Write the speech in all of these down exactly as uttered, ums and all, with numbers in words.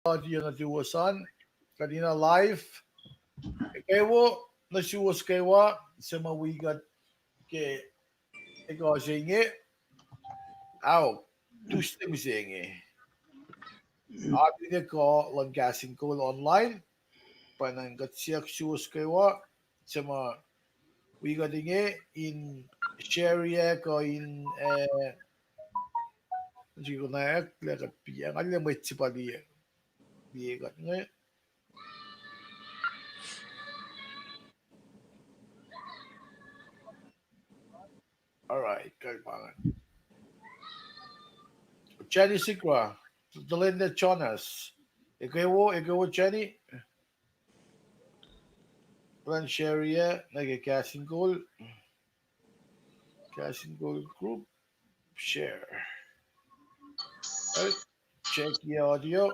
audio nuh suwos an, kuht in live. Ekuh wo nuh suwos kwewa, suc ma wi kuht ke ekuh se inge. Ao, Tuesday mihsenge. Atinekuh luhn Kahs in Kol online. Pa ingacn kuht siyuck suwos kwewa, suc ma wi kuht inge, in share-i kuh in, eh, sikunack lah kuht piang, nga liye mwet se pa liye, liye kuht inge. All right, kuh pa ingacn. Jenny Sikra, Delinda Jonas. Ekuh wo, ekuh wo Jenny. Run share-i nuh ke Kahs in Kol. Kahs in Kol group. Share. Right. Check your audio.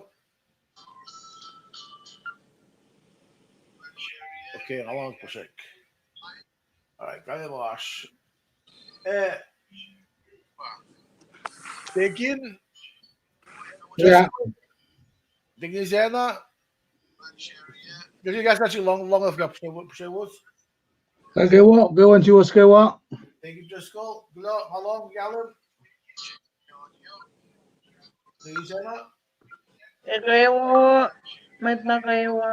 Okay, nga luhngse puhsek. All right, kale lasr. Eh, Tekin? Yeah. Tekin Sena? Tekin, kahs na sik long, long of gap, sewos. Ekuh wo, ekuh wo nuh suwos kwewa. Tekin Driscoll, kuloh, nga lohng kahlwem. Tekin Sena? Ekuh wo, mwet nuh kwewa.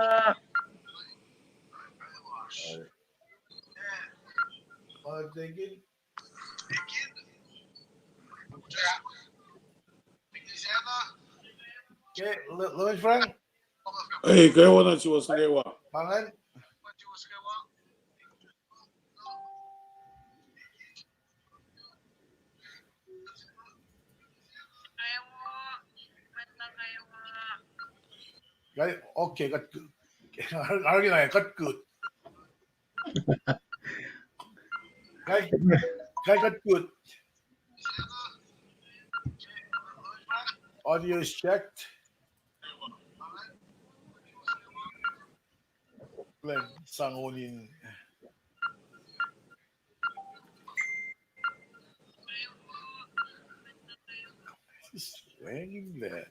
All right. Tekin. Okay, Lewis Frank. Hey, ekuh wo nuh suwos kwewa. Mangan. Okay, kuht, kuht good. Kai, kai, kuht good. Audio is checked. Plan sang on in. Just swinging there.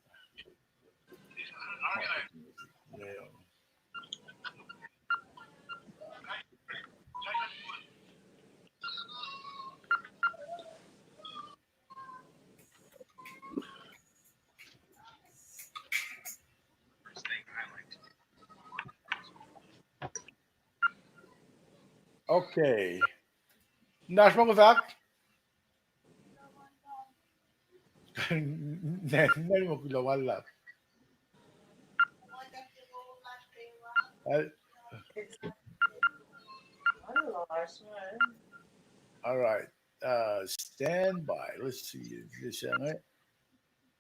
Okay. Nash ma fahk. Nani ma kuloh ma luhlahp. All right. Uh, stand by. Let's see. This, uh,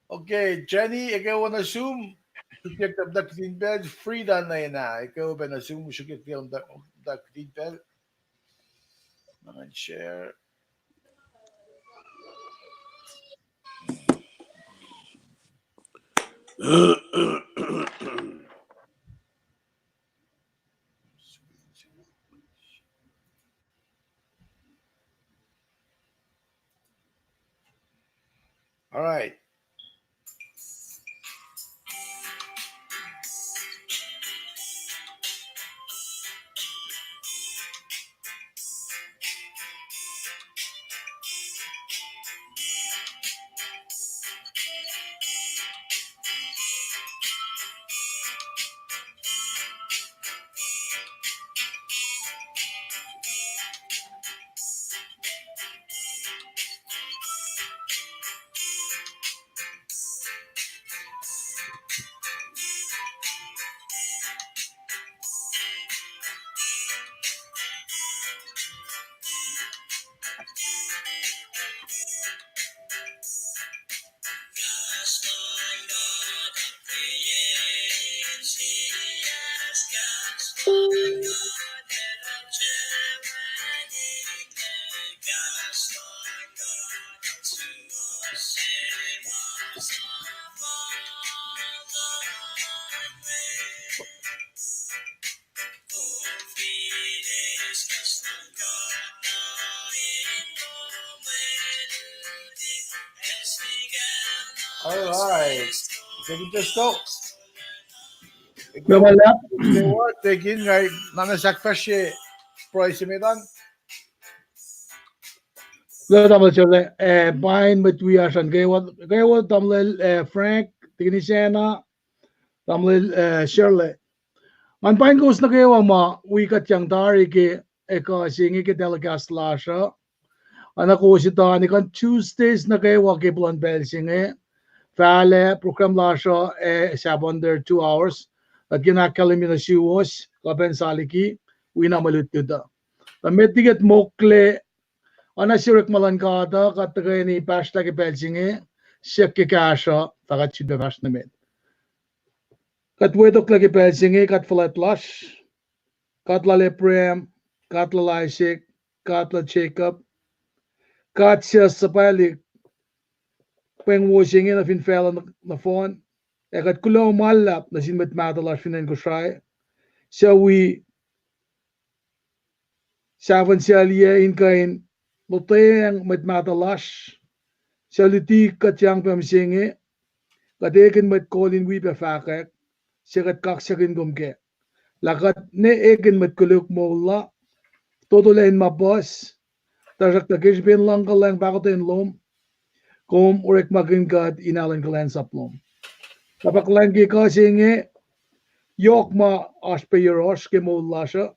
okay, Jenny, ekuh wo nuh sum. Sruhkwack tuh kuht in pacl. Frida nena, ekuh wo pac nuh sum. Sruhkwack tuh kuht in pacl. Share. All right. All right. Can we just go? Kuloh ma luhlahp. Tekin nga na na sahk fahsr pruhe se met an. Kuloh tamuhlwel Sele, eh, pain mwet wiyacsr an kwewa, kwewa tamuhlwel, eh, Frank, Tekin Isacna, tamuhlwel, eh, Sele. Ngan pain kowos nuh kwewa ma wi kuht yang tari ke ekuh se inge ke telecast lasr uh. Oacna kowos etuh, ekuh Tuesdays nuh kwewa ke puhlan pacl se inge, fahlac program lasr uh, eh, sahp under two hours. Kuht kena ahkkahlwemye nuh suwos kuh pacna sa liki, wi na mwe lutlut uh. Tuh met liki kuht mokle, oacna se orekma luhn God uh, kuht tuhkweni pahsrlah ke pacl se inge, siyuck ke kahsruh, fah kuht sifilpac fahsr nuh met. Kuht wetoklac ke pacl se inge, God fuhlwact lasr, God lal Abraham, God lal Isaac, God lal Jacob, God suc suhpwaclihk pweng wo se inge nuh fin facluh nohfohn, ac kuht kuloh ma luhlahp nuh sin mwet mahtuh lasr fin acn Kosrae, suc wi sahfuhn sel yac in kuh in lotweacng mwet mahtuh lasr, suc luti kuht yang pac mihsenge, kuht ekihn mwet kol in wi pac fahkwack se kuht kaksakihn kom kac. Lah kuht ne ekihn mwet koluk moul uh, totolac in ma puhs, tuhsruhktuh ke srihpen luhngkuhlwacng pahkotwen lom, kom orekmakihn kuht in alu in kuhlwacnsap lom. Kapaklan ke ekuh se inge, yohk ma oasr pac yohrohsr ke moul lasr uh,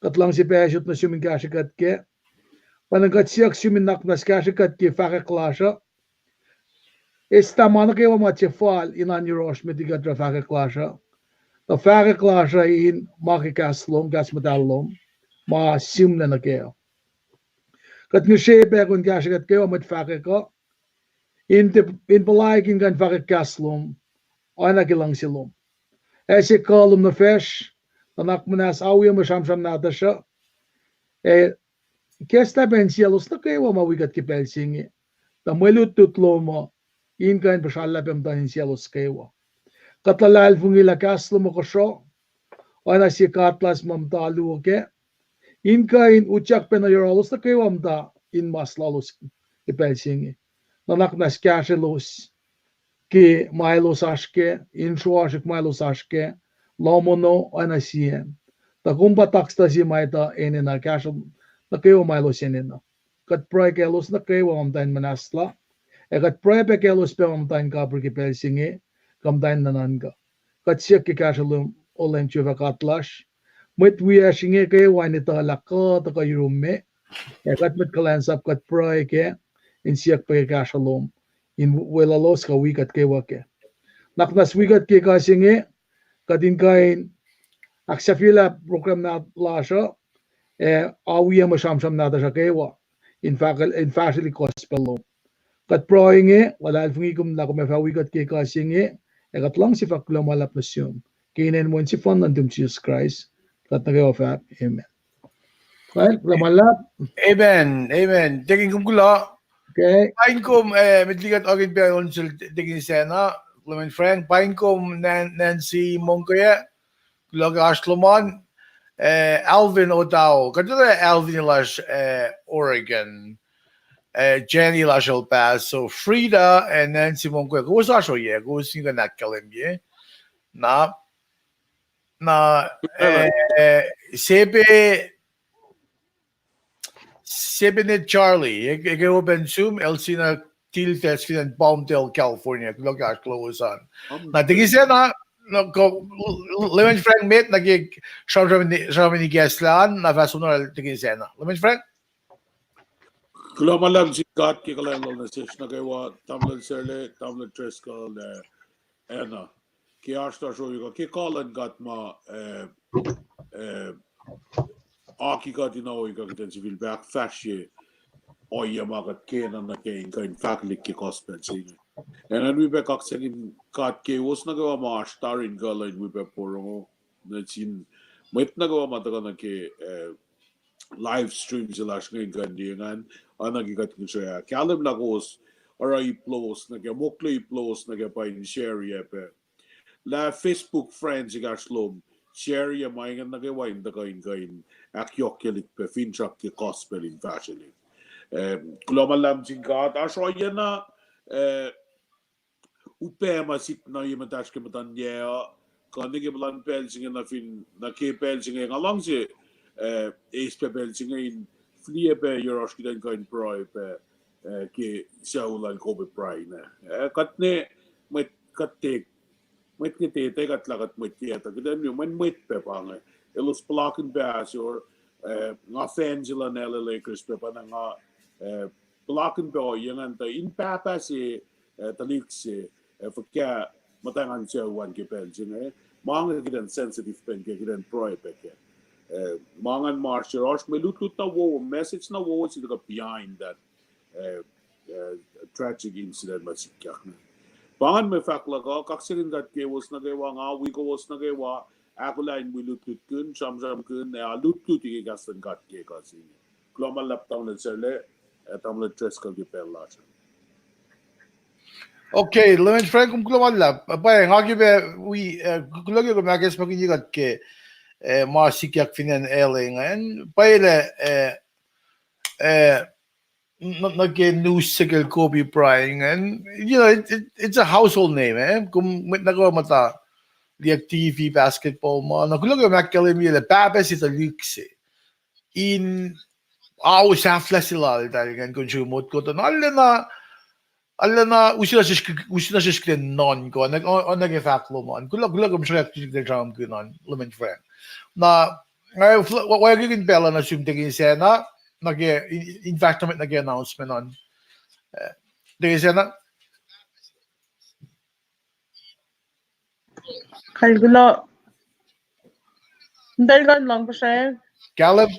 kuht luhngse pac sot nuh sum in kahsrwe kuht kac. Pwacnwacng kuht siyuck sum in nuhnak muhnahs kahsrwe kuht ke fahkwack lasr uh. Eslah ma nuh kwewa ma tiac fal in oan yohrohsr met liki kuht oruh fahkwack lasr uh. Tuh fahkwack lasr uh in ma ke kahs lom, kahs muhtahl lom, ma sihmlac nuh kac uh. Kuht ngihsre pac kom in kahsrwe kuht kwewa mwet fahkwack uh, in, in puhlaik in kuh in fahkwack kahs lom, oacna ke luhngse lom. Ac se kuh lom nuh facsr, nuhnak muhnahs, oacyacpac mwe sramsram nahtuhsr uh, ac ikacslah pac insiyaclos nuh kwewa ma wi kuht ke pacl se inge, tuh mwe lutlut lom uh in kuh in puhsrallah pac muhtuhn insiyaclos kwewa. Kuht luhlahlfongi lah kahs lom uh kosro, oacna sie katlas ma muhta luo kac, in kuh in utyak pac nuh yohrohlos nuh kwewa muhta in mas lalos ke pacl se inge. Nuhnak muhnahs kahsrwelos ke ma elos oasr kac, in sruasrihk ma elos oasr kac, lohm ono oacna sie. Tuh kom pa taktuh se ma etuh enenuh kahsruh nuh kwewa ma elos enenuh. Kuht pruhe kaclos nuh kwewa ma muhta in muhnahslah. Ac kuht pruhe pac kaclos pac ma muhta in kapihr ke pacl se inge, kuh muhta in nuhnuhnkuh. Kuht siyuck ke kahsruh lom, O Leum Jehovah God lasr. Mwet wiyacsr inge kwewa in etuh lah kuh tuhkuh yurum me, ac kuht mwet kuhlwacnsap kuht pruhe kac, in siyuck pac ke kahsruh lom, in weluhlos kuh wi kuht kwewa kac. Nuhnak muhnahs wi kuht ke ekuh se inge, kuht in kuh in ahksahfyelah program na lasr uh, ac oacyacpac mwe sramsram nahtuhsr uh kwewa, in fahsrwelihk gospel lom. Kuht pruhe inge, luhlahlfongi kom lah kom ac fah wi kuht ke ekuh se inge, ac kuht luhngse fahk kuloh ma luhlahp nuh sum. Ke inen Wen sefanna nuhtum Jisus Kraist, kuht nuh kwewa fahk, amen. Kuloh ma luhlahp. Amen, amen. Tekin, kom kuloh. Paing kom, eh, met liki kuht oakin pac on sel Tekin Isacna, Clement Frank, paing kom Nan-, Nancy Monkoe, kuloh ke oasr lom an, eh, Alvin Otao, kuht etuh Alvin lasr, eh, Oregon, eh, Jenny lasr El Paso, Frida, ac Nancy Monkoe, kowos oasr oyac, kowos in kuh in ahkkahlwemye. Na, na, eh, Sebe, Sebenet Charlie, e-, ekuh wo pac nuh sum, Elsina Tilfes fin acn Palmdale, California, kuloh ke oasr lowos an. Na Tekin Isacna, na, Clement Frank met, na ke sramsram, sramsram ikacslah an, na fah soenna Tekin Isacna. Clement Frank? Kuloh ma luhlahp sin God ke kuhlwacng lal nuh sesr nuh kwewa, tamuhlwel Serle, tamuhlwel Driscoll, eh, Anna. Ke oasr lasr ohiyac kuh ke kuh luhn God ma, eh, eh, aki kuht in ohiyac kuh kuht in sifilpac ahkfahsrye ohiyac ma kuht kena nuh ke in kuh in fahkwelihk ke gospel se inge. Ac ngan wi pac kaksakihn God kowos nuh kwewa ma oasr tari in kuh in wi pac porongo nuh sin mwet nuh kwewa ma tuhkuh nuh ke, eh, live stream se lasr inge in kuh in liye ngan, oacna ke kuht ngihsre ah kahlwem lah kowos oruh ip lowos nuh ke, mokle ip lowos nuh ke pa in share-ye pac. Lah Facebook friends ekahsr lom, share-ye ma ingacn nuh kwewa in tuhkuh in kuh in ahkyohkyelihk pac finsrak ke gospel in fahsrwelihk. Eh, kuloh ma luhlahp sin God, oasr ohiyac na, eh, upac ma sik nuh ye muhtahsr ke muhtuhn yac uh, kuh nuh ke puhlan pacl se inge nuh fin, nuh ke pacl se inge nga luhngse, eh, eis pac pacl se inge in fihliyac pac yohrohsr kuht in kuh in pruhe pac, eh, ke sucu lal Kobe Bryant, eh. Eh, kuht ne, mwet, kuht tek, mwet nge tete kuht lah kuht mwet ke etuh, kuht in mwe mwet pac pa inge. Elos puhlakihn pac ahsor, eh, nga fan se luhn L A Lakers pac, pa na nga, eh, puhlakihn pac ohiyac ingacn tuh in pahpah se, eh, tuhlihk se, eh, fuhkah muhtwacn sucu an ke pacl se inge. Ma inge kuht in sensitive pac ke, kuht in pruhe pac ke. Eh, ma ingacn ma oasr yohrohsr, mwe lutlut na wowo, message na wowo se tuhkuh behind that, eh, eh, tragic incident ma sikyak inge. Pa ingacn mwe fahk luhk uh, kaksakihn God ke wos nuh kwewa, nga wi kowos nuh kwewa, ahkolah in wi lutlutkihn, sramsramkihn, ac lutlut ke kahs luhn God ke ekuh se inge. Kuloh ma luhlahp tamuhlwel Sarla, ac tamuhlwel Driscoll ke pacl lasr. Okay, Leman Frank, kom kuloh ma luhlahp. Pwacye, nga ke pac wi, eh, kuloh ke kom ahkacsmakihnye kuht ke, eh, ma sikyak fin acn L A ingacn. Pwacye lah, eh, eh, n-, nuh ke news se kacl Kobe Bryant ingacn, you know, it, it, it's a household name, eh? Kom mwet nuh kwewa muhta liye T V, basketball ma, na kuloh ke kom ahkkahlwemye lah pahpah se tuhlihk se in ao sahflah se laltahl ingacn, kom sruok motko tuh na arulacna, arulacna use na sesr, use na sesr kuht in nuhnkuh, na, o-, oacna ke fahk lom an. Kuloh, kuloh kom sruhkwack kuht in sramsramkihn an, Leman Frank. Na, nga fl-, wa-, wacngihn pacl uh nuh sum Tekin Sacna, nuh ke, in, in fahsr nuh met nuh ke announcement an. Eh, Tekin Sacna? Kal kuloh. Ntal kuh in lohng puhsracng? Kahlwem.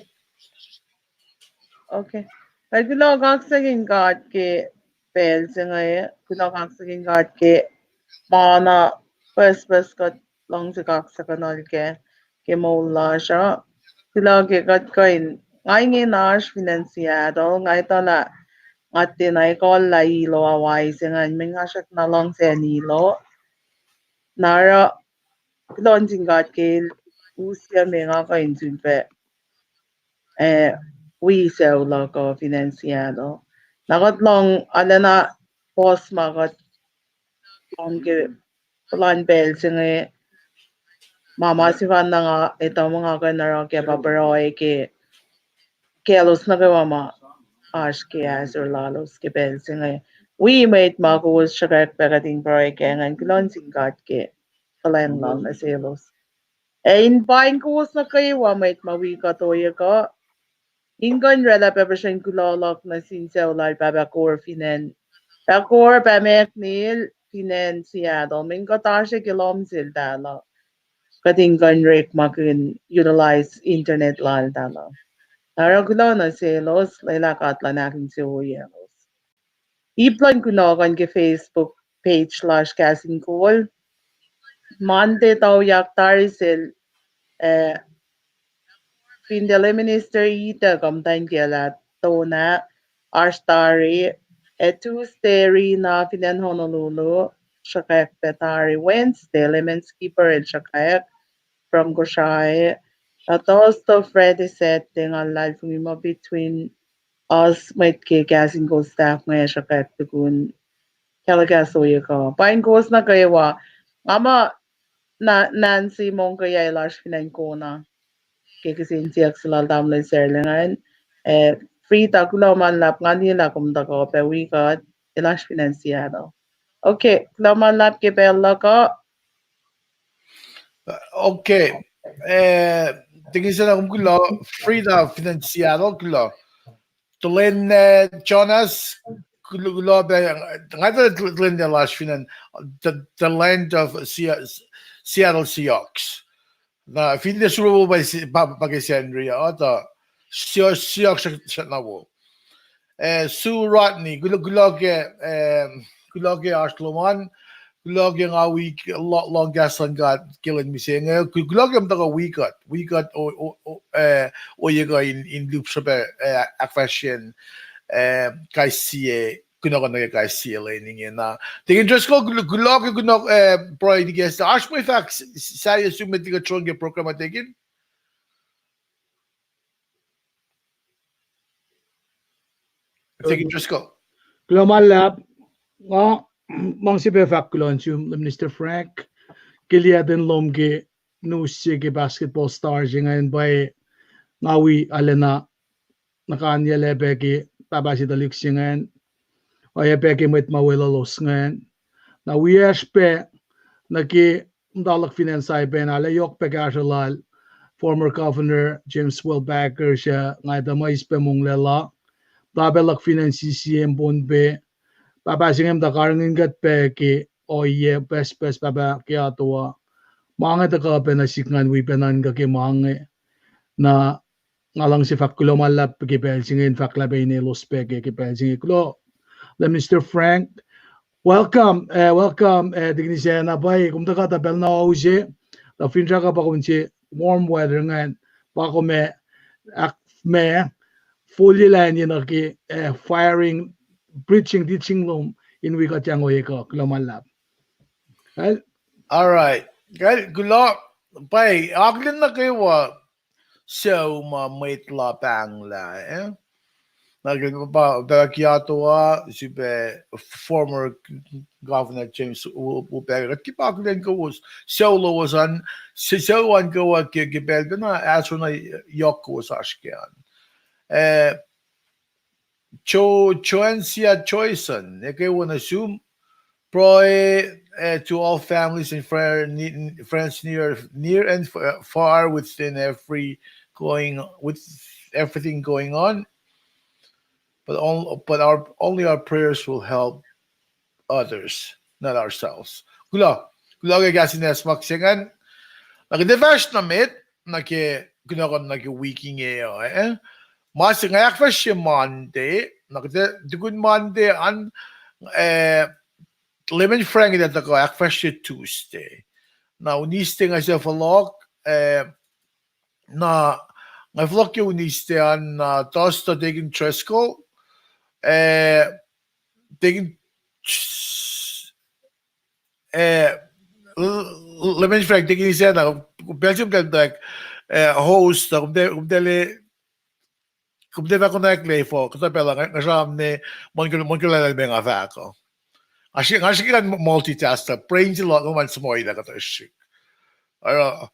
Okay. Kal kuloh, kaksakihn God ke pacl se inge, kuloh, kaksakihn God ke ma na pucspucs kuht luhngse kaksakihnuhl kac ke moul lasr uh. Kuloh ke kuht kuh in, nga inge na oasr fin acn Seattle, nga etuh lah nga tiacna ekuhllah Hilo Hawaii se ingacn, mweyen nga srackna luhngse acn Hilo. Na oruh, kuloh nuh sin God ke El usyac me nga kuh in sulpac, eh, wi sucu luhk uh fin acn Seattle. Na kuht lohng, arulacna puhs ma kuht lohng ke puhlan pacl se inge, ma ma sefanna nga etuh muh nga kuh in oruh kac pa pruhe ke kaclos nuh kwewa ma oasr ke ahsor lalos ke pacl se inge. Wi mwet ma kowos sruhkwack pac kuht in pruhe kac ingacn, kuloh nuh sin God ke kuhlwacng Lal nuh selos. Ac in paing kowos nuh kwewa mwet ma wi kuht ohiyac uh, in kuh in oraclah pac puhsren kuloh luhk nuh sin sucu lal Pahpah Kor fin acn, Pahpah Kor, Pahpah McNeil fin acn Seattle, mweyen kuht oasr ke lohm sel tahl uh, kuht in kuh in orekmakihn utilize internet laltahl uh. Na oruh kuloh nuh selos, lwelah God Elan ahkinsewowoyelos. Ip luhn kunohkohn ke Facebook page lasr, Kahs in Kol, Monday toyak tari sel, eh, fin tiac Lay Minister Ita kuh muhtwacn kiyacl ah, Tona, oasr tari, ac Tuesday Rina fin acn Honolulu, sruhkwack pac tari, Wednesday Layman Skipper el sruhkwack from Kosrae, na Thursday, Friday, Saturday nga luhlahlfongi muh between us mwet ke Kahs in Kol staff inge sruhkwack tukun kahloh kahs ohiyac uh. Paing kowos nuh kwewa. Nga muh na Nancy Mongkeyacl lasr fin acn Kona ke kihsen siyuck se lal tamuhlwel Sarla ingacn. Eh, Frida, kuloh ma luhlahp, nga liye lah kom tuhkuh pac wi kuht, elasr fin acn Seattle. Okay, kuloh ma luhlahp ke pacl luhk uh. Okay. Eh, Tekin Sacna, kom kuloh. Frida fin acn Seattle, kuloh. Tuh lwen, eh, Jonas, kuloh, kuloh pac, nga tuh lwen lasr fin acn, the, the land of Se-, Seattle Seahawks. Na fin tiac Super Bowl pa, pa, pa ke Sacnri uh, tuh Seahawks srackna wo. Eh, Sue Rodney, kuloh, kuloh ke, eh, kuloh ke oasr lom an, kuloh ke nga wi, lo-, lohng kahs luhn God ke lwen mihsenge, ku-, kuloh ke kom tuhkuh wi kuht, wi kuht o-, o-, o-, eh, ohiyac uh in, in lihpsrpac, eh, ahkfahsryeyacn, eh, kais sie, kunohkohn nuh ke kais sie lwen ingena. Tekin Driscoll, kuloh, kuloh ke kunohkohn, eh, pruhe nuh ke, oasr mwe fahk s-, s-, sahyac sum met liki tron ke program uh, Tekin? Tekin Driscoll. Kuloh ma luhlahp. Nga, ma nga sifilpac fahk kuloh nuh sum, Minister Frank, ke liyaten lom ke nus se ke basketball star se ingacn pa nga wi alena na kanyelah pac ke pahpah se tuhlihk se ingacn, oacyacpac ke mwet ma weluhlos ingacn. Na wiyacsr pac nuh ke muhta luhk fin acn Saipan, arlac yohk pac kahsruh lal former Governor James Wellbacher, suc nga etuh muh eis pac monglac la. Muhta pac luhk fin acn C C M Pohnpei, pahpah se ingacn muhta karihngihn kuht pac ke ohiyac pucspucs, pahpah ke atoa. Ma inge tuhkuh pac nuh sihk, ngan wi pac nuhnkuh ke ma inge. Na nga luhngse fahk kuloh ma luhlahp ke pacl se inge, in fahk lah pac in elos pac ke, ke pacl se inge. Kuloh, Minister Frank. Welcome, uh, welcome, uh, Tikin Isacna, pwacye, kom tuhkuh tuh pacl na use, tuh finsrak uh pa kom se warm weather ingacn, pa kom ac, ahkma, fulye lah in ye nuh ke, uh, firing, preaching, teaching lom, in wi kuht yang ohiyac kuh, kuloh ma luhlahp. Well, all right. Well, kuloh, pwacye, akihlen nuh kwewa sucu ma mwet la pahnglah, eh? Na ke pa, pa kiatoa, sipac former Governor James Wellbacher, kuht ke pa akihlen kowos, sucu lowos an, sucu an kwewa ke, ke pacl pacna, ahsor na yohk kowos oasr ke an. Eh, Jo-, Joancia Joyson, eke wona sum, pruhe, uh, to all families and friend, ne-, friends near, near and f-, far within every going, with everything going on. But on-, but our, only our prayers will help others, not ourselves. Kuloh, kuloh ke kahs in acsmak se ingacn. Na kuht ac fahsr nuh met, nuh ke kunohkohn nuh ke wik inge uh, eh? Ma se nga ahkfahsrye Monday, na kuht ac tukun Monday an, eh, Lemon Frank el ac tuhkuh ahkfahsrye Tuesday. Na Wednesday nga se fohlohk, eh, na nga fohlohk ke Wednesday an, na Thursday Deacon Driscoll, eh, Deacon, eh, Lemon Frank, Deacon Isacna, pacl se kom tuh, eh, host, kom tuh, kom tuh le, kom tuh fahk konwacack lah efuh kuhtuh pacl uh nga sramsram, muhkwena, muhkwena lah me nga fahk uh. Nga srihke, nga srihke ngan multitask, brain se luhk ma sumoilah kuhtuh srihk. Oruh,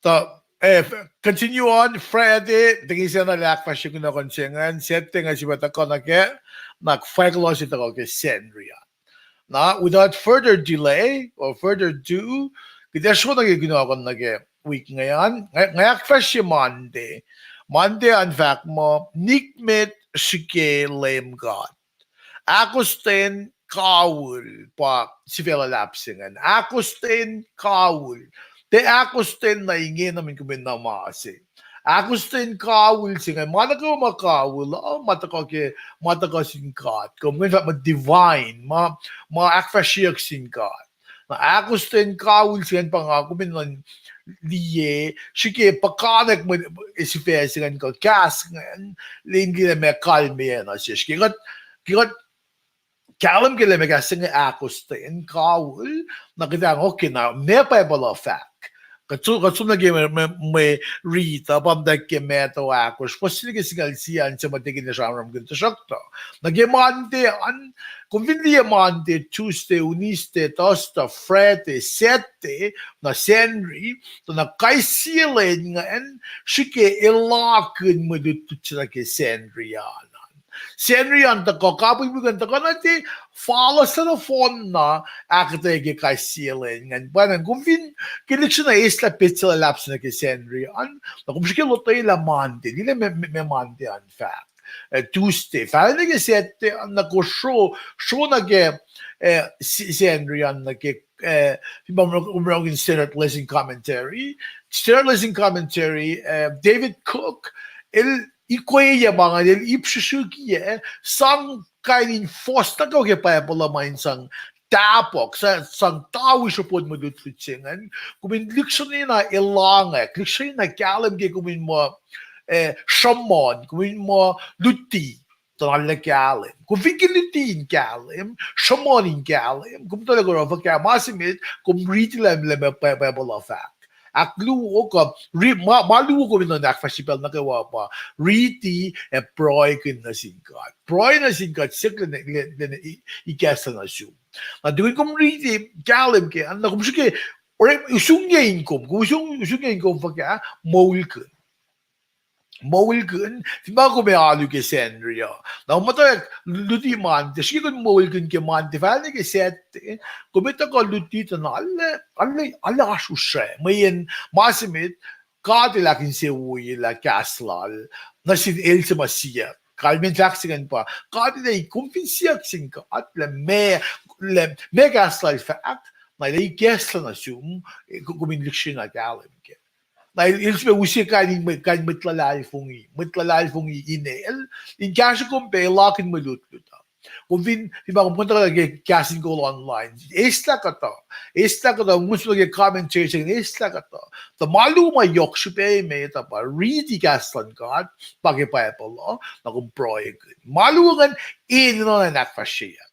tuh, eh, continue on Friday, Deacon Isacna el ahkfahsrye kunohkohn se ingacn, Saturday nga sifilpac tuhkuh nuh kac, na fwackyuck se tuhkuh ke Sacnri an. Na, without further delay or further ado, kuht ac sro nuh ke kunohkohn nuh ke wik inge an, nga, nga ahkfahsrye Monday. Monday an fahk muh, nikmet srihke Leum God. Ahkostwen kawihl pa sifac luhlahp se ingacn. Ahkostwen kawihl. Tiac ahkostwen na ingena mweyen kom in nuh ma se. Ahkostwen kawihl se ingacn. Ma nuh kwewa ma kawihl uh, ma tuhkuh ke, ma tuhkuh sin God. Kom ingacn fahk muh divine, ma, ma ahkfahsryeyuck sin God. Na ahkostwen kawihl se ingacn pa nga kom in nuh liye, srihke puhkantwen mwe sifac se ingacn kuh kahs ingacn, lwen liye lah meac kalmeyac nuh sesr. Ke kuht, ke kuht kahlwem ke lah meac kahs se inge ahkostwen kawihl, na kuht ac, okay, na meac Bible uh fahk? Kuht som, kuht som nuh ke mwe, mwe, mwe riti uh, pa muhtwacwacack ke Matthew ahkosr, fuhs se nuh ke singucul sie an, suc ma tikin ac sramsramkihn, tuhsruhktuh nuh ke Monday an, kom fin liye Monday, Tuesday, Wednesday, Thursday, Friday, Saturday, na Sacnri, tuh na kais sie lwen ingacn, srihke elakihn mwe lutlut se nuh ke Sacnri an. Sacnri an tuhkuh, kapihpihk an tuhkuh nuh te, fal se nohfohn na ahkuhtweyac ke kais sie lwen ingacn. Pwacnwacng kom fin ke lihksreni eslah petsac luhlahp se nuh ke Sacnri an, na kom srihke lotwelah Monday, liye lah meac, meac, meac Monday an fahk. Eh, Tuesday, fahk nuh ke Saturday an, na kom sro, sro nuh ke, eh, Sacnri an nuh ke, eh, fin pa kom orekmakihn Standard Lesson Commentary, Standard Lesson Commentary, eh, David Cook el ikweye ma ingacn, el ip srihsrihkiyac, sang kain in fuhs nuh kwewa ke Bible uh ma in sang tahpuhk, sang, sang tawi sruhpuhn mwe lutlut se ingacn. Kom in lihksreni na elangwack, lihksreni na kahlwem ke kom in muh, eh, sruhmuhn, kom in muh luti, tuh na lah kahlwem. Kom fin ke luti in kahlwem, sruhmuhn in kahlwem, kom tuh lah oruh fuhkah, ma se met, kom riti lah, lah meac Bi-, Bible uh fahk. Ahkluo kuh, ri-, ma, ma luo kom in nuhnak fahsr pacl nuh kwewa pa riti ac pruhekihn nuh sin God. Pruhe nuh sin God, siyuck lwen, lwen, lwen ikacslah nuh sum. Na tukun kom riti, kahlwem ke, na kom srihke Ore, usung ye in kom, usung, usung ye in kom fuhkah, moulkihn. Moulkihn, fin ma kom ac alu ke Sacnri uh. Na muhtwacwacack luti Monday, srihke kom moulkihn ke Monday, fal nuh ke Saturday, kom etuh kuh luti tuh na, ale, ale, ale oasr usra. Mweyen ma se met, God El ahkinsewowoye lah kahs lal, nuh sin el se ma siyuck. Kalmen fahk se ingacn pa, God El, kom fin siyuck sin God lah ma, lah ma kahs lal fahk, na El ikacslah nuh sum, eh, kom in lihksreni kahlwem kac. Na el, el sifilpac use kain, kain mwet luhlahlfongi, mwet luhlahlfongi inel, in kahsruh kom pac, el akihn mwe lutlut uh. Kom fin, fin ma kom kuh in tuhkuh ke kahs in kol online, eslah kuhtuh, eslah kuhtuh, kom sifilpac ke commentary section, eslah kuhtuh. Tuh ma luo ma yohk srihpac emet uh pa riti kahs luhn God, pa ke Bible uh, na kom pruhekihn. Ma luo ingacn, enenuh in ahkfahsryeyuck.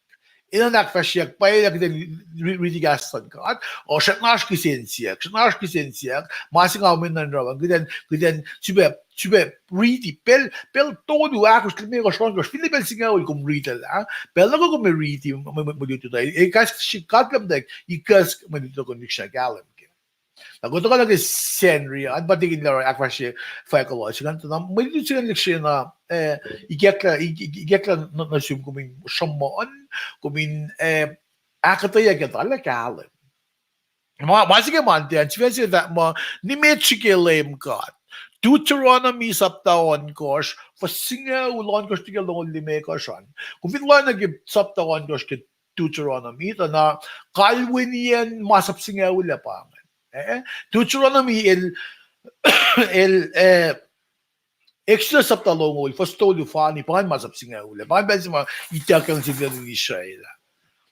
Enenuh in ahkfahsryeyuck, pwacye lah kuht in ri-, riti kahs luhn God, o srackna oasr kihsen siyuck, srackna oasr kihsen siyuck, ma se nga enenuh in oruh an, kuht in, kuht in sifilpac, sifilpac riti, pacl, pacl tolu, ahkosr, limekohsr, ohnkohsr, finne pacl singucul kom riti lah, pacl nuh kwewa kom riti, mwe, mwe, mwe lutlut uh, e, kahs srihk God lah muhtwacwacack, ikacs mwe lutlut uh kom lihksreni kahlwem kac. Na kuht tuhkuh nuh ke Sacnri an, pa tikin lah ahkfahsrye fahk kuloh se ingacn, tuh na mwe lutlut se ingacn lihksreni, eh, ikacklah, ik-, ik-, ikacklah nuh, nuh sum kom in sruhmuhn, kom in, eh, ahkuhtweyac kuht lah kahlwem. Ma, ma se ke Monday an, sifac se fahk muh, nimet srihke Leum God. Deuteronomy sapta ohnkohsr, fuhs singucul, ohnkohsr nuh ke longoul limekohsr an. Kom fin lohacng nuh ke sapta ohnkohsr ke Deuteronomy, tuh na kalweniyacn masap singucul ah pa ingacn. Eh, Deuteronomy el, el, eh, Exodus sapta longoul, fuhs tolu fani, pa ingacn masap singucul ah. Pa ingacn pacl se ma ituckyang sin tuhlihk nuhtin Israel ah.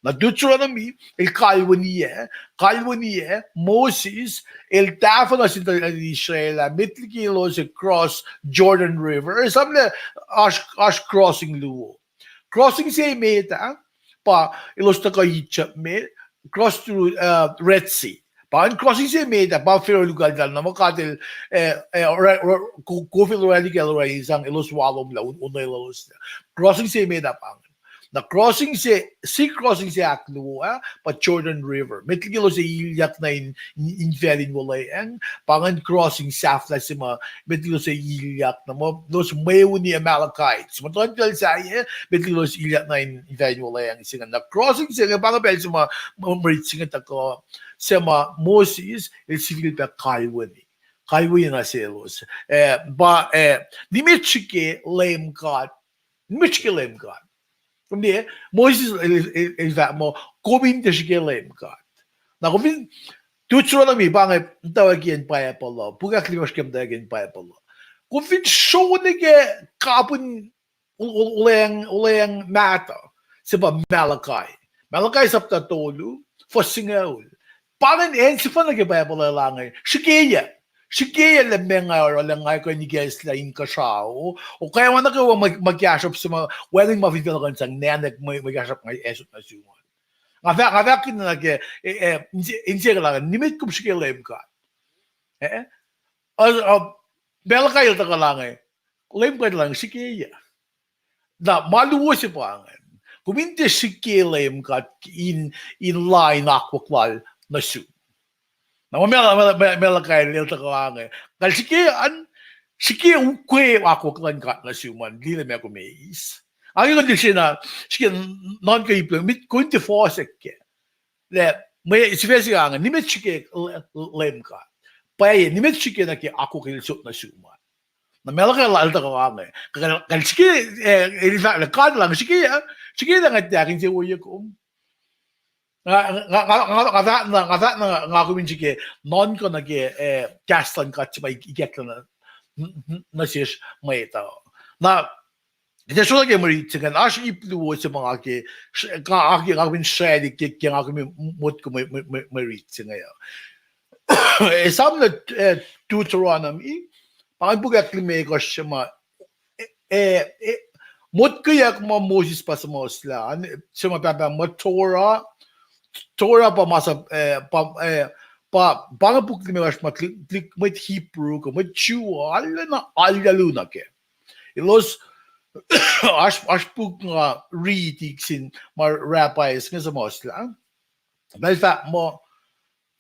Na Deuteronomy, el kalweniyac, kalweniyac, Moses, el tahfuh nuh sin tuhlihk nuhtin Israel ah, met liki elos ac cross Jordan River, esamlah oasr, oasr crossing luo. Crossing se met ah, pa elos tuhkuh Egypt me, cross through, uh, Red Sea. Pa ingacn crossing se met ah, pa Pharaoh lukaltal na muh God el, eh, eh, ora-, ora-, ko-, kof el oraclah kacl orani sang elos walomlah, on-, onwelah elos. Crossing se met ah pa ingacn. Na crossing se, sea crossing se ahkluo ah, pa Jordan River. Met liki elos ac ilyak nuh in, in, infacl in wuhlweacng, pa ingacn crossing sahflah se ma, met liki elos ac ilyak na muh, elos mweuni Amalekites. Muhtuhnfacl sahyac, met liki elos ilyak nuh in, infacl in wuhlweacng se ingacn. Na crossing se inge pa inge pacl se ma, ma, ma rit se inge tuhkuh, se ma Moses, el sifilpac kalweni. Kalweni nuh selos. Eh, pa, eh, nimet srihke Leum God. Nimet srihke Leum God. Kom liye, Moses el, el, el fahk muh, kom in tiac srihke Leum God. Na kom fin, Deuteronomy, pa inge muhtwacwacack in Bible uh, puk ahklimekohsr ke muhtwacwacack in Bible uh. Kom fin sro nuh ke kapihn u-, u-, uleacng, uleacng mahtuh, se pa Malachi. Malachi sapta tolu, fuhs singucul. Pa ingacn acn sefanna ke Bible uh el ange, srihkeyac. Srihkeyac lah meac nga oruh lah nga kuh in ikacslah inkuhsrao, o kwewana kwewa ma, ma kahsruhp se ma, wacngihn ma fin facluh kuh in sang nacnack mwe, mwe kahsruhp nga ac sot nuh sum an. Nga fah-, nga fahk kihn na ke, eh, eh, inse-, inse ke lah, nimet kom srihke Leum God. Eh? Uh, uh, Malachi el tuhkuh lah inge, Leum God el ange srihkeyac. Na ma luo se pa ingacn. Kom in tiac srihke Leum God in, in lain akwuck lal nuh sum. Na ma, ma, ma, ma, Malachi el tuhkuh ange, kal srihke an, srihke ukwe akwuck luhn God nuh sum an, liye lah meac kom eis. Ange kuh in tiac srihke na, srihke nuhnkuh ip luhn, met kom in tiac fohsack kac. Lah, mwe sifac se ange, nimet srihke Leum God. Pwacye, nimet srihke nuh ke akwuck el sot nuh sum an. Na Malachi el tuhkuh ange, kal, kal srihke, eh, el fahk lah God el ange srihke, eh, srihke lah nga tiac ahkinsewowoye kom. Nga, nga, nga, nga, nga fahk na, nga fahk na nga kom in srihke nuhnkuh nuh ke, eh, kahs luhn God se ma ik-, ikacklah nuh, n-, n-, nuh sesr mwet uh. Na, kuht ac srolah ke mwe rit se ingacn, oasr ip luo se ma nga ke, nga, nga, nga kom in srwaclihk ke, ke nga kom in motko mwe, mwe, mwe, mwe rit se inge uh. Esam lah, eh, Deuteronomy, pa ingacn puk ahklimekohsr se ma, eh, eh, motkeyuck ma Moses pa suhmuhslah, se ma pahpah ma Torah, Torah pa masap, eh, pa, eh, pa, pa inge puk limekohsr ma tuhlihk, tuhlihk mwet Hebrew kuh mwet Jew, arulacna arulacna ke. Elos, oasr, oasr puk nga riti sin ma rabbis inge suhmuhslah. Pacl fahk muh,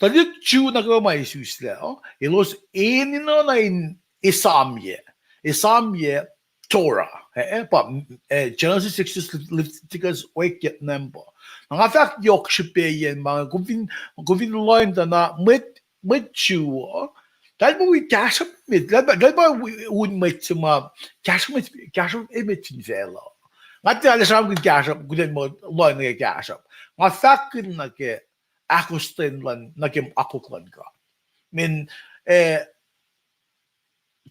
Tuhlihk Jew nuh kwewa ma isuslac, uh, elos enenuh na in esamyac, esamyac Torah, eh, eh, pa, eh, Genesis, Exodus, Leviticus, Oek, Number. Na nga fahk yohk srihpac yen ma, kom fin, kom fin lohng tuh na mwet, mwet Jew, uh, eltahl pa wi kahsruhp met, eltahl pa, eltahl pa wi-, un mwet se ma, kahsruhp met, kahsruhp emet fin facluh. Nga tiac lah sramsramkihn kahsruhp, kuht in muh lohng nuh ke kahsruhp. Nga fahkkihn nuh ke ahkostwen luhn, nuh ke akwuck luhn God. Min, eh,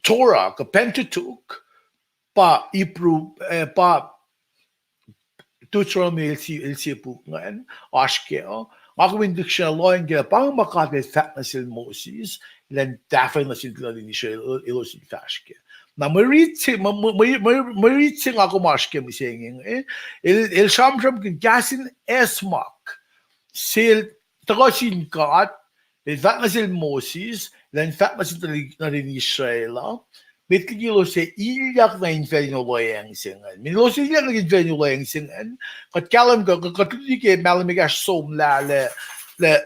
Torah, kuh Pentateuch, pa Hebrew, eh, pa Deuteronomy el sie, el sie puk ingacn, oasr kac, uh, nga kom in dictionary lohng ke, pa inge ma God el fahk nuh sel Moses, elan tahfwelah nuh sin tuhlihk nuhtin Israel, elos in fahsr kac. Na mwe rit se, mwe, mwe, mwe, mwe rit se nga kom oasr ke mihsenge, eh, el, el sramsramkihn kahs in acsmak sel tuhkuh sin God, el fahk nuh sel Moses, elan fahk nuh sin tuhlihk nuhtin Israel, uh, met liki elos ac ilyak nuh infacl in olweacng se ingacn. Met elos ac ilyak nuh ke infacl in olweacng se ingacn, kuht kahlwem kuh, kuht, kuht luti ke Malachi ekahsr somlah lah, lah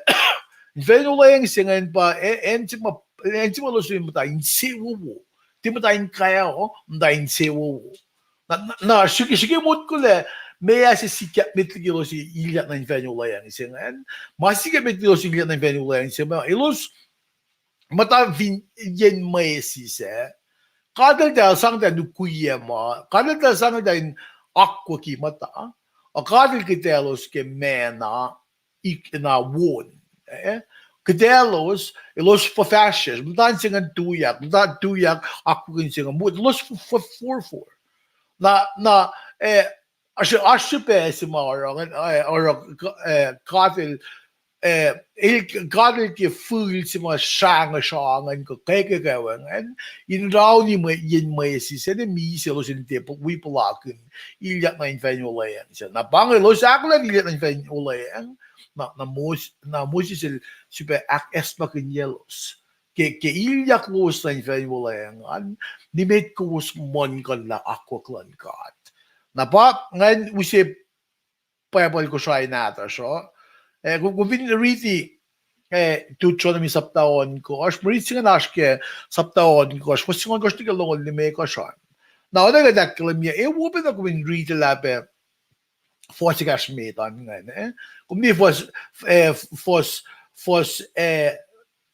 infacl in olweacng se ingacn pa, eh, acn se ma, acn se ma elos muhta insewowo. Tiac muhta in kac, muhta insewowo. Na, na, na srihke, srihke motko lah meac se sikyak met liki elos ilyak nuh infacl in olweacng se ingacn. Ma sikyak met liki elos ilyak nuh infacl in olweacng se ingacn, elos muhta fin yen mwesis ah. God el tiac sang tuh in ukwiyac ma, God el tiac sang tuh in akwucki muhta. A God el kihtaclos ke manna, ik-, na won. Eh? Kihtaclos, elos fuhfahsryucsr, muhta in se ingacn tuyak, muhta tuyak, akwuck in se ingacn, mut, elos fu-, fu-, forfor. Na, na, eh, oasr, oasr srihpac se ma oruh, eh, oruh, eh, God el, eh, el, God el ke fihl se ma srangesrangen kuh keke kacwacngacn, in rauni mwe, yen mwesis ah, ne misac elos in tiac pu-, wi puhlakihn ilyak nuh infacl in olweacng se. Na pa inge elos ahkolah in ilyak nuh infacl in olweacng, na, na Mos-, na Moses el srihpac ahkacsmakihnyaclos ke, ke ilyak lowos nuh infacl in olweacng an, nimet kowos muhlkuhnlah akwuck luhn God. Na pa ingacn use Bible Kosrae nahtuhsr uh. Eh, kom, kom fin riti, eh, Deuteronomy sapta ohnkohsr, mwe rit se ingacn oasr ke sapta ohnkohsr, fuhs singucul ohnkohsr nuh ke longoul limekohsr an. Na oacna kuht ahkkahlwemye, eh, wo pacna kom in riti lah pac fuhs ekahsr met an ingacn, eh? Kom liye fuhs, eh, fuhs, fuhs, eh,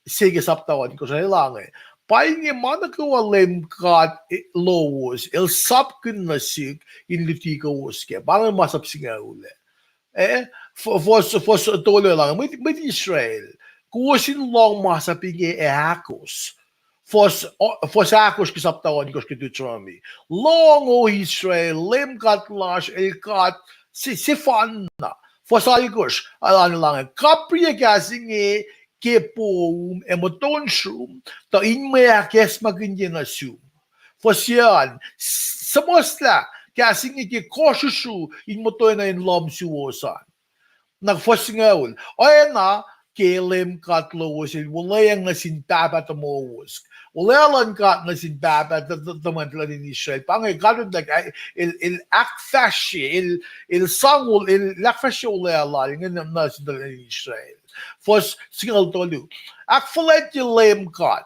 se ke sapta ohnkohsr an, el ange. Pa inge ma nuh kwewa Leum God, eh, lowos el sapkihn nuh sihk in luti kowos kac. Pa inge masap singucul ah. Eh, fuhs, fuhs tolu el ange, mwet, mwet Israel, kowos in lohng masap inge ac ahkos. Fuhs, fuhs ahkosr ke sapta ohnkohsr ke Deuteronomy. Lohng, O Israel, Leum God lasr el God se, sefanna. Fuhs alkosr, alan el ange, kapriyac kahs inge ke poum ac muhtuhn srum, tuh in mwe ahkacsmakihnye nuh sum. Fuhs an, suhmuhslah kahs inge ke kohsrusru in muhtuhna in lohm suwos an. Na fuhs singucul, oacna ke Leum God lowos el wuhlweacng nuh sin pahpah tomowos. Wuhlweacng luhn God nuh sin pahpah tomwacn luhn Israel. Pa inge God el, el ahkfahsrye, el, el sang, el ahkfahsrye wuhlweacng lal inge nuh sin tuhlihk nuhtin Israel. Fuhs singucul tolu, ahkfuhlwactye Leum God.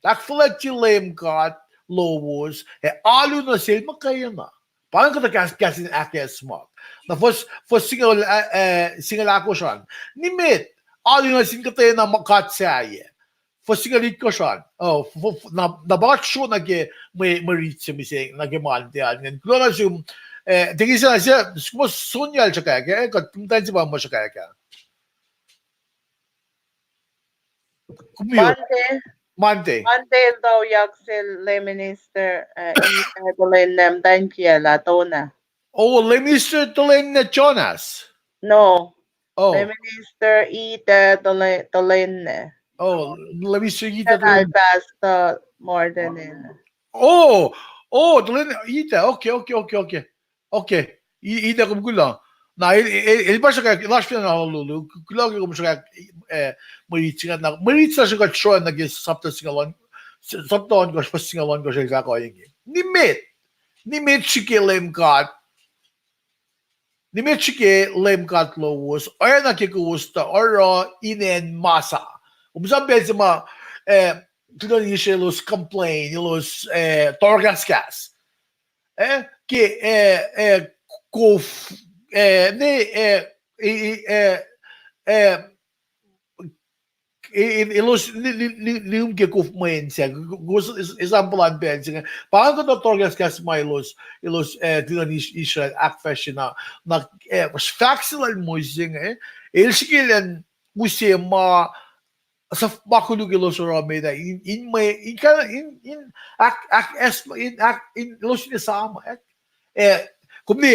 Ahkfuhlwactye Leum God lowos ac alu nuh sel muhkwena. Pa inge kuhtuh kahs, kahs in ahkacsmak. Na fuhs, fuhs singucul, singucul ahkosr an, nimet, alu nuh sin kuhtwena god sahyac. Fuhs singucul itkohsr an, na pa kuht sro nuh ke mwe rit se mihsenge nuh ke Monday an ingacn. Kuloh nuh sum, eh, tekisa na se, sikuhsrao Sonya el sruhkwack, eh, kuht muhtwacn se pa ma sruhkwack ah. Monday. Monday. Monday el toyak sel Lay Minister, eh, Ita Tolenne, muhtwacn kiyacl ah, Tona. Oh, Lay Minister Tolenne Jonas. No. Oh. Lay Minister Ita Tole-, Tolenne. Oh, Lay Minister Ita Tolenne. Pastor Martin. Oh, oh, Tolenne Ita. Okay, okay, okay, okay. Okay. Ita, kom kuloh. Na el, el pa sruhkwack, lasr fin na lulu, kuloh ke kom sruhkwack, eh, mwe rit se inge, na mwe rit se kuht sro nuh ke sapta singucul, sapta ohnkohsr, fuhs singucul ohnkohsr el fahk ohinge. Nimet, nimet srihke Leum God nimet srihke Leum God lowos, oacna ke kowos tuh oruh in acn Masa. Kom esam pacl se ma, eh, tuh Israel elos complain, elos, eh, tohrkahskahs. Eh, ke, eh, eh, kof, eh, ne, eh, eh, eh, eh, eh, e-, e-, elos ni-, ni-, ni-, nihm ke kof mwe inse, kowos es-, esam puhlan pacl se inge. Pa inge kuhtuh tohrkahskahs ma elos, elos, eh, tuh Is-, Israel ahkfahsrye na, na, eh, fahk se lal Moses inge, el srihke elan use ma, suhf-, ma koluk elos oruh met ah, in, in mwe, in, in, in, ahk-, ahk-, es-, in, ahk-, in, elos in esam, eh, Eh, kom ne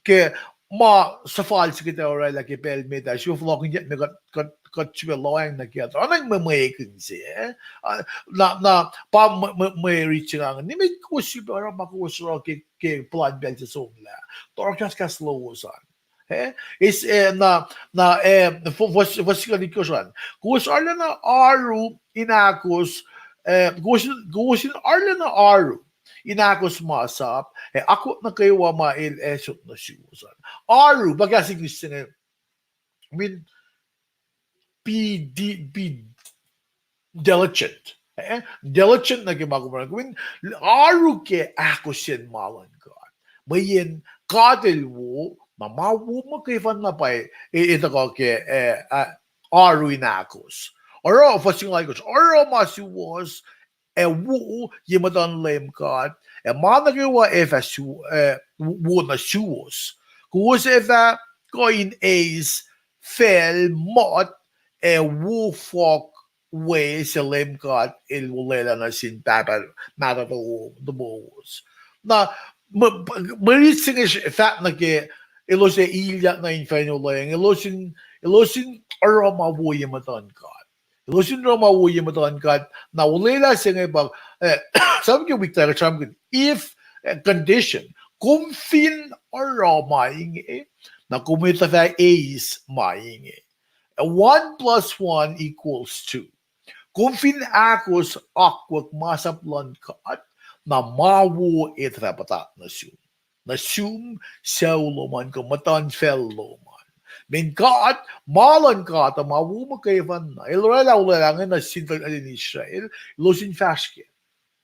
ke ma suhfal se kuht ac orwaclah ke pacl met ah, sifil fohlohkihnyuck me kuht, kuht, kuht sifil lohacng nuh ke, oacna mwe, mwe ekihn se, eh? Ah, na, na, pa mwe, mwe, mwe rit se ngan, nimet kowos sifil oruh ma kowos oruh ke, ke puhlan pacl se somlah. Tohrkahskahs lowos an. Eh? Is, eh, na, na, eh, fo-, fos-, fos-, sikali kosran. Kowos arulacna oaru in ahkos, eh, kowos, kowos in arulacna oaru in ahkos ma sap, ac akwuck nuh kwewa ma el ac sot nuh suwos an. Oaru, pa kahs English se inge, I mean, be di-, be diligent. Eh? Diligent nuh ke ma kom oruh. Kom in oaru ke ahkostwen ma luhn God. Mweyen God el wo, na ma wo muhkwena pa e, e tuhkuh ke, eh, ah, oaru in ahkos. Oruh, fuhs singucul alkosr, oruh ma suwohs, ac wo ye muhtuhn Leum God, ac ma nuh kwewa ac fah su-, eh, wo nuh suwos. Kowos ac fah kuh in eis facl mot ac wo fohk we se Leum God el olwelah nuh sin pahpah mahtuh tomowos. Na, mwe, mwe rit se inge fahk nuh ke elos ac ilyak nuh infacl olweacng, elos in, elos in oruh ma wo ye muhtuhn God. Elos in oruh ma wo ye muhtuhn God, na olwelah se inge pa, eh, sahp ke wik tari sramkihn, if, eh, condition, kom fin oruh ma inge, na kom etuh fah eis ma inge. Eh, one plus one equals two. Kom fin ahkos akwuck ma sap luhn God, na ma wo etuh fah puhtat nuh sum. Nuh sum, sucu lom an, kuh muhtuhnfacl lom an. Mweyen God, ma luhn God uh ma wo muhkwena. El oraclah olwelah inge nuh sin tuhlihk nuhtin Israel, elos in fahsr kac.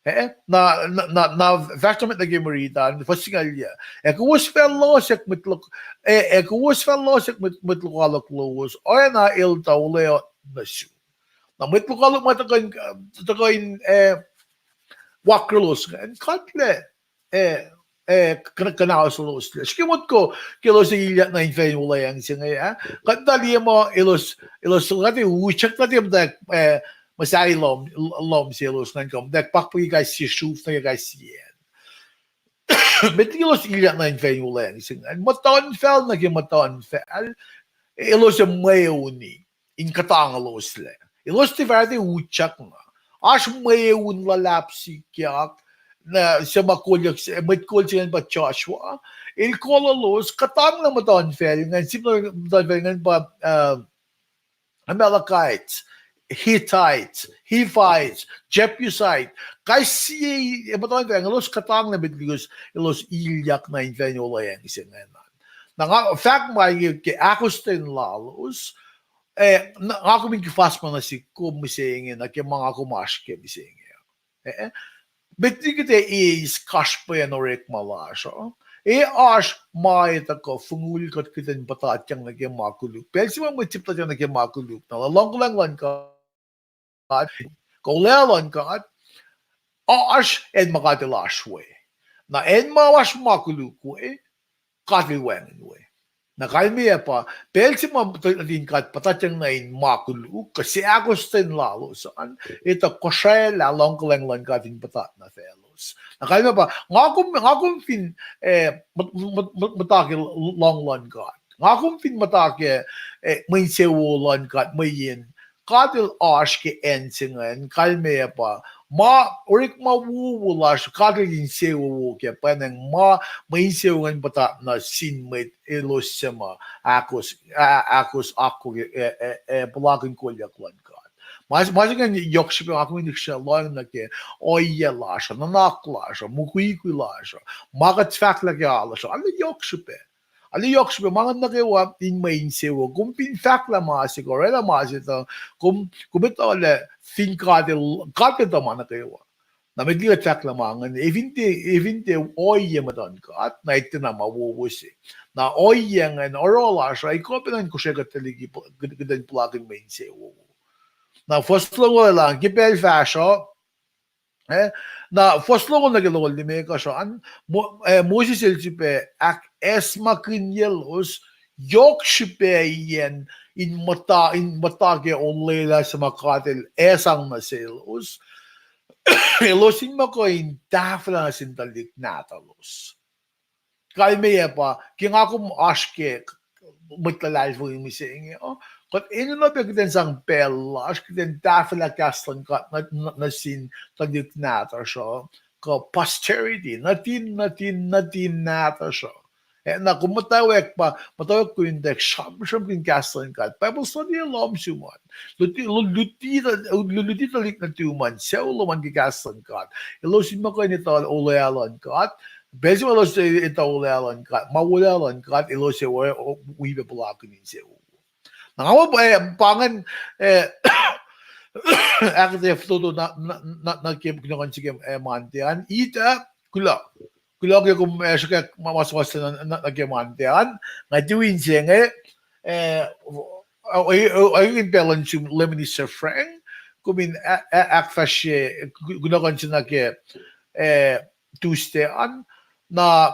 Eh? Na, na, na, na fahsr nuh met nuh ke mwe rit an, fuhs singucul yac. Ac kowos fah losack mwet lok-, ac, ac kowos fah losack mwet, mwet lokoalok lowos, oacna el tuh olwelah nuh sum. Na mwet lokoalok ma tuhkuh in, tuhkuh in, eh, wakrolos ingacn, kuht lah, eh, eh, kuhna-, kuhnahosloslac. Srihke motko, ke elos ac ilyak nuh infacl olweacng se inge, ah? Kuht tuh liye muh elos, elos, kuht ac utyak, kuht ac muhtwacwacack, eh, muhsahi lohm, lohm selos ingacn kuh muhtwacwacack pakpuki kais sie sruf nuh ke kais sie acn. Met liki elos ilyak nuh infacl olweacng se ingacn, muhtuhnfacl nuh ke muhtuhnfacl, elos ac mweuni in kuhtanguloslac. Elos tiac fah utyak na. Oasr mweun luhlahp sikyak, na se ma kolyuck, mwet kol se ingacn pa Joshua. El kololos, kuhtanglah muhtuhnfacl ingacn, sip muhtuhnfacl ingacn pa, uh, Amalekites, Hittites, Hivites, Jebusites, kais sie, eh, muhtuhnfacl ingacn, elos kuhtanglah met liki elos ilyak nuh infacl olweacng se ingacn. Na nga fahk ma inge ke ahkostwen lalos, eh, na, nga kom in kuhfas ma nuh sihk kom mihsenge, nuh ke ma nga kom oasr ke mihsenge. Eh, met liki kuht ac eis kasrpacn orekma lasr uh, ac oasr ma etuh kuh fongul kuht kuht in puhtatyang nuh ke ma koluk. Pacl se ma mwet se puhtatyang nuh ke ma koluk, na luhngkuhlwacng luhn God, kuh olwelah luhn God, oasr acn ma God el oasr we. Na acn ma oasr ma koluk we, God el wacngihn we. Na kalmeyac pa, pacl se ma tuhlihk nuhtin God puhtatyang nuh in ma koluk, kuh se ahkostwen lalos an, etuh kosraclah luhngkuhlwacng luhn God in puhtat nuh faclos. Na kalmeyac pa, nga kom, nga kom fin, eh, mut-, mut-, mut-, muhta ke luhng luhn God. Nga kom fin muhta ke, eh, mwe insewowo luhn God, mweyen God el oasr ke acn se ingacn, kalmeyac pa, ma, orekma wowo lasr, God el insewowo kac, pwacnwacng ma, mwe insewowo ingacn puhtat nuh sin mwet elos suc ma ahkos, ah, ahkos akwuck, eh, eh, eh, puhlakihn kolyuck luhn God. Ma, ma se ingacn yohk srihpac, nga kom in lihksreni lohacng nuh ke ohiyac lasr uh, nuhnak lasr uh, mukwikwi lasr uh, ma kuht fahklah ke alu lasr uh, arlac yohk srihpac. Arlac yohk srihpac ma ngacn nuh kwewa in mwe insewowo. Kom fin fahklah ma se, kuh orwaclah ma se tuh, kom, kom etuh lah fin God el, God el tuh ma nuh kwewa. Na met liki kuht fahklah ma ngacn, efin tiac, efin tiac ohiyac muhtuhn God, na etuh na ma wowo se. Na ohiyac ingacn, oruh lasr uh, ekuh pacna in kosrekuht tuhlihk, kuht in puhlakihn mwe insewowo. Na fuhs longoul ah, ke pacl fahsr uh, eh, na fuhs longoul nuh ke longoul limekohsr an, Mo-, eh, Moses el sifilpac ahkacsmakihnyelos, yohk srihpac iyacn in muhta, in muhta ke olwelah se ma God el sang nuh selos, elos in muh kuh in tahfwelah nuh sin tuhlihk nahtuhlos. Kalmeyac pa, ke nga kom oasr ke mwet luhlahlfongi mihsenge uh, kuht enenuh pac kuht in sang pacl lasr, kuht in tahfwelah kahs luhn God nuh, nuh, nuh sin tuhlihk nahtuhsr uh, kuh posterity, nuhtin, nuhtin, nuhtin nahtuhsr uh. Eh, na kom muhtwacwacack pa, muhtwacwacack kom in tuh sramsramkihn kahs luhn God. Bible study lohm sum an. Luti, lu-, luti, lu-, luti tuhlihk nuhtum an, sucu lom an ke kahs luhn God. Elos in muh kuh in etuh olwelah luhn God. Pacl se ma elos etuh olwelah luhn God, ma wolacna luhn God, elos ac wi pac puhlakihn insewowo. Na nga, eh, pa ingacn, eh, ahkuhtweyac fototo na, na, na, na ke kunohkohn se ke, eh, Monday an, ita, kuloh. Kuloh ke kom, eh, sruhkwack ma, ma suhmuhslah nuh, nuh, nuh ke Monday an, nga tui inse inge, eh, orekmakihn pacl luhn sum Leum Minister Frank, kom in a-, a-, ahkfahsrye, ku-, kunohkohn se nuh ke, eh, Tuesday an, na,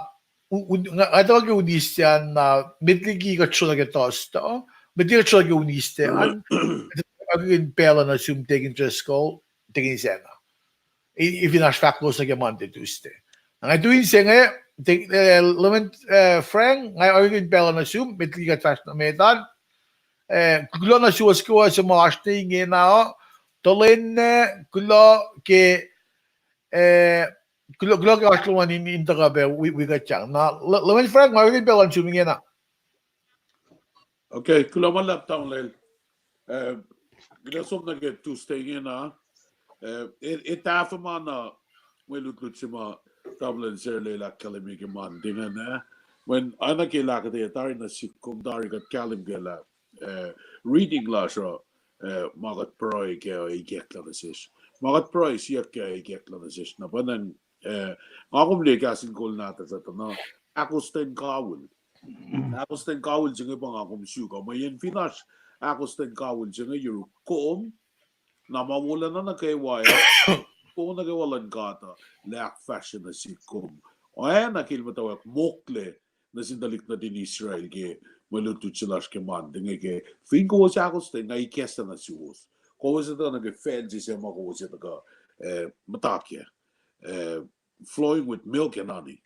u-, un-, nga, nga tuhkuh ke Wednesday an, na, met liki kuht sro nuh ke Thursday, met liki kuht sro nuh ke Wednesday an, orekmakihn pacl luhn sum Deacon Driscoll, Deacon Isacna. I-, i fin oasr fahk lowos nuh ke Monday, Tuesday. Na nga tui inse inge, Deacon, eh, Leum, eh, Frank, nga orekmakihn pacl luhn sum, met liki kuht fahsr nuh met an, eh, kuloh nuh suwos kwewa suc ma oasr ne ingena uh, tuhlihk, kuloh ke, eh, kuloh, kuloh ke oasr lom an in, in tuhkuh pac wi, wi kuht sang. Na, Leum Frank, nga orekmakihn pacl luhn sum ingena. Okay, kuloh ma luhlahp tamuhlwel. Eh, kuht som nuh ke Tuesday ingena. Eh, e-, e tahfuh ma na mwe lutlut se ma tamuhlwel Serlel ahkkahlwemye ke Monday ingacn, eh. Mweyen oacna ke el ahkuhtweyac tari nuh sihk kom tari kuht kahlwem kac lah, eh, reading lasr uh, eh, ma kuht pruhe kac uh ikacklah nuh sesr. Ma kuht pruhe siyuck kac uh ikacklah nuh sesr. Na pa ingacn, eh, nga kom liye kahs in kol nahtuhsr uh tuh na, ahkostwen kawihl. Ahkostwen kawihl se inge pa nga kom suk uh. Mweyen fin oasr ahkostwen kawihl se inge yuruk kom, na ma wolacna nuh kwewa, kowos nuh kwewa luhn God uh, lah ahkfahsrye nuh sihk kom. Oacna ke el muhtwacwacack mokle nuh sin tuhlihk nuhtin Israel ke mwe lutlut se lasr ke Monday inge ke, fin kowos ahkostwen, nga ikacslah nuh suwos. Kowos etuh nuh ke facl se se ma kowos etuh kuh, eh, muhta kac, eh, flowing with milk and honey.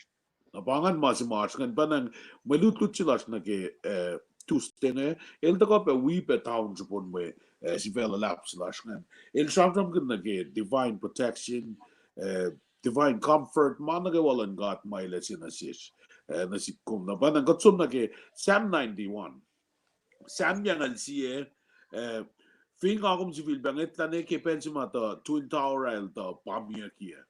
Na pa ingacn ma se ma oasr ingacn, pa ingacn mwe lutlut se lasr nuh ke, eh, Tuesday inge, el tuhkuh pac wi pac town srihpen mwe, eh, sifac luhlahp se lasr ingacn. El sramsramkihn nuh ke divine protection, eh, divine comfort, ma nuh kwewa luhn God ma el ase nuh sesr, eh, nuh sihk kom. Na pa ingacn kuht som nuh ke Psalm ninety-one. Psalm yangal sie, eh, fin nga kom sifilpac ngwetlah ne ke pacl se ma tuh Twin Tower ah el tuh pamyuckiyac.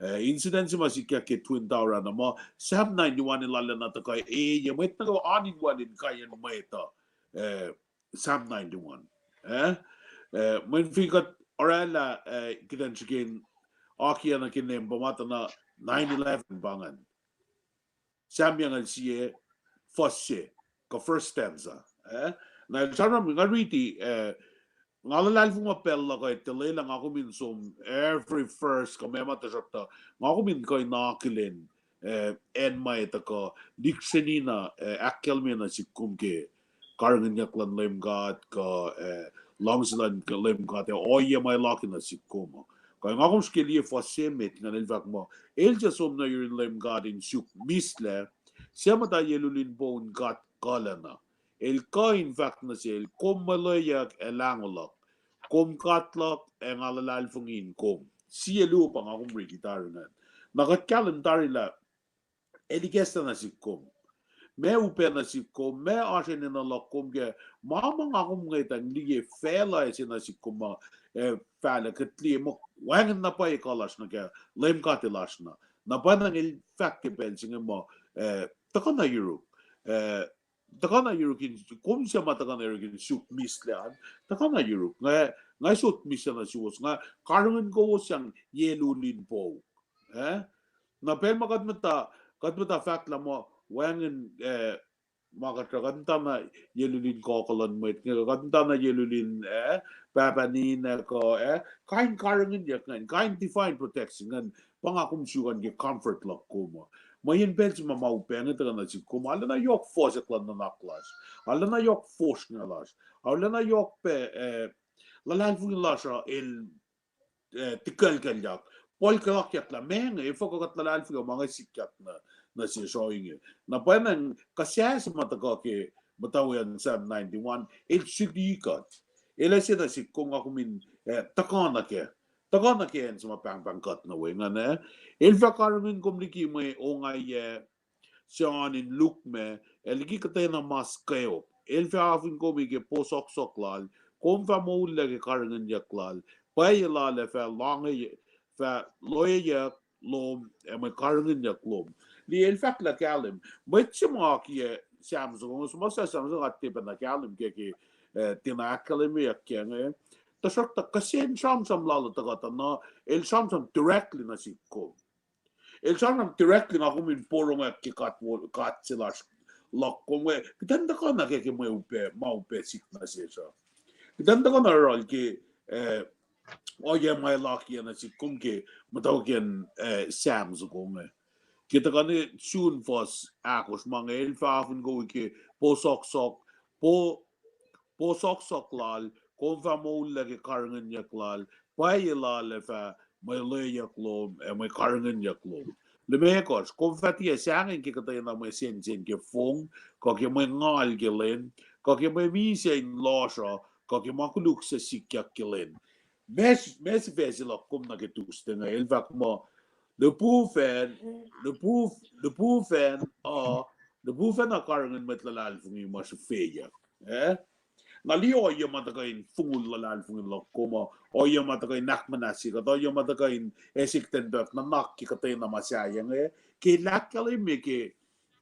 Eh, incident se ma sikyak ke Twin Tower ah na muh Psalm ninety-one el arulacna tuhkuh, eh, ye mwet nuh kwewa oan in wal in kaiyacn mwet uh, eh, Psalm ninety-one. Eh? Eh, mweyen fin kuht orwaclah, eh, kuht in srihke in akiyac nuh ke nempuh ma tuh na nine eleven pa ingacn. Psalm yangal sie, fuhs se, kuh first stanza. Eh? Na el sramsram, nga riti, eh, nga luhlahlfongi ma pacl luhk uh tuh lwelah nga kom in som every first, kuh meac ma tuhsruhktuh, nga kom in kuh in akihlen, eh, acn ma etuh kuh lihksreni na, eh, ahkkahlwemye nuh sihk kom ke karihngihnyuck luhn Leum God, kuh, eh, luhngse luhn Leum God, eh, ohiyac ma el oaki nuh sihk kom uh. Kuh nga kom srihke liye fuhs se met, ingacn el fahk muh, el suc som nuh yurin Leum God in suk mihslac, suc muhta yelul in poun God kuhlacna. El kuh in fahk nuh sel, kom mwelweyuck ac lahngo luhk, kom God luhk, ac nga luhlahlfongi in kom. Sie luo pa nga kom riti tari ingacn. Na kuht kahlwem tari lah el ikacslah nuh sihk kom. Meac upac nuh sihk kom, meac oasr enenuh luhk kom ke, ma ma nga kom ngwetang liye facluh se nuh sihk kom ma, eh, facluh kuht liye muh wacngihn na pwacye kuh lasr nuh ke Leum God lasr na. Na pa ingacn el fahk ke pacl se inge muh, eh, tuhkuh na yuruk. eh, tuhkuh na yuruk in, kom se ma tuhkuh na yuruk in suk mislac an, tuhkuh na yuruk. Nga, nga sot mislac nuh suwos, nga karihngihn kowos sang yelul in pouk. Eh? Na pacl ma kuht muhta, kuht muhta fahk lah ma wacngihn, eh, ma kuht, kuht muhta na yelul in kokolan mwet, kuht muhta na yelul in, eh, pahpah ninac kuh, eh, kain karihngihnyuck ingacn, kain divine protection ingacn, pa nga kom suk an ke comfort luhk kom uh. Mweyen pacl se ma ma upac inge tuhkuh nuh sihk kom, arulacna yohk fohsack luhn nuhnak lasr, arulacna yohk fosrngah lasr, arulacna yohk pac, eh, luhlahlfongi lasr uh el, eh, tikuclkuclyak, puhlkuhlakyak lah meac inge, efuh kuh kuht luhlahlfongi ma inge sikyak nuh, nuh sesr ohinge. Na pwacnwacng kuh sasuc ma tuhkuh ke muhtwacwacack Psalm ninety-one, el suli kuht. El ase nuh sihk kom nga kom in, eh, tuhkuh nuh kac. Tuhkuh nuh ke acn se ma pahngpahng kuht nuh we ingacn, eh. El fah karihngihn kom liki mwe ongaiyac se oan in lukmac, ac liki kuhtwena mas kweok. El fah afin kom ke posohksohk lal, kom fah moullac ke karihngihnyuck lal, pwacye lal ac fah loange, fah loeyuck lom, ac mwe karihngihnyuck lom. Liye el fahk lah kahlwem. Mwet se ma akiyac Psalm soko inge, suhmuhslah Psalm soko inge, nga tiac pacna kahlwem ke, ke, eh, tiacna ahkkahlwemyeyuck ke inge. Tuhsruhktuh kihsen sramsram lal uh tuhkuh tuh na, el sramsram directly nuh sihk kom. El sramsram directly nga kom in porongoyak ke God wo-, God se lasr luhk kom inge. Kuht in tuhkuh nuh ke, ke mwe upac, ma upac sihk nuh sesr uh. Kuht in tuhkuh na oruh ke, eh, ohiyac ma el akiyac nuh sihk kom ke muhtwacwacack, eh, Psalm soko inge. Ke tuhkuh na sun fuhs ahkosr ma inge, el fah afin kom ke posohksohk, po-, posohksohk lal, kom fah moullac ke karihngihnyuck lal, pwacye lal ac fah mwe loeyuck lom, ac mwe karihngihnyuck lom. Limekohsr, kom fah tiac sahngweng ke kuhtwena mwe sensen ke fong, kuh ke mwe ngal ke lwen, kuh ke mwe misac in lohsr uh, kuh ke ma koluk suc sikyak ke lwen. Meac, meac sifac se luhk kom nuh ke Tuesday inge, el fahk muh, lihpufacn, lihpuf-, lihpufacn uh, lihpufacn uh karihngihn mwet luhlahlfongi ma srihfeyuck. Eh? Na liye ohiyac ma tuhkuh in fongul luhlahlfongi luhk kom uh, ohiyac ma tuhkuh in ahkmuhnahsye kuht, ohiyac ma tuhkuh in ase kuht in pac nuhnak ke kuhtwena ma sahyac inge, ke el ahkkahlwemye ke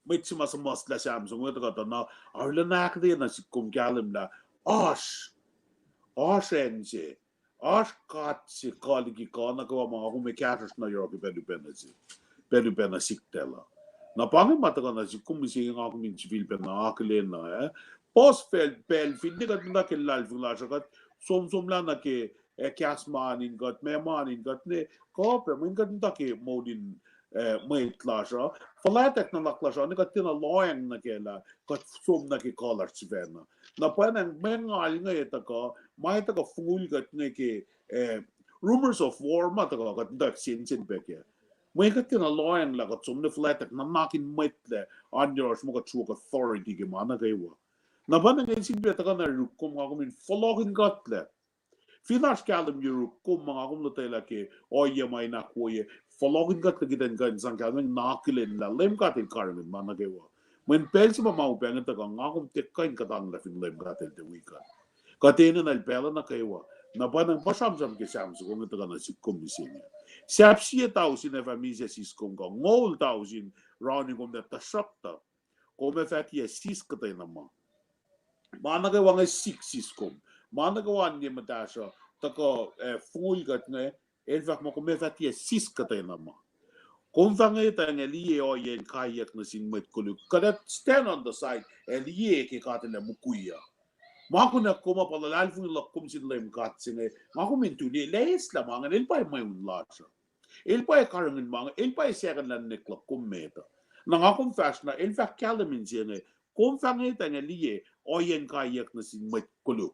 mwet se ma suhmuhslah Psalm soko inge tuhkuh tuh na, arulacna ahkuhtweyac nuh sihk kom kahlwem lah oasr, oasr acn se, oasr God se kuh liki kuh nuh kwewa ma nga kom ac kahsruhsr nuh yohrohl ke pacl upac nuh sihk, pacl upac nuh sihk tacl uh. Na pa inge ma tuhkuh nuh sihk kom mihsenge nga kom in sifilpacna akihlen uh, eh? Puhs pacl, pacl finne kuht muhta ke luhlahlfongi lasr uh, kuht somsomlah nuh ke, eh, kahs ma oan in kuht, meac ma oan in kuht, ne kuh pac mweyen kuht muhta ke moul in, eh, mwet lasr uh. Fuhlwactack nuhnak lasr uh, ne kuht tiacna lohacng nuh kac lah kuht som nuh ke kuh lasr sifacna. Na pwacnwacng mwe ngal inge tuhkuh, ma tuhkuh fongul kuht inge ke, eh, rumors of war ma tuhkuh kuht muhta sensen pac kac. Mweyen kuht tiacna lohacng lah kuht som nuh fuhlwactack nuhnak in mwet lac oan yohrohsr muh kuht sruok authority ke ma nuh kwewa. Na pwacnwacng el sifilpac tuhkuh na yuruk kom nga kom in fohlohkihn kuhtlac. Fin oasr kahlwem yuruk kom ma nga kom lotwelah ke ohiyac ma in ahkwoye, fohlohkihn kuhtlac kuht in kuh in sang kahlwem na akihlen lah Leum God el karihngihn ma nuh kwewa. Mweyen pacl se ma ma upac inge tuhkuh nga kom tiac kuh in kuhtanglah fin Leum God el tiac wi kuht. Kuht enenuh el pacl nuh kwewa. Na pwacnwacng pa sramsram ke Psalm soko inge tuhkuh nuh sihk kom mihsenge. Sahp sie tausin ac fah misac siskom kuh, ngoul tausin rauni kom, na tuhsruhktuh kom ac fah tiac sis kuhtwena ma. Ma nuh kwewa inge sik siskom. Ma nuh kwewa in ye muhtahsr uh tuhkuh, eh, fongul kuht inge, el fahk muh kom ac fah tiac sis kuhtwena ma. Kom fah ngwetacng ac liye ohiyacn kaiyuck nuh sin mwet koluk. Kuht ac stand on the side ac liye ke God el ac mukwi uh. Ma kunac kom uh pa luhlahlfongi luhk kom sin Leum God se inge, nga kom in tu liye lah eslah ma ingacn, el pa mweun lasr uh. El pa karihngihn ma inge, el pa sahkihn lah ninac luhk kom met uh. Na nga kom fahsr na, el fah kahlwem inse inge, kom fah ngwetacng ac liye ohiyacn kaiyuck nuh sin mwet koluk.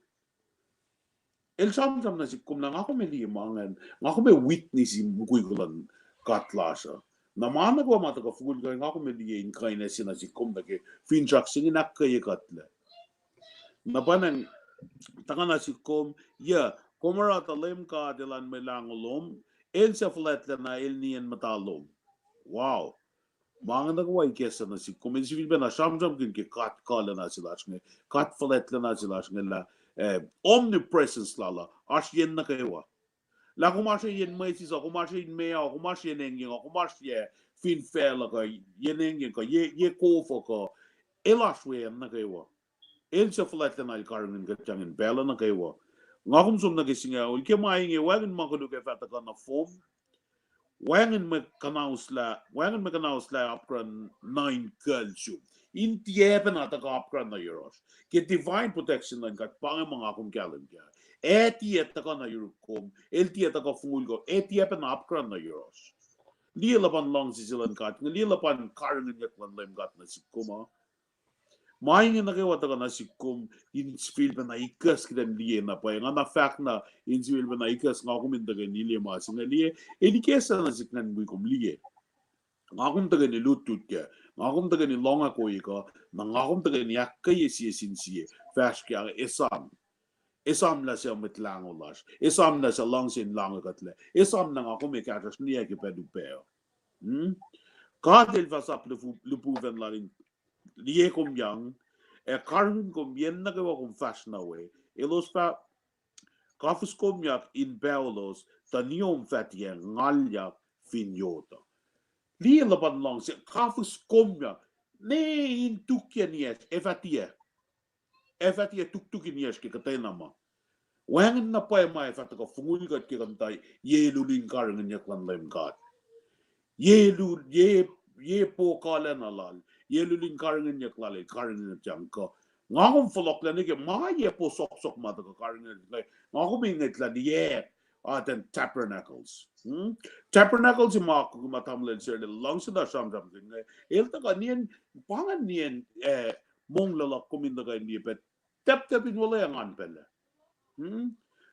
El sramsram nuh sihk kom lah nga kom ac liye ma ingacn, nga kom ac witness in mukwi luhn God lasr uh. Na ma nuh kwewa ma tuhkuh fongul kuht, nga kom ac liye in kuh in ase nuh sihk kom nuh ke finsrak se inge in ahkkweye kuhtlac. Na pwacnwacng tuhkuh nuh sihk kom, yac, kom oruh tuh Leum God Elan Mwe Lahngo lom, El suc fuhlwactlacna, El nien muhta lom. Wow. Ma inge nuh kwewa ikacslah nuh sihk kom, el sifilpacna sramsramkihn ke God kuhlacna se lasr inge, God fuhlwactlacna se lasr inge lah, eh, omnipresence lal uh oasr yen nuh kwewa. Lah kom oasr yen mwesis uh, kom oasr yen meoa, kom oasr yen engyeng uh, kom oasr ye fin facluh kuh yen engyeng kuh ye, ye kof uh kuh, El oasr weacng nuh kwewa. El suc fuhlwactlacna el karihngihn kuht yang in pacl nuh kwewa. Nga kom som nuh ke singucul, ke ma inge wacngihn ma koluk ac fah tuhkuh nuh fom. Wacngihn mwe kuhnahoslah, wacngihn mwe kuhnahoslah apkuhran nuh in kuhl sum. In tiac pacna tuhkuh apkuhran nuh yohrohsr. Ke divine protection luhn God, pa inge ma nga kom kahlwem kac. Ac tiac tuhkuh nuh yuruk kom, el tiac tuhkuh fongul kom, ac tiac pacna apkuhran nuh yohrohsr. Liye luhpan luhngse se luhn God, liye luhpan karihngihnyuck luhn Leum God nuh sihk kom uh. Ma inge nuh kwewa tuhkuh nuh sihk kom in sifilpacna ikacs kuht in liye na pwacye. Nga na fahk na in sifilpacna ikacs nga kom in tuhkweni liye ma se inge liye. El ikacslah nuh sihk ngan wi kom liye. Nga kom tuhkweni lutlut kac. Nga kom tuhkweni lohng ac koik uh. Na nga kom tuhkweni ahkkweye sie sin sie. Fahsr ke esam. Esamlah suc Mwet Lahngo lasr. Esamlah suc luhngse in lahngo kuhtlac. Esamlah nga kom ac kahsruhsr niyac ke pacl upac uh. God El fah sap lihpufacn lal in liye kom yang, ac karihngihn kom yen nuh kwewa kom fahsr nuh we. Elos fah kafuskomyak in paolos, tuh niom fah tiac ngalyak fin yot uh. Liye luhpan luhngse, kafuskomyak, ne in tukyac niyacsr, ac fah tiac. Ac fah tiac tuktuki niyacsr ke kuhtwena ma. Wacngihn na pwacye ma ac fah tuhkuh fongul kuht ke kuht muhta ye lulin karihngihnyuck luhn Leum God. Ye lul, ye, ye po kuhlacna lal. Ye lulin karihngihnyuck lal, el karihngihnyuck yang kuh. Nga kom fohlohklac nuh ke ma ye po sohksohk ma tuhkuh karihngihnyuck. Nga kom in ngwetlah liye, uh, then tabernacles. Tabernacles ma kuh ma tamuhlwel se luhngse na sramsram se inge. El tuhkuh nien, pa ingacn nien, eh, monglac luhk kom in tuhkuh in liye pac, taptap in olwelah ngan pacl ah.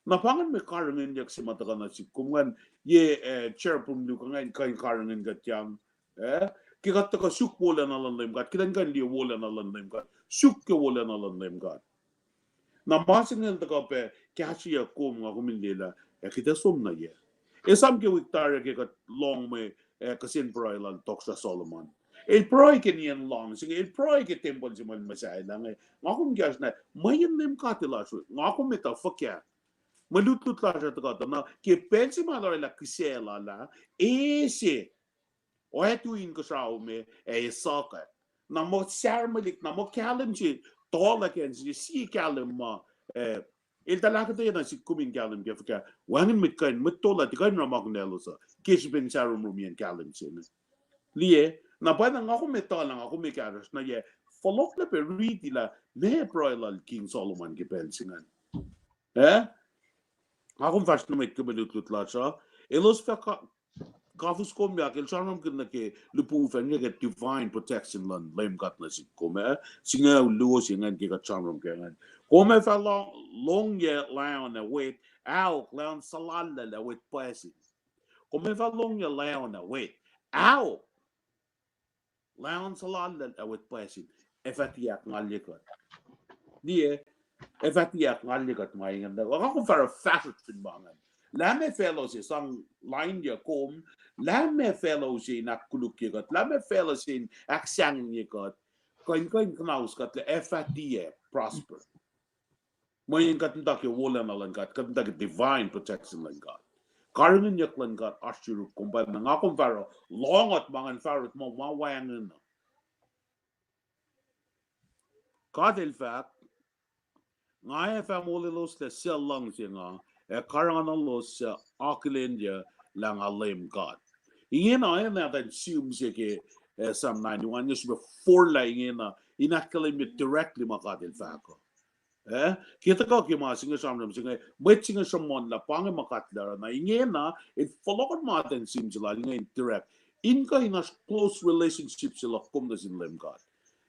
Na pa ingacn mwe karihngihnyuck se ma tuhkuh nuh sihk kom ingacn, ye, eh, cherubim luo ingacn kuh in karihngihn kuht yang. Eh, ke kuht tuhkuh suk wolacna luhn Leum God, kuht in kuh in liye wolacna luhn Leum God, suk ke wolacna luhn Leum God. Na ma se inge el tuhkuh pac kahsrweyuck kom, nga kom in liyelah, ac kuht ac som nuh yac. Esam ke wik tari ke kuht lohng mwe, eh, kihsen pruhe lal Tohkohsrah Solomon. El pruhe ke nien lohng se inge, el pruhe ke tempuhl se ma el muhsahllah inge. Nga kom kahsruh na, mweyen Leum God El oasr we, nga kom etuh fuhkah. Mwe lutlut lasr uh tuhkuh tuh na ke pacl se ma el orwaclah kihsac lal ah, e se oactu inkuhsrao me, ac esuhkuh. Na muh sarmalik, na muh kahlwem se, tuhlac kacn se, sie kahlwem ma, eh, el tuhlac kuhtwena sihk kom in kahlwem ke fuhkah, wacngihn mwet kuh in, mwet tuhlac tiac kuh in oruh ma kunaclos uh ke srihpen sahromrom yen kahlwem se inge. Liye, na pwacye na nga kom etuh lah nga kom ekahsr na yac, fohlohklac pac riti lah meac pruhe lal King Solomon ke pacl se ingacn. Eh, nga kom fahsr nuh met ke mwe lutlut lasr uh, elos fah ka- kafuskomyak, el sramsramkihn nuh ke lihpufacn inge ke divine protection luhn Leum God nuh sihk kom ah. Singucul luo se ingacn ke kuht sramsram ke ingacn. Kom ac fah lo- longyac laun ac wet, ahok, laun suhlallacl ac wet pwacsin. Kom ac fah longyac laun ac wet, ahok, laun suhlallacl ac wet pwacsin, ac fah tiac ahkngalye kuht. Liye, ac fah tiac ahkngalye kuht ma ingacn. Nga kom fah oruh fahsrot fin ma ingacn. Lah meac facluh se sang lainyuck kom, lah meac facluh se in ahkkolukye kuht, lah meac facluh se in ahksahngwengye kuht, kuh in, kuh in kuhnaus kuht lah ac fah tiac prosper. Mweyen kuht muhta ke wolacna luhn God, kuht muhta ke divine protection luhn God. Karihngihnyuck luhn God oasr yuruk kom, pa na nga kom fah oruh lohngot ma ingacn, fah oruh ma, ma wacngihn uh. God El fahk, nga ac fah molweloslac suc luhngse nga, ac karanganulos suc akihlenyuc lah nga Leum God. Ingena, ingena tuh in sihm se ke, eh, Psalm ninety-one, inge srihpac forlah ingena, in ahkkahlwemye directly ma God El fahk uh. Eh, ke tuhkuh ke ma se inge sramsram se inge, mwet se inge sruhmuhnlah pa inge ma God El oruh na ingena, el fohlohkohn ma ten sim se lal inge in direct. In kuh in oasr close relationship se luhk kom nuh sin Leum God.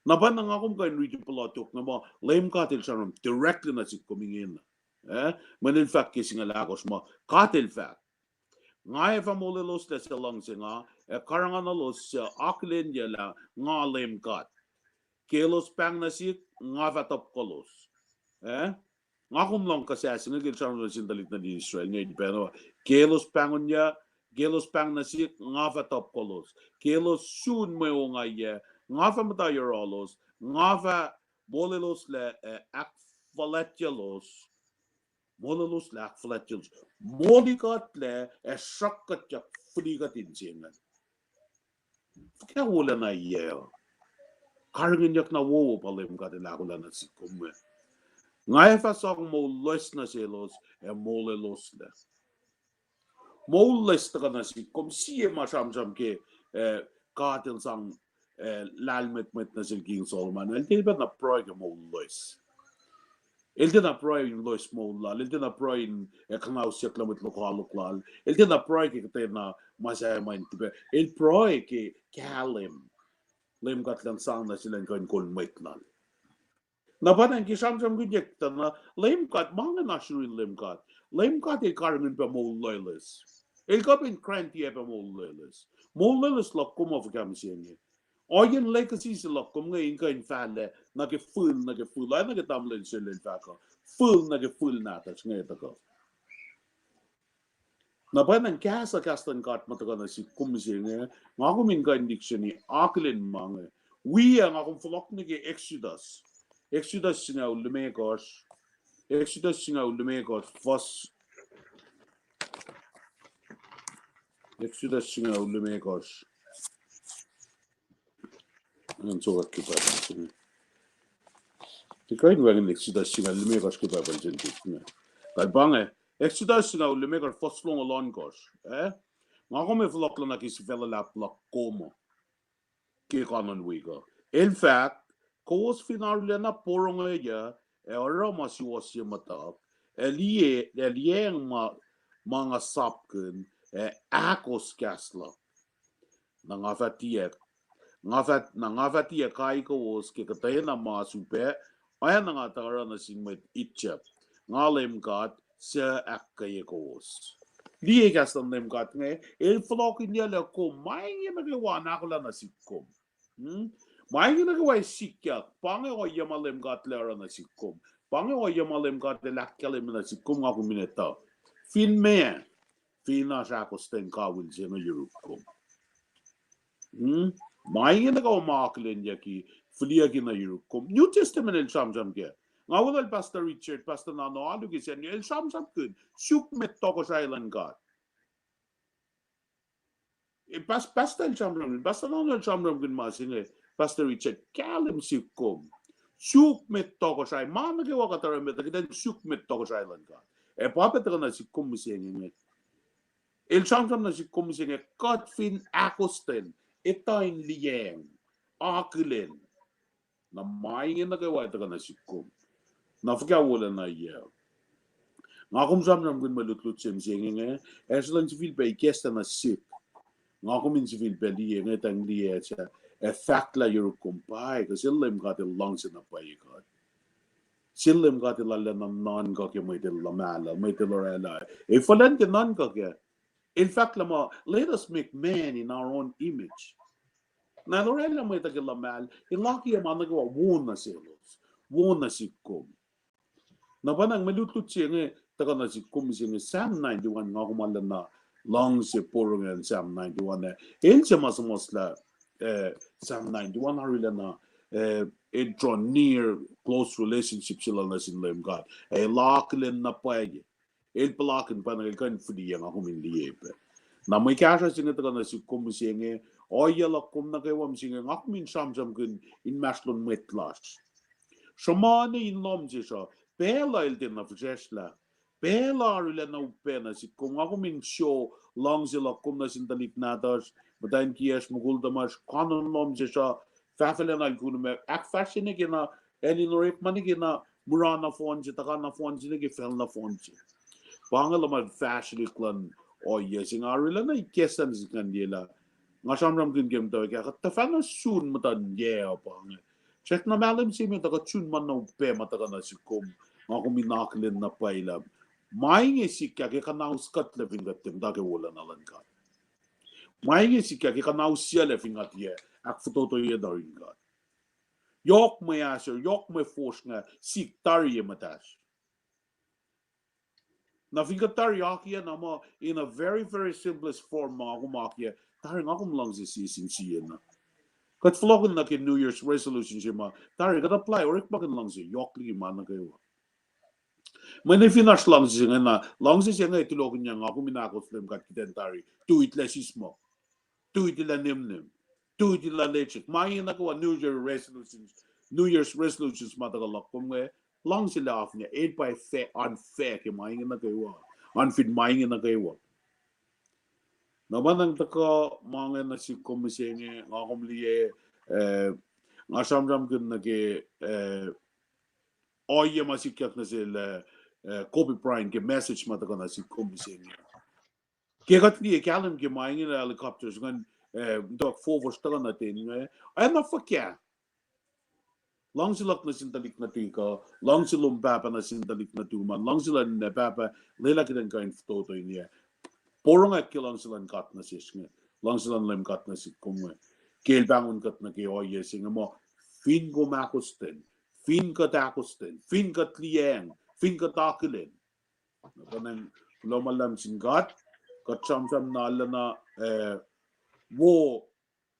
Na pa na nga kom kuh in riti puhla tok na ma Leum God El sramsram directly nuh sihk kom ingena. Eh, mweyen el fahk ke singucul ahkosr ma God El fahk, nga ac fah molweloslac suc luhngse nga, ac karanganulos suc akihlenyuc lah nga Leum God. Ke elos pahng nuh sihk, nga fah topkolos. Eh, nga kom lohng kuhsah se inge ke el sramsram nuh sin tuhlihk nuhtin Israel inge in pacna. Ke elos pahng nuh, ke elos pahng nuh sihk, nga fah topkolos. Ke elos sun mwe ongaiyac, nga fah muhta yohrohlos. Nga fah molweloslac ac ahkfuhlwactyelos. Molweloslac ahkfuhlwactyelos. Molikuhtlac ac sruhkkutyak fihlikuht in se ingacn. Fuhkah wolacna yac uh. Karihngihnyuck na wowo pa Leum God El ahkolah nuh sihk kom inge. Nga ac fah sang moul loes nuh selos, ac molweloslac. Moul loes tuhkuh nuh sihk kom. Sie ma sramsram ke, eh, God El sang, eh, lahlmwetmwet nuh sel King Solomon. El tiac pacna pruhe ke moul loes. El tiacna pruhe in loes moul lal. El tiacna pruhe in, eh, kuhnausyuck lah mwet lokoalok lal. El tiacna pruhe ke kuhtwena ma sahyac ma in tiac. El pruhe ke kahlwem Leum God El sang nuh sel in kuh in kol mwet lal. Na pa ingacn ke sramsramkihnyuck tuh na, Leum God, ma inge na sruin Leum God. Leum God El karihngihn pac moul loeloes. El kuh pac in grant-i pac moul loeloes. Moul loeloes luhk kom uh fuhkah mihsenge? Ohiyacn legacy se luhk kom inge in kuh in fahlac nuh ke fihl, nuh ke fihl, oacna ke tamuhlwel sel el fahk uh, fihl nuh ke fihl nahtuhsr inge tuhkuh. Na pwacnwacng kahs uh, kahs luhn God ma tuhkuh nuh sihk kom mihsenge, nga kom in kuh in lihksreni akihlen ma inge. Wi ah nga kom fohlohk nuh ke Exodus. Exodus singucul limekohsr. Exodus singucul limekohsr, fuhs. Exodus singucul limekohsr. Ngan sokwack ke Bible se inge. Tiac kuh in wacngihn Exodus singucul limekohsr ke Bible se inge. Kal pa inge, Exodus singucul limekohsr, fuhs longoul ohnkohsr. Eh? Nga kom ac fohlohk nuh ke sifac luhlahp luhk kom uh ke kanon wik uh. El fahk, kowos fin arulacna porongoyuc ac oruh ma suwohs ye muhtuhk, ac liye, ac liyacacng ma, ma nga sapkihn, ac ahkos kahs luhk, na nga fah tiac, nga fah, na nga fah tiac kai kowos ke kuhtwena mas upac, oacna nga tuh oruh nuh sin mwet Egypt. Nga Leum God suc ahkkweye kowos. Liye kahs luhn Leum God inge, El fohlohkihnyuclac kom, ma inge nuh kwewa in ahkolah nuh sihk kom. Hmm? Ma inge nuh kwewa sikyak, pa inge ohiyac ma Leum God El oruh nuh sihk kom. Pa inge ohiyac ma Leum God El ahkkahlwemye nuh sihk kom, nga kom in etuh. Fin meac, fin oasr ahkostwen kawihl se inge yuruk kom. Hmm? Ma inge nuh kwewa ma akihlenyucki, fihliyucki nuh yuruk kom. New Testament el sramsram kac. Nga weluhl Pastor Richard, Pastor Nano alu ke sacn, el sramsramkihn suk met tohkohsrahi luhn God. E, pas-, Pastor el sramsramkihn, Pastor Nano el sramsramkihn ma se inge, Pastor Richard, kahlwem sihk kom. Suk met tohkohsrahi, ma nuh kwewa kuht oruh met, kuht in suk met tohkohsrahi luhn God. Ac pa pac tuhkuh nuh sihk kom mihsenge inge. El sramsram nuh sihk kom mihsenge, kuht fin ahkostwen, etuh in liyacacng, akihlen. Na ma inge nuh kwewa tuhkuh nuh sihk kom. Na fuhkah wolacna yac? Nga kom sramsramkihn mwe lutlut se mihsenge inge, ac sruhlan sifilpac ikacslah nuh sihk. Nga kom in sifilpac liye inge, tang liye ac, ac fahk lah yuruk kom pwacye, kuh sel Leum God El luhngse na pwacye kuht. Sel Leum God El arulacna nuhnkuh ke mwet El luhmahlah, mwet El orwaclah. Ac fuhlwacng ke nuhnkuh kac. El fahk lah ma, let us make man in our own image. Na El orwaclah mwet uh ke luhmahl, El akiyac ma nuh kwewa wo nuh selos, wo nuh sihk kom. Na pa na mwe lutlut se inge tuhkuh nuh sihk kom mihsenge, Psalm ninety-one, nga kom arulacna luhngse porongo Psalm ninety-one ah. El se ma suhmuhslah, eh, Psalm ninety-one arulacna, eh, el draw near, close relationship se lal nuh sin Leum God. El akihlen na pwacye. El puhlakihn pa na el kuh in fihliyac, nga kom in liye pac. Na mwe kahsruh se inge tuhkuh nuh sihk kom mihsenge, ohiyac luhk kom nuh kwewa mihsenge, nga kom in sramsramkihn inmahsrlon mwet lasr. Sruhmuhn in lohm sesr uh, pacl uh el tiacna fihsracsrlah. Pacl uh arulacna upac nuh sihk kom, nga kom in sruok luhngse luhk kom nuh sin tuhlihk nahtuhsr, muhtwacn kiyacsr, mukul tuhmwacsr, kanon lohm sesr uh, fahfahlacna el kunum, ahkfahsrye nuh ke na, acn in orekma nuh ke na, mura nohfohn se, tuhka nohfohn se nuh ke facl nohfohn se. Pa inge luhman fahsrwelihk luhn ohiyac se inge arulacna ikacslah nuh sihk ngan liye lah, nga sramsramkihn ke muhtwacwacack ah, kuht tuhfahna sun muhtuhn yac uh pa inge. Srackna mahlwem se met uh kuht sun ma na upac ma tuhkuh nuh sihk kom, nga kom in akihlen na pwacye lah ma inge sikyak ke kuhnaus kuhtlac fin kuht tiac muhta ke wolacna luhn God. Ma inge sikyak ke kuhnaus siyucklac fin kuht tiac ahkfototoye nuh yurin God. Yohk mwe ahsor, yohk mwe fosrngah sik tari ye muhtahsr. Na fin kuht tari akiyac na muh in a very, very simplest form ma nga kom akiyac, tari nga kom luhngse sie sin sie na. Kuht fohlohkihn nuh ke New Year's resolution se ma, tari kuht apply orekmakihn luhngse yohk liki ma nuh kwewa. Mweyen fin oasr luhngse se inge na, luhngse se inge tulokihnyang nga kom in ahkos Leum God kihtin tari, tuitlac sismohk, tuitlac nimnim. Tuti la lechik. Ma inge nuh kwewa New Year resolutions, New Year's resolutions ma tuhkuh luhk kom inge, luhngse lah af inge, el pa unfair ke ma inge nuh kwewa. An fin ma inge nuh kwewa. Na pa nang tuhkuh ma inge nuh sik kom mihsenge, nga kom liye, eh, nga sramsramkihn nuh ke, eh, ohiyac ma sikyak nuh sel, eh, Kobe Bryant ke message ma tuhkuh nuh sik kom mihsenge. Ke kuht liye kahlwem ke ma inge lah helicopters ingacn, eh, tuh forfohsr tuhkuh nuh ten inge, eh, na fuhkah? Luhngse luhk nuh sin tuhlihk nuhtihk uh, luhngse lom pahpah nuh sin tuhlihk nuhtum an, luhngse luhn, eh, pahpah, lwelah kuht in kuh in fototo in yac. Porongo ke luhngse luhn God nuh sesr inge, luhngse luhn Leum God nuh sik kom inge. Ke el pahngon kuht nuh ke ohiyac se inge muh, fin kom ahkostwen, fin kuht ahkostwen, fin kuht liyacacng, fin kuht akihlen. Na pa nang, kuloh ma luhlahp sin God, kuht sramsram na lana, eh, wo,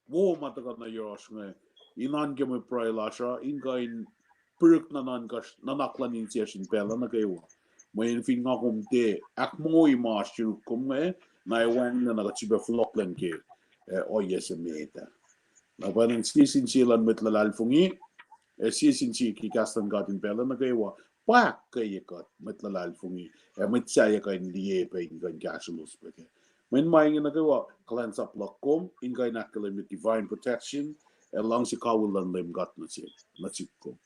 wo ma tuhkuh nuh yohrohsr inge, in oan ke mwe pruhe lasr uh, in kuh in pirihk nuhnuhnkuhsr, nuhnak luhn insiyacsr in pacl uh nuh kwewa. Mweyen fin nga kom tiac ahkmongoi ma oasr yuruk kom inge, na ac wacngihnlac na kuht sifilpac fohlohkihn ke, eh, ohiyac se met ah. Na pa nang sie sin sie luhn mwet luhlahlfongi, ac sie sin sie ke kahs luhn God in pacl uh nuh kwewa, pa ahkkweye kuht mwet luhlahlfongi, ac mwet sahyac kuh in liye pac in kuh in kahsrwelos pac kac. Mweyen ma inge nuh kwewa kuhlwacnsap luhk kom, in kuh in ahkkahlwemye divine protection, ac luhngse kawihl luhn Leum God nuh sik, nuh sik kom.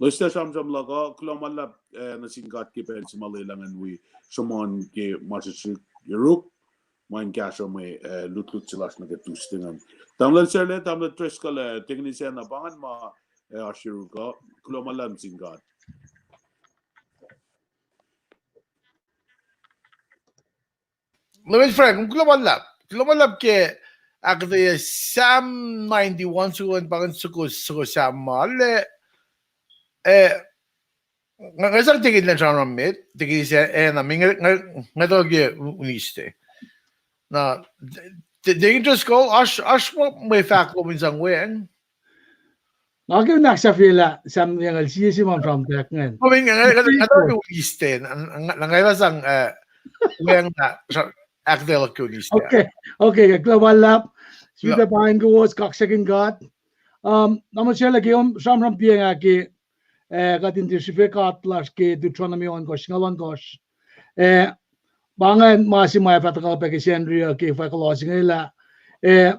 Loes lah sramsram luhk uh, kuloh ma luhlahp, eh, nuh sin God ke pacl se ma lwelah ngan wi sruhmuhn ke ma srihsrihk yuruk, ma in kahsruh mwe, eh, lutlut se lasr nuh ke Tuesday ingacn. Tamuhlwel Sarla, Tamuhlwel Driscoll, eh, Tekini Sacna, pa ingacn ma, eh, oasr yuruk uh, kuloh ma luhlahp sin God. Leum Frank, kuloh ma luhlahp. Kuloh ma luhlahp ke ahkuhtweyac Psalm ninety-one soko an, pa ingacn soko, soko Psalm ma le, eh, nga, nga sang tekin lan sramsram met, tekin se, eh, na, mi nga, nga, nga tuh ke Wednesday. Na, te, tekin Driscoll, oasr, oasr mwe, mwe fahk lom in sang weacng. Nga ke unak sahfyelah Psalm yangal sie se ma sramsramtack ingacn. Kom in nga, nga, nga, nga tuh ke Wednesday, na, na, na nga sang, eh, weacng na, sa, ahkuhtweyac luhk ke Wednesday. Okay, okay, kuloh ma luhlahp. Sifilpac pa ingacn kowos, kaksakihn God. Um, na mwe srwaclah ke om sramsram piacng ah ke, eh, kuht in tiac srihfe God lasr ke Deuteronomy ohnkohsr, singucul ohnkohsr. Eh, pa ingacn ma se ma ac fah tuhkuh pac ke Sacnri uh ke fahk lalos inge lah, eh,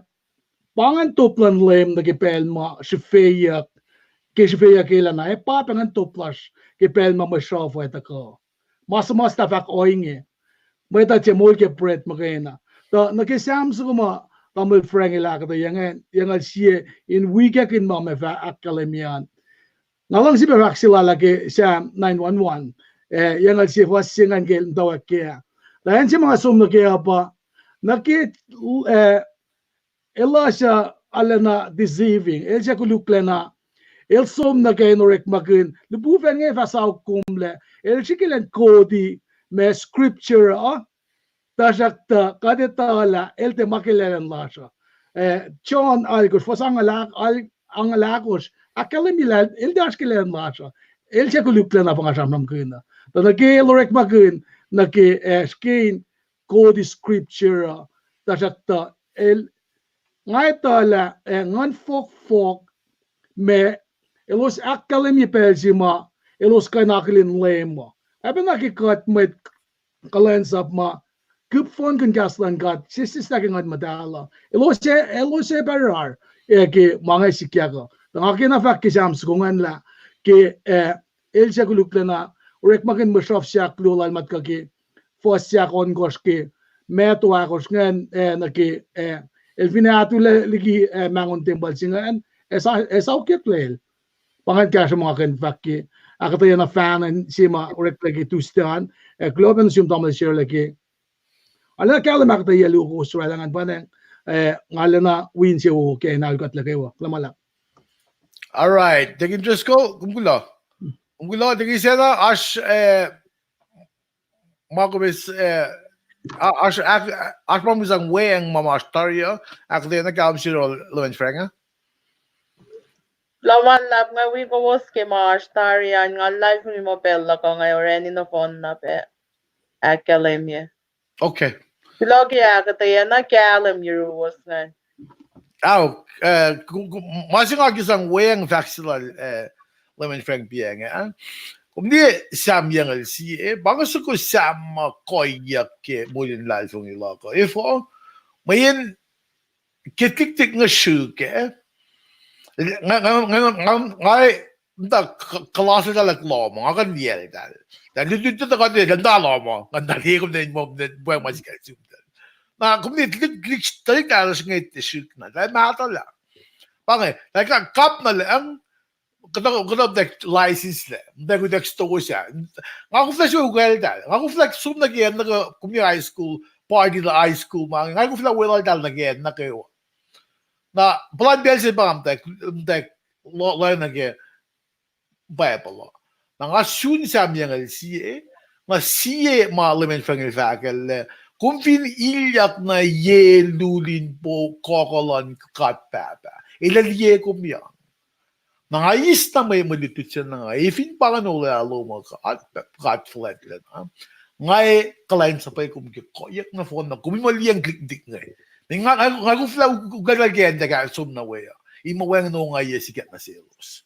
pa ingacn top luhn Leum nuh ke pacl ma srihfeyuck, ke srihfeyuck elan ah, eh, pa pac ingacn top lasr ke pacl ma mwe sruhf uh ac tuhkuh. Ma suhmuhslah fahk ohinge, mwet uh tiac moul ke bread muhkwena. Tuh nuh ke Psalm soko ma Tamuhlwel Frank el ahkuhtweyac ingacn, yangal sie in wikackihn ma ma fah ahkkahlwemye an. Nga luhngse pac fahk se lal ah ke Psalm nine one one, eh, yangal sie fuhs se ingacn ke el muhtwacwacack ke ah. Tuh acn se ma nga som nuh ke uh pa, nuh ke, eh, elos suc arulacna deceiving, el suc koluklacna, el som nuh ke in orekmakihn lihpufacn inge fah sauk komlac, el srihke elan quote-i ma scripture uh, tuhsruhktuh kuht etuh lah el tiac ma ke lwaclacn lasr uh. Eh, John alkosr, fuhs angngaul ahkosr, ahkkahlwemye lah el tiac oasr ke lwaclacn lasr uh. El suc koluklacna pa nga sramsramkihn uh. Tuh nuh ke el orekmakihn nuh ke, eh, srihke in quote-i scripture uh, tuhsruhktuh el, nga etuh lah, eh, nguhn fohkfohk ma elos ahkkahlwemye pacl se ma elos kuh in akihlen Leum uh. Ac pacna ke kuht mwet kuhlwacnsap ma kihp fohnkihn kahs luhn God sesseslah ke Nguhn Muhtahl uh, elos ac, elos ac parar, eh, ke ma inge sikyak uh. Tuh nga kena fahk ke Psalm soko ingacn lah ke, eh, el suc koluklacna orekmakihn mwe sruhf se ahkluo lal ma tuhkuh ke fuhs se ahkohnkohsr ke Matthew ahkosr ingacn, eh, nuh ke, eh, el fin ahtuhlah liki, eh, mahngon tempuhl se ingacn, ac sa-, ac saokyucklac el. Pa ingacn kahsruh ma nga kuh in fahk ke ahkuhtweyac na fahna se ma oreklac ke Tuesday an, ac kuloh pacna nuh sum Tamuhlwel Sarla ke arulacna kahlwem ahkuhtweyac luo kowos oraclah ingacn pa nacng, eh, nga arulacna wi insewowo ke inalkuhtlac kwewa. Kuloh ma luhlahp. All right, Deacon Driscoll, kom kuloh. Kom kuloh, Deacon Sena, oasr, eh, ma kom eis, eh, a-, oasr, oasr ma kom sang weacng ma ma oasr tari uh, ahkuhtweyac na kahlwem se lal Leum Frank uh. Kuloh ma luhlahp, nga wi kowos ke ma oasr tari an, nga luhlahlfongi muh pacl luhk uh nga orani nohfohn na pac ahkkahlwemye. Okay. Kuloh ke ahkuhtweyac na kahlwem yuruwos ingacn. Au, eh, ku-, ku-, ma se nga ke sang weacng fahk se lal, eh, Leman Frank piacng ah. Kom liye Sam yucngucul sie, pa inge soko Sam ma koyuck ke moul in luhlahlfongi luhk uh. Efuh? Mweyen ke tiktik inge srihk ah, nga, nga, nga, nga, nga, muhta k-, kuhlahs eltahl lohm, nga kuh in liyacl eltahl. Tuh lutlut tuh kuht liyacl eltahl lohm, nga tuh liye kom ne, mo, ne, pweng ma sikacl sum tuh. Na kom ne tuhlihk, tuhlihk, tuhlihk tari talos inge tiac srihk na, tuh mahtuhlah. Pa inge, tuh ka-, kap na lucng, kuhtuh, kuhtuh muhtwacwacack license lac, muhtwacwacack kuhtwacwacack stosah. Nga koflah srihke ukwacltahl. Nga koflah som nuh ke acn nuh ke kom liye high school, party la high school ma inge, nga koflah weluhltahl nuh ke acn nuh kwewa. Na puhlan pacl se pa nga muhtwacwacack, muhtwacwacack lo-, lohacng nuh ke Bible uh. Na nga sun Sam yucngucul sie, nga sie ma Leman Frank el fahkwacl lah, kom fin ilyak nuh ye lulin po-, kohkoh luhn God Pahpah, el ac liye kom an. Na nga eis na mwe, mwe lutlut se na nga, e fin pa inge olwelah lom uh God, God fuhlwactlacna, nga ac kuhlwacnsapuh kom ke koyuck nohfohn na kom in muh liyacng tiktik inge. Nga, nga, nga koflah u-, ukwacltahl ke acn tuh kahs som nuh we uh, in muh wacngihn ongaiyac sikyak nuh selos.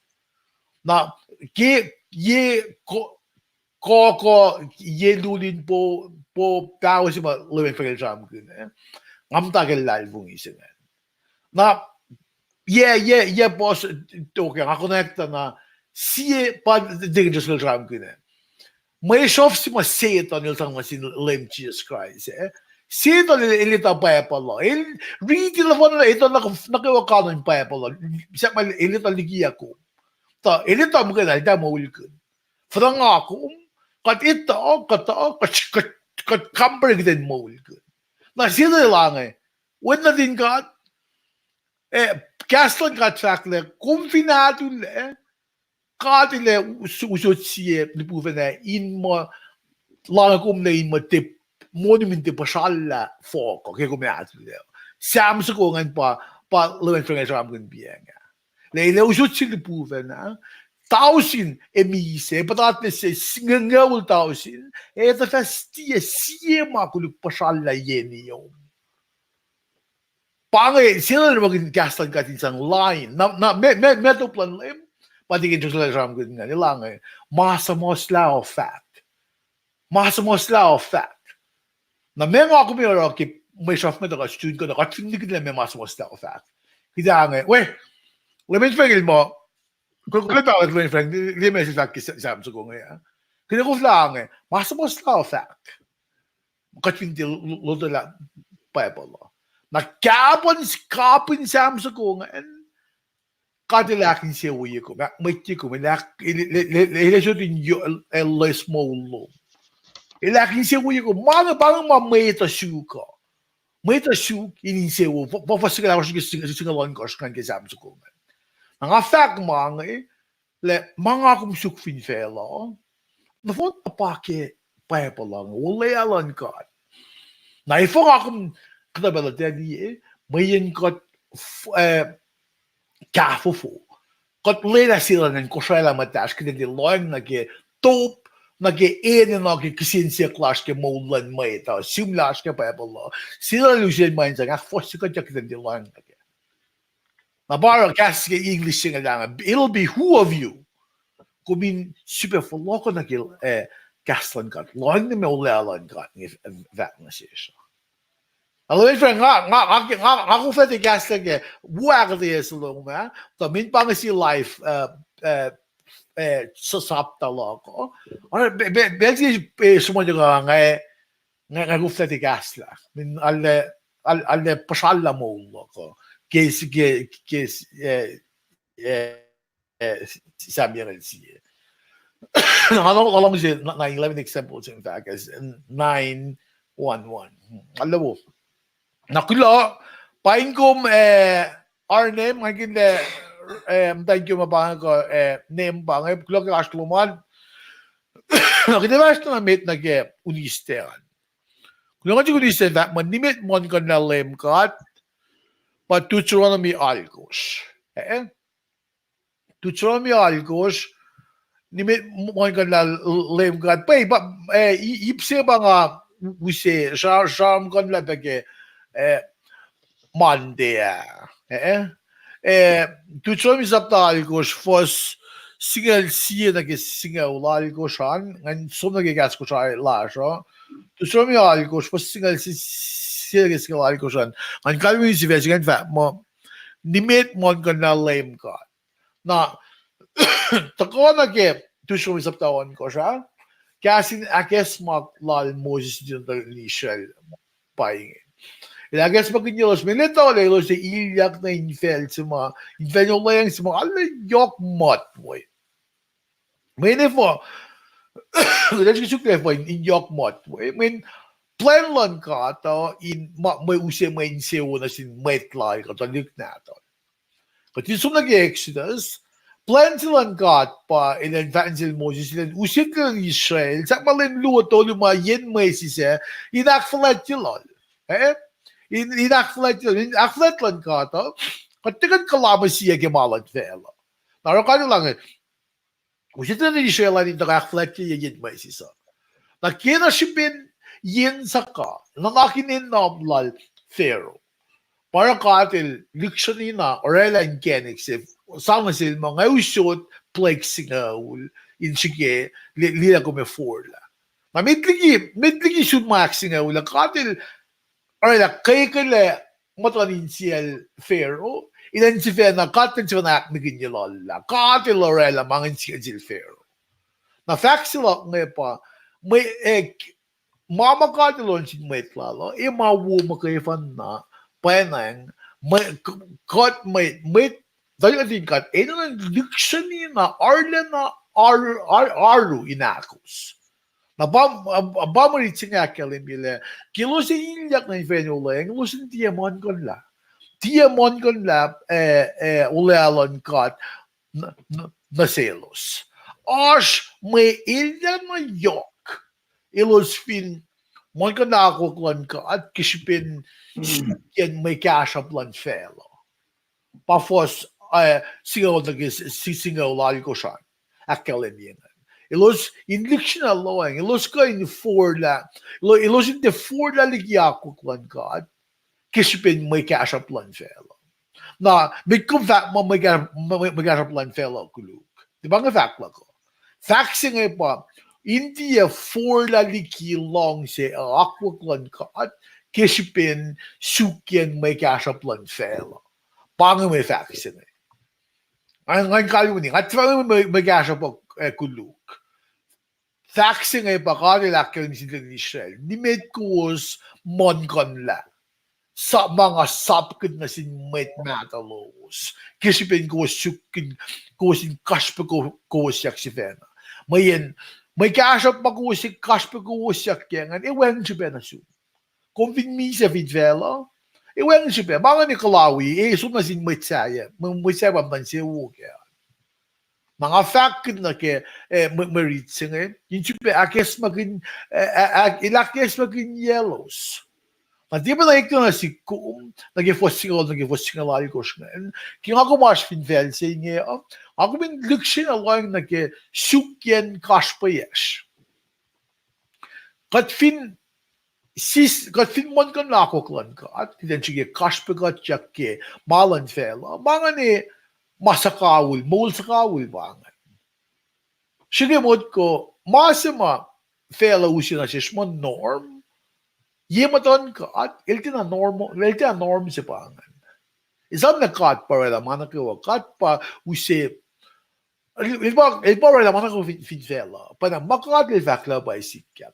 Na ke ye ko-, kohkoh, ye lulin po-, po-, pahol se ma Leman Frank el sramsramkihn, eh, nga muhta ke luhlahlfongi se ingacn. Na, yac, yac, yac puhs, okay, nga connect na, sie pa Deacon Driscoll el sramsramkihn ah. Mwe sruhf se ma Setuhn el sang nuh sin Leum Jisus Kraist ah. Setuhn el, el etuh Bible uh. El riti nohfohn, el etuh nuh, nuh kwewa kanon Bible uh. Sahp ma el etuh likiyuck uh. Tuh el etuh muhkwena eltahl moulkihn. Fuhnuh nga kom, kuht etuh, kuhtuh, kuht, kuht, kuht compare kihtin moulkihn. Na sie tuh elange, wen nuhtin God, eh, kahs luhn God fahk lah kom fin ahtulac, God el ac us-, usot sie lipufacn ah in muh, lahngo kom lah in muh tiac, monument tiac puhsrallah fohk uh ke kom ahtulac. Sam soko ingacn pa, pa Leman Frank el sramsramkihn piacng ah. Lah el ac usot sie lipufacn ah, tausin ac misac, puhtatlac se, s-, nge-, ngeul tausin, ac tuh fah tiac sie ma koluk puhsrallah yen iom. Pa inge, sie lal ma kuh in kahs luhn God in sang lain. Na, na, ma, ma, ma top luhn Leum, pa Deacon Driscoll el sramsramkihn ingacn, elange, ma suhmuhslah uh fahk. Ma suhmuhslah uh fahk. Na ma nga kom oruh ke mwe sruhf inge tuh kuht sun kuh na kuht fin nikihn lah ma ma suhmuhslah uh fahk. Kuht ac inge, we, Leman Frank el muh, kuh, kuh, Leman Frank, liye ma se fahk ke Sam soko inge ah. Kuht ac koflah inge, ma suhmuhslah uh fahk. Kuht fin tiac lo-, lo-, lotwelah Bible uh. Na kapin, kapin Sam soko ingacn, God el ahkinsewowoye kom, ahkmwetye kom, el ahk-, el, el, el, el, el sot in yo-, el, el loes moul lom. El ahkinsewowoye kom, ma inge, pa inge ma mwet uh suk uh. Mwet uh suk in insewowo, fu-, fu-, fuhs singucul ahkosr ke sing-, singucul ohnkohsr ingacn ke Sam soko ingacn. Na nga fahk ma inge, lah ma nga kom suk fin facluh, nohfohn na pa ke Bible uh inge, olwelah luhn God. Na efuh nga kom kuhtuh pacl uh tiac liye, mweyen kuht f-, eh, kahfofo. Kuht lwelah sie lwen in kosraclah muhtahsr, kuht in tiac lohacng nuh ke top, nuh ke enenuh ke kihsen siyuck lasr ke moul luhn mwet uh, sihm lasr ke Bible uh. Sie lwen lusen ma in sang ahkfohsye kuht, kuht in tiac lohacng nuh ke. Na pa oruh kahs ke English se inge lah, it'll be who of you. Kom in sifilpac fohlohkoh nuh ke, eh, kahs luhn God. Lohacng nuh ke olwelah luhn God inge, eh, fahk nuh sesr. Alo, friend, nga, nga, nga, nga, nga koflah tiac kahslah ke, wo ahkuhtweyac se lom ah, tuh min pa inge sie live, eh, eh, eh, s-, sapta luhk uh. Oruh, be, be, be, eh, sruhmuhn nga, nga, nga, nga koflah tiac kahslah. Min arlac, arlac, arlac puhsrallah moul luhk uh. Ke, ke, ke, eh, eh, eh, Sam yucngucul sie. Na nga lohng, lohng se nine eleven example se in fahk as nine one one. Arlac wo. Na kuloh, paing kom, eh, our name, nga kihtin, eh, muhtwacn kom ma pa inge kuh, eh, name pa inge, kuloh ke oasr lom an. Na kuht ac fahsr tuh na met nuh ke Wednesday an. Kuloh ke Wednesday an fahk muh nimet muhlkuhnlah Leum God, pa Deuteronomy alkosr. Eh? Deuteronomy alkosr, nimet muhlkuhnlah Leum God. Pwacye, pa, eh, i-, ip se pa nga use, sra-, sramsramkihn lah pac ke, eh, Monday ah. Eh, eh, Deuteronomy sapta alkosr, fuhs singucul sie nuh ke singucul alkosr an, ngan som nuh ke kahs Kosrae lasr uh. Deuteronomy alkosr, fuhs singucul sie, sie nuh ke singucul alkosr an. Ngan kalweni sifac se ingacn fahk muh, nimet muhlkuhnlah Leum God. Na, tuhkuh nuh ke Deuteronomy sapta ohnkohsr ah, kahs in ahkacsmak lal Moses nuhtin Israel pa inge. El ahkacsmakihnyelos, mwe leta lah elos ac ilyak nuh infacl se ma, infacl olweacng se ma arlac yohk motwe. Mweyen efuh, kuht ac suk lah efuh in, in yohk motwe. Mweyen plwacn luhn God uh in ma, mwe use mwe insewowo nuh sin mwet lal kuh tuhlihk nahtuhl. Kuht in som nuh ke Exodus, plwacn se luhn God pa elan fahk nuh sel Moses, elan use nuh sel Israel, sahp ma lwen luo tolu ma yen mwesis ah, in ahkfuhlwactye lal. Eh? In, in ahkfuhlwactye lal, in ahkfuhlwact luhn God uh, kuht tiac kuh in kuhlama sie ke ma luhn facluh. Na oruh God El inge, use nuh sel Israel in tuhkuh ahkfuhlwactye yen mwesis uh. Na ke na srihpen yen soko, nuhnak in enum lal Pharaoh, pa oruh God El lihksreni na orwaclah inkacnek se, sang nuh sel muh nga usot plague singucul in srihke, li-, liye lah kom ac forlah. Na met liki, met liki sun ma ahksingucul ah, God El orwaclah kwekwelac muhtuhn insiyacl Pharaoh, elan sifacna, God El sifacna ahknihkihnye lal lah God El orwaclah ma inge nuh sel Pharaoh. Na fahk se luhk inge pa, mwe, eh, ma ma God El oruh nuh sin mwet lal uh, e ma wo muhkwena, pwacnwacng, mwe, k-, kuht mwe, mwet, tuhlihk nuhtin God, enenuh in lihksreni na, arulacna, ar-, ar-, aru in ahkos. Na pa, pa mwe rit se inge ahkkahlwemye lah ke elos ac ilyak nuh infacl olweacng, elos in tiac muhlkuhnlah. Tiac muhlkuhnlah, eh, eh, olwelah luhn God nuh, nuh, nuh selos. Oasr mwe elyah na yohk elos fin muhlkuhnlah akwuck luhn God ke srihpen sukiyacn mwe kahsruhp luhn facluh. Pa fuhs, eh, singucul nuh ke s-, si-, singucul alkosr an ahkkahlwemye ingacn. Elos in lihksreni na lohacng, elos kuh in forlah, elo-, elos in tiac forlah liki akwuck luhn God ke srihpen mwe kahsruhp luhn facluh. Na met kom fahk muh mwe kah-, mwe, mwe kahsruhp luhn facluh koluk, tiac pa inge fahk luhk uh. Fahk se inge pa, in tiac forlah liki luhngse akwuck luhn God ke srihpen sukiyacn mwe kahsruhp luhn facluh. Pa inge mwe fahk se inge. Ngan, ngan kalweni, nga tiac fahk mwe, mwe kahsruhp, eh, koluk. Fahk se inge pa God El ahkkahlwemye nuh sin Israel, nimet kowos muhlkuhnlah, sap ma nga sapkihn nuh sin mwet mahtuh lowos ke srihpen kowos suk, kowos in kasrpackowosyuck sifacna. Mweyen mwe kahsruhp ma kowos in kasrpackowosyuck kac ingacn, e wacngihn srihpac nuh sum. Kom fin misac fin facluh, e wacngihn srihpac. Ma ingacn e kuhlawi, e som nuh sin mwet sahyac, mwe, mwet sahyac pa muhtuhn insewowo kac. Na nga fahkkihn nuh ke, eh, mwe, mwe rit se inge in sifilpac ahkacsmakihn, eh, ah, ah, el ahkacsmakihnyaclos. Na tiac pacna eklac nuh sihk kom, nuh ke fuhs singucul, nuh ke fuhs singucul alkosr ingacn, ke nga kom oasr fin facl se inge uh, nga kom in lihksreni na lohacng nuh ke sukiyacn kasrpacyacsr. Kuht fin sis, kuht fin muhlkuhnlah akwuck luhn God, kuht in srihke kasrpackuhtyak ke ma luhn facluh, ma ingacn e ma suhkawihl, moul suhkawihl pa ingacn. Srihke motko, ma se ma facluh use nuh sesr muh norm, ye muhtuhn God, el tiacna norm, el tiacna norm se pa ingacn. Esam lah God pa orwaclah ma nuh kwewa, God pa use, el pa, el pa orwaclah ma nuh kwewa fin, fin facluh. Pa na ma God El fahk lah pa sikyak.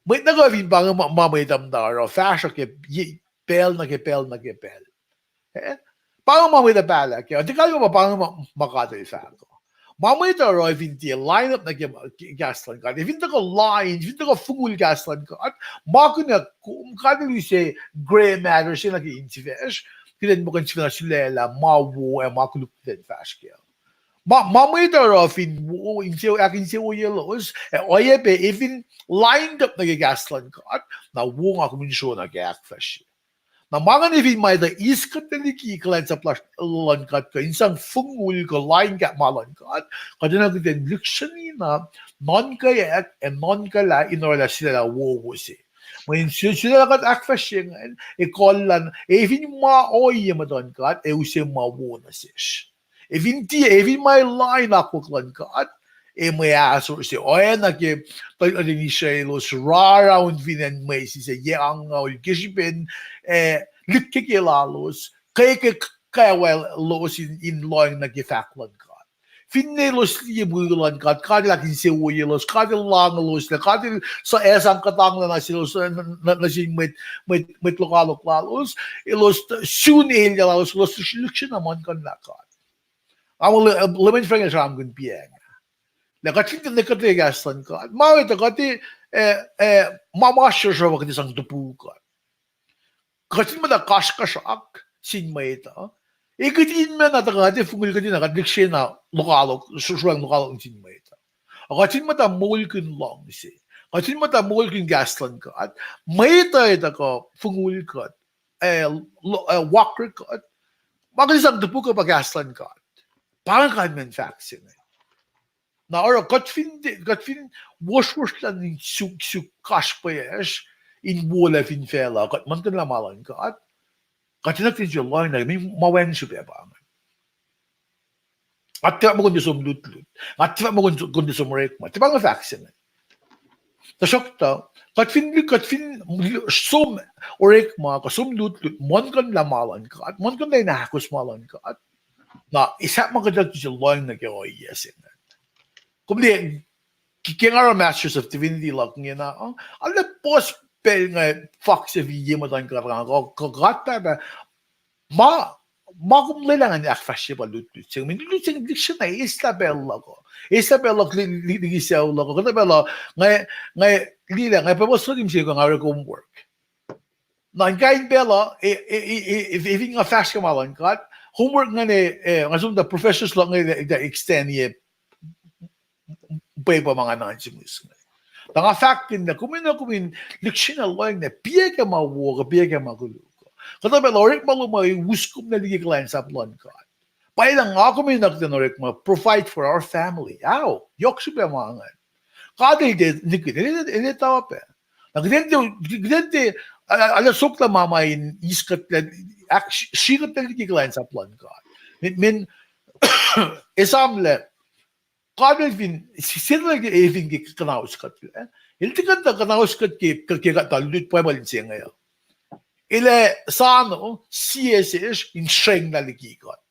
Mwet nuh kwewa fin pa inge ma, ma mwet uh muhta oruh fahsruh ke ye, pacl nuh ke pacl nuh ke pacl. Eh? Pa inge ma mwet uh pahlah kac. Tiac kalmac pa, pa inge ma, ma God El fahk. Ma mwet uh oruh fin tiac line up nuh ke, ke kahs luhn God, fin tuhkuh line, fin tuhkuh fongul kahs luhn God, ma kunac kom, God El use gray matter se nuh ke insifacsr, kuht in muh kuh in sifacna sulaclah ma wo ac ma koluk kuht in fahsr kac. Ma, ma mwet uh oruh fin wo, inse, ahkinsewowoyelos, ac oacyacpac e fin lined up nuh ke kahs luhn God, na wo nga kom in sro nuh ke ahkfahsrye. Na ma ingacn e fin ma etuh eis kuht liki kuhlwacnsap lasr luhn God kuh in sang fongul kuh line kuh ma luhn God, kuht enenuh kuht in lihksreni na nuhnkweyuck ac nuhnkwaclah in orwaclah sulaclah wowo se. Mweyen su-, sulaclah kuht ahkfahsrye ingacn, ekuhllah, ac fin ma ohiyac muhtuhn God, ac use ma wo nuh sesr. Ac fin tiac, ac fin ma lain akwuck luhn God, ac mwe ahsor se, oacna ke tuhlihk nuhtin Israel elos rarauhn fin acn Moses, ac yac angngaul ke srihpen, eh, likkeke lalos, ke, ke kawaclos in, in lohng nuh ke fahk luhn God. Finne elos liye mwe luhn God, God El ahkinsewowoyelos, God El lahngelos lah, God El s-, ac sang kuhtanglah nuh selos, nuh, nuh, nuh sin mwet, mwet, mwet lokoalok lalos, elos t-, sun elyah lalos, elos lihksreni muhlkuhnlah God. Nga muh Le-, Leman Frank el sramsramkihn piacng lah kuht fin tiacna kuhtwena kahs luhn God, ma etuh kuht, eh, eh, ma, ma srosro kuht sang topuk uh. Kuht fin muhta kasrkuhsrak sin mwet uh, e kuht in mena tuhkuh kuht fongul kuht in kuht lihksreni lokoalok, sruhmuhn lokoalok sin mwet uh. Kuht fin muhta moulkihn luhngse, kuht fin muhta moulkihn kahs luhn God, mwet uh etuh kuh fongul kuht, eh, lo-, eh, wakre kuht, ma kuht sang topuk uh pa kahs luhn God. Pa inge kalmacn fahk se inge. Na oruh kuht fin, kuht fin wohswohslah in suk, suk kasrpacsr in wolac fin facluh, kuht muhlkuhnlah ma luhn God, kuht enenuh in suk lohng nuh ke ma wacngihn srihpac pa inge. Nga tiac fahk muh kom tiac som lutlut. Nga tiac fahk muh kom tiac som orekma. Tiac pa inge fahk se inge. Tuhsruhktuh, kuht fin, kuht fin som orekma, kuh som lutlut, muhlkuhnlah ma luhn God, muhlkuhnlah in ahkos ma luhn God, na esam ma kuht ac lohng nuh ke ohiyac se inge. Kom liye, ke, ke nga oruh Masters of Divinity luhk ingena, uh, arlac puhs pacl inge fahk se fin ye muhtuhn God, kuh, kuh God Pahpah, ma, ma kom lwelah ngan ahkfahsrye pa lutlut se inge. Lutlut se inge lihksreni eslah pacl luhk uh. Eslah pacl luhk li-, li-, liki sucu luhk uh. Kuhtuh pacl uh, nga, nga liye lah, nga Bible study mihsenge nga orek homework. Na in kain pacl uh, e, e, fin nga fahsr ke ma luhn God, homework ingacn, e, nga som tuh professors luhk inge, e, extend e pwepuh ma nga nuhnkuh mihsenge. Tuh nga fahkkihn lah kom enenuh kom in lihksreni lohng na piac ke ma wo kuh piac ke ma koluk. Kuhtuh pacl uh orekma lom uh us kom nuh liki kuhlwacnsap luhn God. Pwacye lah nga kom enenuh kuht in orekma provide for our family. Ao, yohk srihpac ma ingacn. God El tiac nihkihn, El, El etuh pac. Na kuht in tiac, kuht in tiac, a, a, arlac soklah ma ma in eis kuhtlac, ahk-, sri kuhtlac liki kuhlwacnsap luhn God. Mweyen, mweyen, esamlah, God El fin, s-, sel El fin ke kuhnaus kuhtlac. El tiac kuh in tuh kuhnaus kuht ke, ke, ke kuht tuh lut pwacye ma El se inge. El ac soano sie sesr in srenglah liki kuht.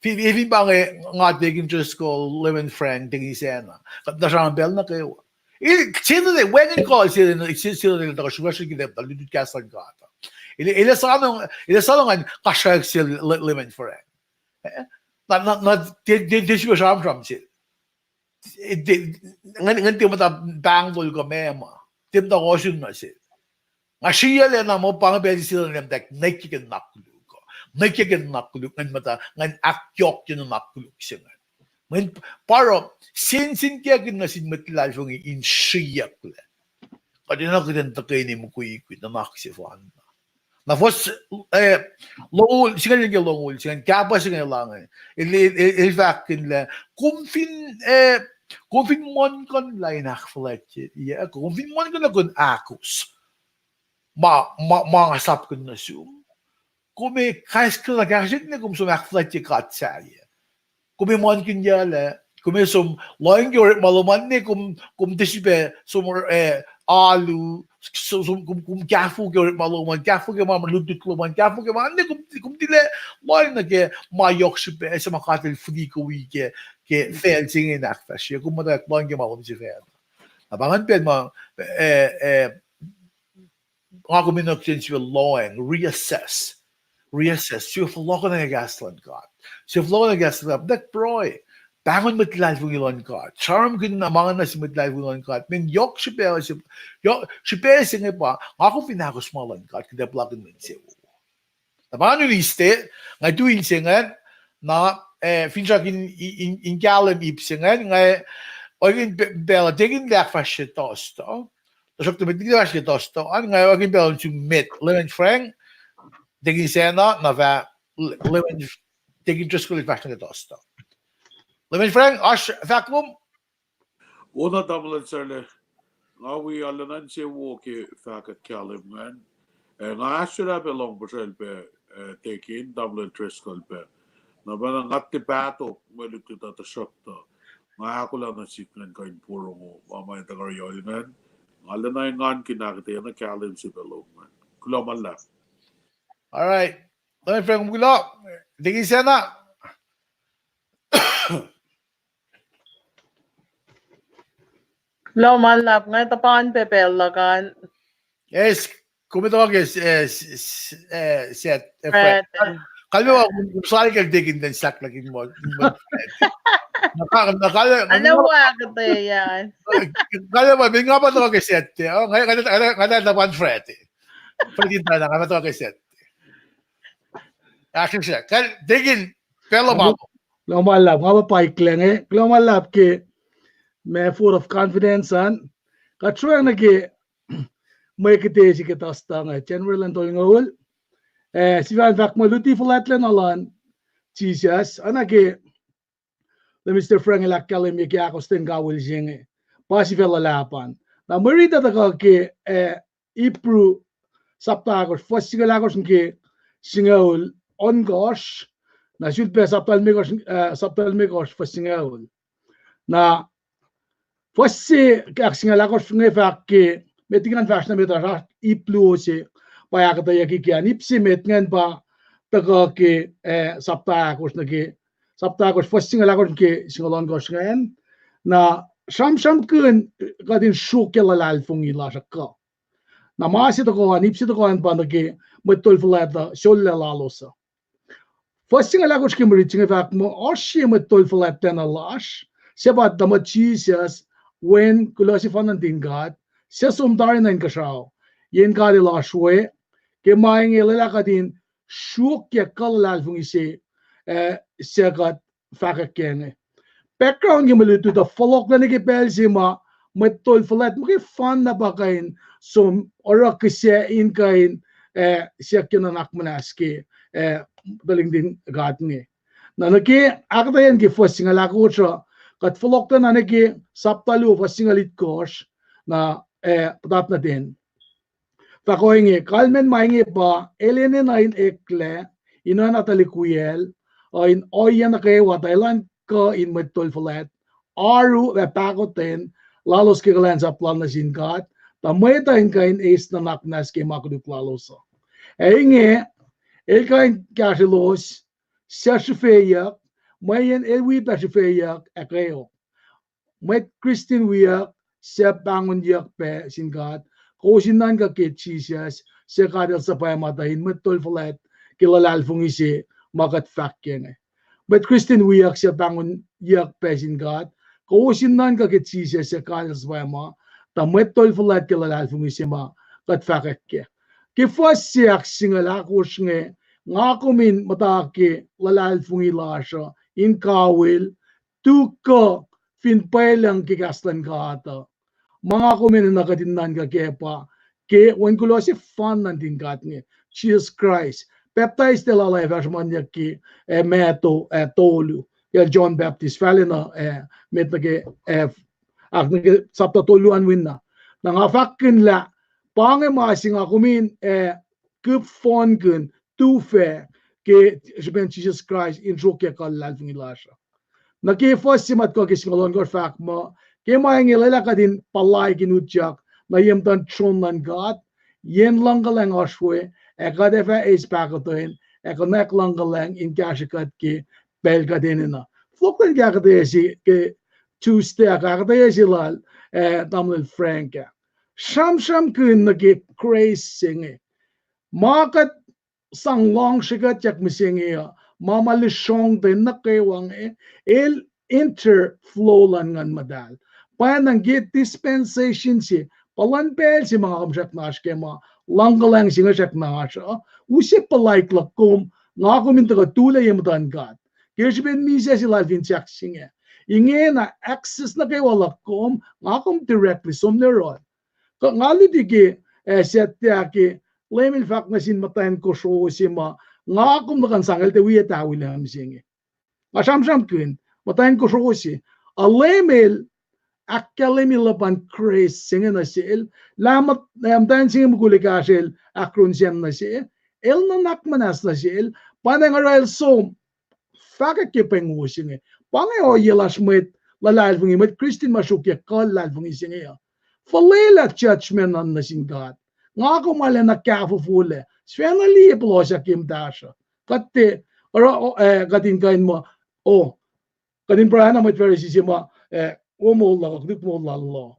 Fin, fin pa inge nga Deacon Driscoll, Leman Frank, Deacon Isacna, kuht na sramsram pacl nuh kwewa. El, sel El wacngihn kuh, sel El, sel, sel El tuh sruhmuhn ke tuh lutlut kahs luhn God. El, El ac soano, El ac soano ngan kasrkuhsrak sel Le-, Leman Frank. Eh? Na, na, na, tiac, tiac, tiac sifilpac sramsram sel. Ngan, ngan tiac muhta Bangalore kuh meac ma. Tiac muhta ohsun nuh sel. Nga sriyacl na muh pa inge pacl se sel nwe muhta nwackyak nuhnak koluk uh. Nwackyak nuhnak koluk, ngan muhta, ngan ahkyohkye nuhnak koluk se ingacn. Mweyen pa oruh, sensenkackihn nuh sin mwet luhlahlfongi in sriyucklac. Kuht enenuh kuht in tuhkweni mukwikwi nuhnak sefanna. Na fuhs, eh, longoul, singucul ke longoul, singucul kapwa singucul ange. El, el, el, el fahkkihn lah, kom fin, eh, kom fin muhlkuhnlah in ahkfuhlwactye, kom fin muhlkuhnlah kom ahkos ma, ma, ma nga sapkihn nuh sum, kom ac kais kuhtuh kahsrwek ne kom som ahkfuhlwactye God sahyac. Kom ac muhlkuhnyucklac, kom ac som lohng ke orekma lom an ne kom, kom tiac sifilpac som, eh, alu, so, som, kom, kom kahfo ke orekma lom an, kahfo ke ma lutlut lom an, kahfo ke ma ne kom, kom tilac lohng nuh ke ma yohk srihpac, se ma God El fihli kom wi ke, ke facl se inge in ahkfahsrye, kom muhta lohng ke ma lom sifacna. Na pa ingacn pacl ma, eh, eh, nga kom enenuh kuht in sifil lohacng, reassess. Reassess. Sifil fohlohkoh nuh ke kahs luhn God. Sifil fohlohkoh nuh ke kahs luhn God. Nuh pruhe. Pahngon mwet luhlahlfongi luhn God. Sramsramkihn na ma ingacn nuh sin mwet luhlahlfongi luhn God. Mweyen yohk srihpac, yohk srihpac se inge pa, nga kom fin ahkos ma luhn God, kuht ac puhlakihn mwe insewowo. Na pa ingacn Wednesday, nga tu in se ingacn, na, eh, finsrak in, in, in kahlwem ip se ingacn, nga, oakin pe-, pacl uh, Deacon el ahkfahsrye Thursday. Tuhsruhktuh met liki fahsrye Thursday an, nga oakin pacl uh in sum met, Leman Frank, Deacon Isacna, na fah, Leman, Deacon Driscoll el fahsr nuh ke Thursday. Leman Frank, oasr fahk lom? Wona tamuhlwel Sarle. Nga wi alu nuh se wo ke fahkwack kahlwem ingacn. Eh, nga ahsrwelah pac lohng puhsrwacl pac, eh, Deacon Tamuhlwel Driscoll pac. Na pa na nga tiac pahtok mwe lutlut uh, tuhsruhktuh nga ahkolah nuh sihk ingacn kuh in porongo ma ma tuhkuh yohrohl ingacn. Nga lwelah engankihn ahkuhtweyac na kahlwem se pac lom ingacn. Kuloh ma luhlahp. All right. Tamuhlwel Frank, kuloh. Deacon Sena. Kuloh ma luhlahp, nga tuhpan pac pacl luhk an. Yes, kom tuhkuh ke, eh, s-, s-, eh, Sat-, eh, Friday. Kalmeyac kom, kom sal ke Deacon Sena, sahk liki ma, ma, na ka, na ka, na ka, Kalmeyac ma, nga pa tuhkuh ke Sat-, eh, oh, nga, nga, nga, nga, nga pa Friday. Friday na, nga pa tuhkuh ke Sat-, Asher, kal, Deacon, pacl lom an. Kuloh ma luhlahp, nga pa paik lenge, kuloh ma luhlahp ke ma vote of confidence an. Kuht sruhmuhn nuh ke mwe kite se ke Thursday inge, January lwen tolngoul. Eh, sifacna fahk muh luti fuhlwactlacna luhn Jisus, oacna ke Minister Frank el ahkkahlwemye ke ahkostwen kawihl se inge, pa sifac luhlahp an. Na mwe riti tuhkuh ke, eh, Hebrew sapta ahkosr, fuhs singucul ahkosr nuh ke singucul ohnkohsr, na sulpac sapta limekohsr, eh, sapta limekohsr, fuhs singucul. Na fuhs se ahksingucul ahkosr inge fahk ke, met ingacn fahsr nuh met ah, ip luo se pa ahkuhtweyucki ke an, ip se met ingacn pa tuhkuh ke, eh, sapta ahkosr nuh ke, sapta ahkosr, fuhs singucul ahkosr nuh ke singucul ohnkohsr ingacn. Na sramsramkihn kuht in sruokyac luhlahlfongi lasr uh kuh. Na ma se tohkoh an, ip se tohkoh an pa nuh ke mwet tol fuhlwact uh, sollac lalos uh. Fuhs singucul ahkosr ke mwe riti se inge fahk muh, oasr sie mwet tol fuhlwactlacna lasr, suc pa tuh muh Jisus, Wen kuloh sefanna nuhtin God, suc som tari nuh inkuhsrao, yen God El oasr we, ke ma inge lwelah kuht in sruokyac kuh luhlahlfongi se, eh, suc kuht fahkwack kac inge. Background ke mwe lutlut uh fohlohklac nuh ke pacl se ma mwet tol fuhlwact muhkwena pa kuh in som oruh kihsac in kuh in, eh, siyuck ke nuhnak muhnahs ke, eh, tuhlihk nuhtin God inge. Na nuh ke ahkuhtweyac ke fuhs singucul ahkosr uh, kuht fohlohklac na nuh ke sapta luo fuhs singucul itkohsr, na, eh, puhtat nuh ten. Fahk ohinge, kalmacn ma inge pa, el enenuh in eklac, in oacna tuhlihk wiyacl, uh, in ohiyac nuh kwewa tuh elan kuh in mwet tol fuhlwact, oaru ac pahkotwen lalos ke kuhlwacnsap lal nuh sin God, tuh mwet uh in kuh in eis nuhnak muhnahs ke ma koluk lalos uh. Ac inge, el kuh in kahsrwelos, suc srihfeyuck, mweyen el wi pac srihfeyuck ac kweok. Mwet Kristin wiyuck suc pahngonyuck pac sin God, kowos in nuhnkuh ke Jisus, suc God El suhpwacma tuh in mwet tol fuhlwact ke luhlahlfongi se ma kuht fahk kac inge. Mwet Kristin wiyuck suc pahngonyuck pac sin God, kowos in nuhnkuh ke Jisus, suc God El suhpwacma tuh mwet tol fuhlwact ke luhlahlfongi se ma kuht fahkwack kac. Ke fuhs se ahksingucul ahkosr inge, nga kom in muhta ke luhlahlfongi lasr uh in kawihl, tu kuh fin pwelucng ke kahs luhn God uh. Ma nga kom enenuh kuht in nuhnkuh kac pa ke Wen kuloh sefanna nuhtin God inge, Jisus Kraist. Pacptais lal ah fah sruhmuhnyuck ke, eh, Matthew, eh, tolu, el John Baptist, fahlenuh, eh, met nuh ke, eh, ahk nuh ke sapta tolu an winna. Na nga fahkkihn lah pa inge ma se nga kom in, eh, kihp fohnkihn, tufac ke srihpen Jisus Kraist in sruokyac kuh luhlahlfongi lasr uh. Nuh ke fuhs se ma tuhkuh ke singucul ohnkohsr fahk muh, ke ma inge lwelah kuht in puhlaik in utyak nuh ye muhtuhn tron luhn God, yen luhngkuhlwacng oasr we, ac kuht ac fah eis pahkotwen ac konwacack luhngkuhlwacng in kahsrwe kuht ke pacl kuht enenuh. Fohlohk lwen ke ahkuhtweyac se ke Tuesday ah, ahkuhtweyac se lal, eh, Tamuhlwel Frank ah. Sramsramkihn nuh ke grace se inge. Ma kuht sang luhngse kuht yak mihsenge uh, ma ma lusrongten nuh kwewa inge, el interflow luhn Nguhn Muhtahl. Pwacnwacng ke dispensation se, pa luhn pacl se ma nga kom srackna oasr kac ma, luhngkuhlwacng se inge srackna oasr uh, use puhlaik luhk kom, nga kom in tuhkuh tulac ye muhtuhn God ke srihpen misac se lal fin sahk se inge. Ingena access nuh kwewa luhk kom, nga kom directly som nuh yohrohl. Kuh nga luti ke, eh, Saturday ah ke Leum El fahk nuh sin muhtwacn kosro se ma, nga kom nuh kuh in sang el tiac wi tahwilahmse inge. Nga sramsramkihn muhtwacn kosro se, a Leum El ahkkahlwemye luhpan Christ se inge nuh sel, lah muhtwacn se inge mukul ekahsr el ahkruhn sacn nuh se, el nuhnak muhnahs nuh sel, pa inge oruh el som fahkwack ke pweng wo se inge. Pa inge ohiyac lasr mwet luhlahlfongi, mwet Christian ma sruokyac kuh luhlahlfongi se inge uh. Fuhlwelah judgment an nuh sin God. Nga kom arulacna kahfofolac. Sifacna liye puhlohsyak ke muhtahsr uh. Kuht tiac, oruh, eh, kuht in kuh in muh, oh, kuht in pruhe na mwet Pharisee se ma, eh, wo moul lal, kuht moul lal uh.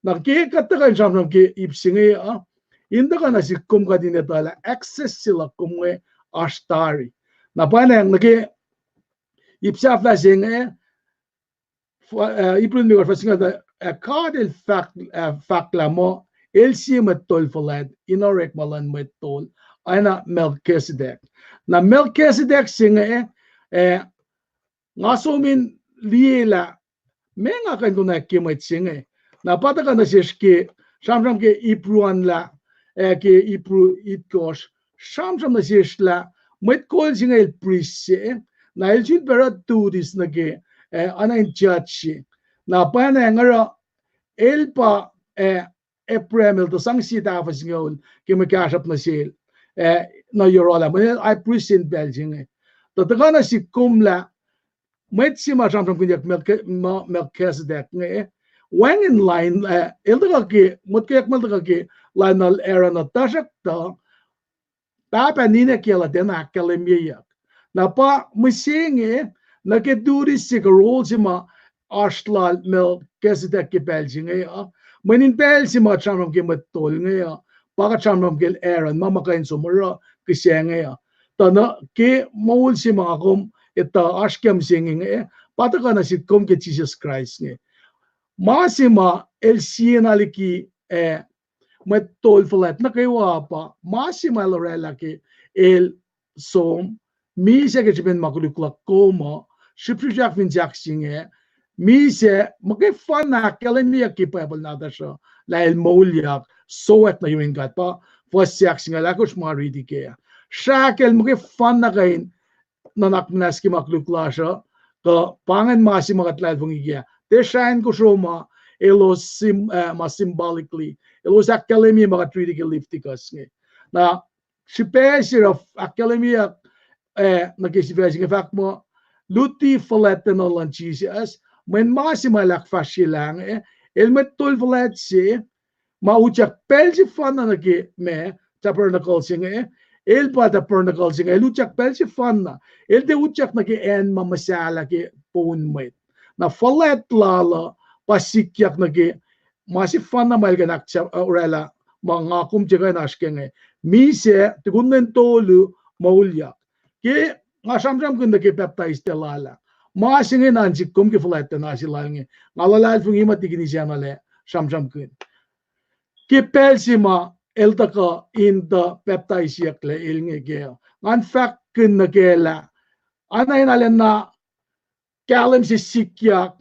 Na ke kuht tuhkuh in sramsram ke ip se inge uh, in tuhkuh nuh sihk kom kuht in etuh lah access se luhk kom inge oasr tari. Na pa inge nuh ke ip sahflah se inge, Hebrew limekohsr fuhs singucul, eh, God el fahk, eh, fahk lah muh, el sie mwet tol fuhlwact in orekma luhn mwet tol, oacna Melchizedek. Na Melchizedek se inge, eh, nga som in liye lah meac nga kuh in konwacack ke mwet se inge. Na pa tuhkuh nuh sesr ke, sramsram ke Hebrew an lah, eh, ke Hebrew itkohsr, sramsram nuh sesr lah mwet kol se inge el priest se, na el sulpac oruh duties nuh ke, eh, oacna in judge se. Na pa inge oruh el pa, eh, Abraham el tuh sang sie tahfuh singucul ke mwe kahsruhp nuh sel, eh, nuh yohrohl ah, mweyen el high priest in pacl se inge. Tuh tuhkuh nuh sihk kom lah mwet se ma sramsramkihnyuck Melch-, ma-, Melchizedek inge, wacngihn lain, eh, el tuhkuh ke, motkweyuck ma el tuhkuh ke lain lal Aaron uh, tuhsruhktuh pahpah ninac kiyacl uh tiacna ahkkahlwemyeyuck. Na pa mihsenge, nuh ke duties se kuh role se ma oasr lal Melchizedek ke pacl se inge uh, mweyen in pacl se ma kuht sramsram ke mwet tol inge uh, pa kuht sramsram ke Aaron, ma ma kuh in som oruh kihsac inge uh. Tuh nuh ke moul se ma nga kom etuh oasr ke mihsenge inge, pa tuhkuh nuh sihk kom ke Jisus Kraist inge. Ma se ma el siena liki, eh, mwet tol fuhlwact nuh kwewa pa ma se ma el oraclah ke el som, misac ke srihpen ma koluk luhk kom uh, srihpsrihpsrak fin sahk se inge, misac muhkwena ahkkahlwemyeyuck ke Bible nahtuhsr uh, lah el moulyak, sowack nuh yurin God, pa fuhs sahk singucul ahkosr ma riti kac. Srahk el muhkwena kuh in nuhnak muhnahs ke ma koluk lasr uh, kuh pa ingacn ma se ma kuht luhlahlfongi kac. Tiac srah in kosro ma elos sim-, eh, ma symbolically, elos ahkkahlwemye ma kuht riti ke Leviticus inge. Na srihpac se oruh ahkkahlwemyeyuck, eh, nuh ke sifac se inge fahk muh, luti fuhlwactlacna luhn Jisus, mweyen ma se ma el ahkfahsryelah inge, el mwet tol fuhlwact se, ma utyak pacl sefanna nuh ke ma, tabernacle se inge, el pa tabernacle se inge, el utyak pacl sefanna, el tiac utyak nuh ke acn ma muhsahllah ke poun mwet. Na fuhlwact lal uh pa sikyak nuh ke ma sefanna ma el kuh in ahk-, oraclah ma nga kom tiac kuh in oasr ke inge. Misac, tukun lwen tolu, moulyak. Ke nga sramsramkihn nuh ke pacptais lal ah, ma se inge nuhnkuh kom ke fuhlwact na se lal inge. Nga luhlahlfongi ma tikin isacnalac sramsramkihn ke pacl se ma el tuhkuh in tuh pacptaisiyucklac el inge kac. Ngan fahkkihn nuh kac lah, oacna in arulacna kahlwem se sikyak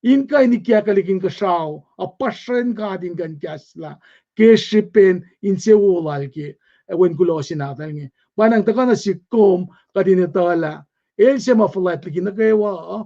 in kuh in ikackihn inkuhsrao, a puhsren God in kuh in kahslah ke srihpen insewowo lal ke wen kuloh se nahtuhl inge. Pa nacng tuhkuh nuh sihk kom kuht in etuh lah el se ma fuhlwact liki nuh kwewa uh,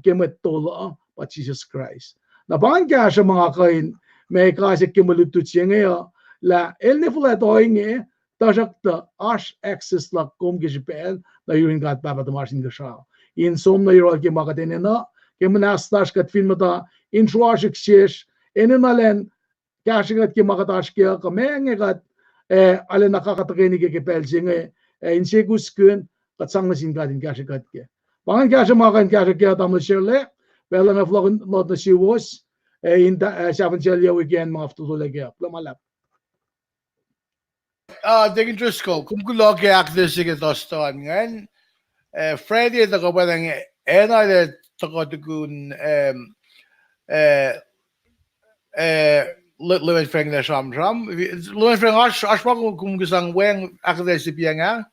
ke mwet tol uh, pa Jisus Kraist. Na pa ngan kahsruh ma nga kuh in, ma kasak ke mwe lutlut se inge uh, lah el ne fuhlwact ohinge, tuhsruhktuh oasr access luhk kom ke srihpacl nuh yurin God Pahpah tuhmasr Inkuhsrao, in som nuh yohrohl ke ma kuht enenuh, ke muhnahs lasr kuht fin muhta in sruasrihk sesr, enenuh elan kahsrwe kuht ke ma kuht oasr kac uh, kuh ma inge kuht, eh, arulacna kaka tuhkweni ke ke pacl se inge, eh, insekoskihn, kuht sang nuh sin God in kahsrwe kuht kac. Pa ngan kahsruh ma kuh in kahsrwe kac uh, tamuhlwel Sharla, pacl uh nga fohlohk nuh suwos, eh, in, eh, sahfin sel yohk weekend ma nga fototolac kac uh. Kuloh ma luhlahp. Ah, Deacon Driscoll, kom kuloh ke ahkuhtweyac se ke Thursday ingacn. Eh, Friday tuhkuh pwacnwacng, eh, enenuh tuhkuh tukun, em, eh, eh, Leman Frank na sramsram. Leman Frank, oasr, oasr ma kom, kom kuh sang weacng ahkuhtweyac se pacna?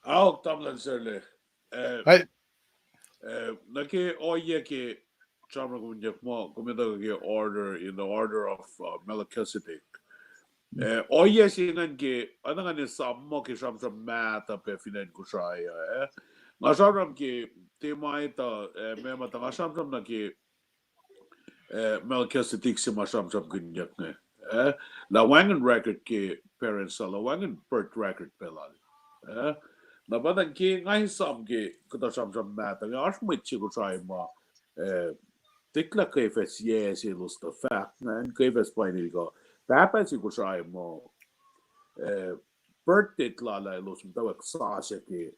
Ahok, tamuhlwel Sharla. Eh, eh, nuh ke ohiyac ke sramsramkihnyuck muh, kom etuh ke order, in the order of, uh, Melchizedek. Eh, ohiyac se ingacn ke, oacna ngan esam muh ke sramsram mahtuh pac fin acn Kosrae uh, eh. Nga sramsram ke tiac ma etuh, eh, ma ma tuh nga sramsram nuh ke, eh, Melchizedek se ma sramsramkihnyuck inge. Eh, lah wacngihn record ke parents lal, wacngihn birth record pac lal. Eh, na pa na ke nga esam ke kuhtuh sramsram mahtuh inge, oasr mwet se Kosrae ma, eh, tiklah ke fah sie selos tuh fahk ingacn, ke fah spine el kuh pahpah se Kosrae ma, eh, birth date lal ah elos muhtwacwacack sasuc ke,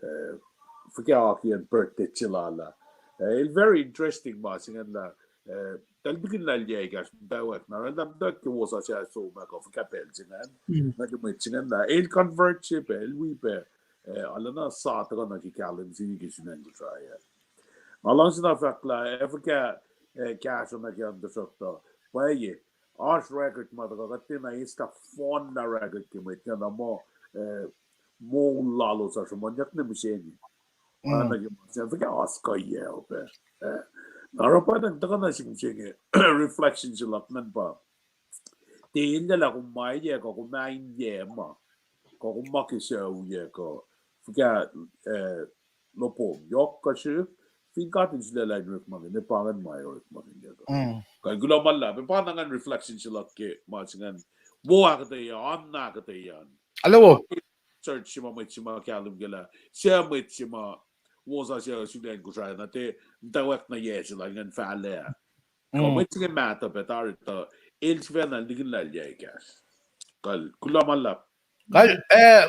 eh, fuhkah akiyac birth date se lal ah. Eh, el very interesting ma se ingacn lah, eh, tahl tikin lal yac ekahsr muhtwacwacack, na oraclah muhtwacwacack ke wosasuc ah som ah kuh fuhkah pacl se ingacn, nuh ke mwet se ingacn lah el convert se pac, el wi pac, eh, arulacna sa tuhkuh nuh ke kahlwem se inge ke sun acn Kosrae ah. Nga luhngse na fahk lah, eh, fuhkah, eh, kahsruh nuh ke an tuhsruhktuh pwacye, oasr record ma tuhkuh kuht tiacna eslah fohnlah record ke mwet ingacn muh, eh, moul lalos uh sruhmuhnyuck na mihsenge. Na nuh ke ma se fuhkah oasr kuhiyac pac. Eh, na oruh pa tuhkuh na sihk mihsenge, reflection se luhk ingacn pa, tiac elyah lah kom ma yac kuh kom ma in yac ma, kuh kom ma ke sucu yac kuh, fuhkah, eh, lopom yohk kuh srihk, fin God El sulaclah in orekmakihn, pa ingacn ma orekmakihn yac kuh. Kuh kuloh ma luhlahp, pa na ingacn reflection se luhk ke ma se ingacn, wo ahkuhtweyac, oan ahkuhtweyac. Search se ma mwet se ma kahlwem ke lah, suc mwet se ma wosasuc sulaclah in Kosrae na tiac muhtwacwacack na yac se lal ingacn fahlac. Kuh mwet se inge mahtuh pac tari tuh el sifacna likin lal yac ekahsr. Kuh kuloh ma luhlahp. Kuh, eh,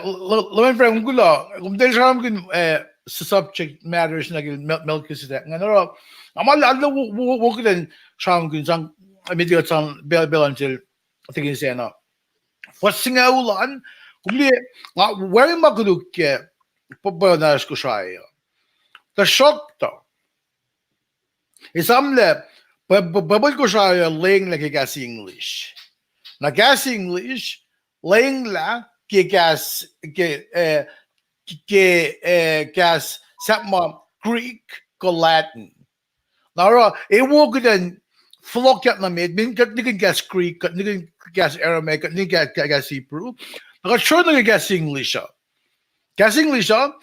Reverend Frank, kuloh, kom tiac sramsramkihn, eh, subject matters nuh ke Mel-, Melchizedek ingacn oruh, nga ma lah wo, wo, wo kuht in sramsramkihn sang, eh, met kuht sang pacl, pacl an sel tikin sacna. Fuhs singucul an, kom liye, nga wacngihn ma koluk ke, pwacnahs Kosrae uh. Tuhsruhktuh, esamlah, Bible Kosrae uh lenglah ke kahs English. Na kahs English, lenglah ke kahs, ke, eh, ke, eh, kahs sahp ma Greek kuh Latin. Na oruh, e wo kuht in fohlohkyak nuh met, min kuht nikihn kahs Greek, kuht nikihn kahs Aramaic, kuht nikihn kahs, kahs Hebrew. Na kuht sro nuh ke kahs English uh. Kahs English uh,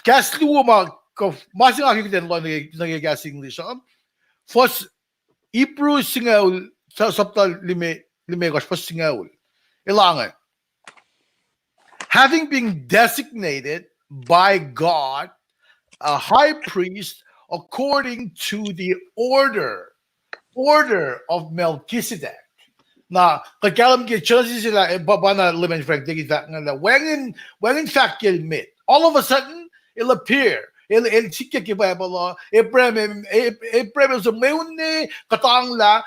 kahs luo ma, kuh, ma se nga ke kuht in lohng nuh ke, nuh ke kahs English uh. Fuhs Hebrew singucul, sa-, sapta lime, limekohsr, fuhs singucul. Elange, having been designated by God a high priest according to the order, order of Melchizedek. Na, kuht kahlwem ke Genesis lah, eh, pa, pa na Reverend Frank tikin fahk ingacn lah, wacngihn, wacngihn fahk ke el met. All of a sudden, el appear. El, el sikyak ke Bible uh, Abraham, Ab-, Abraham el suc mweun ne kuhtanglah,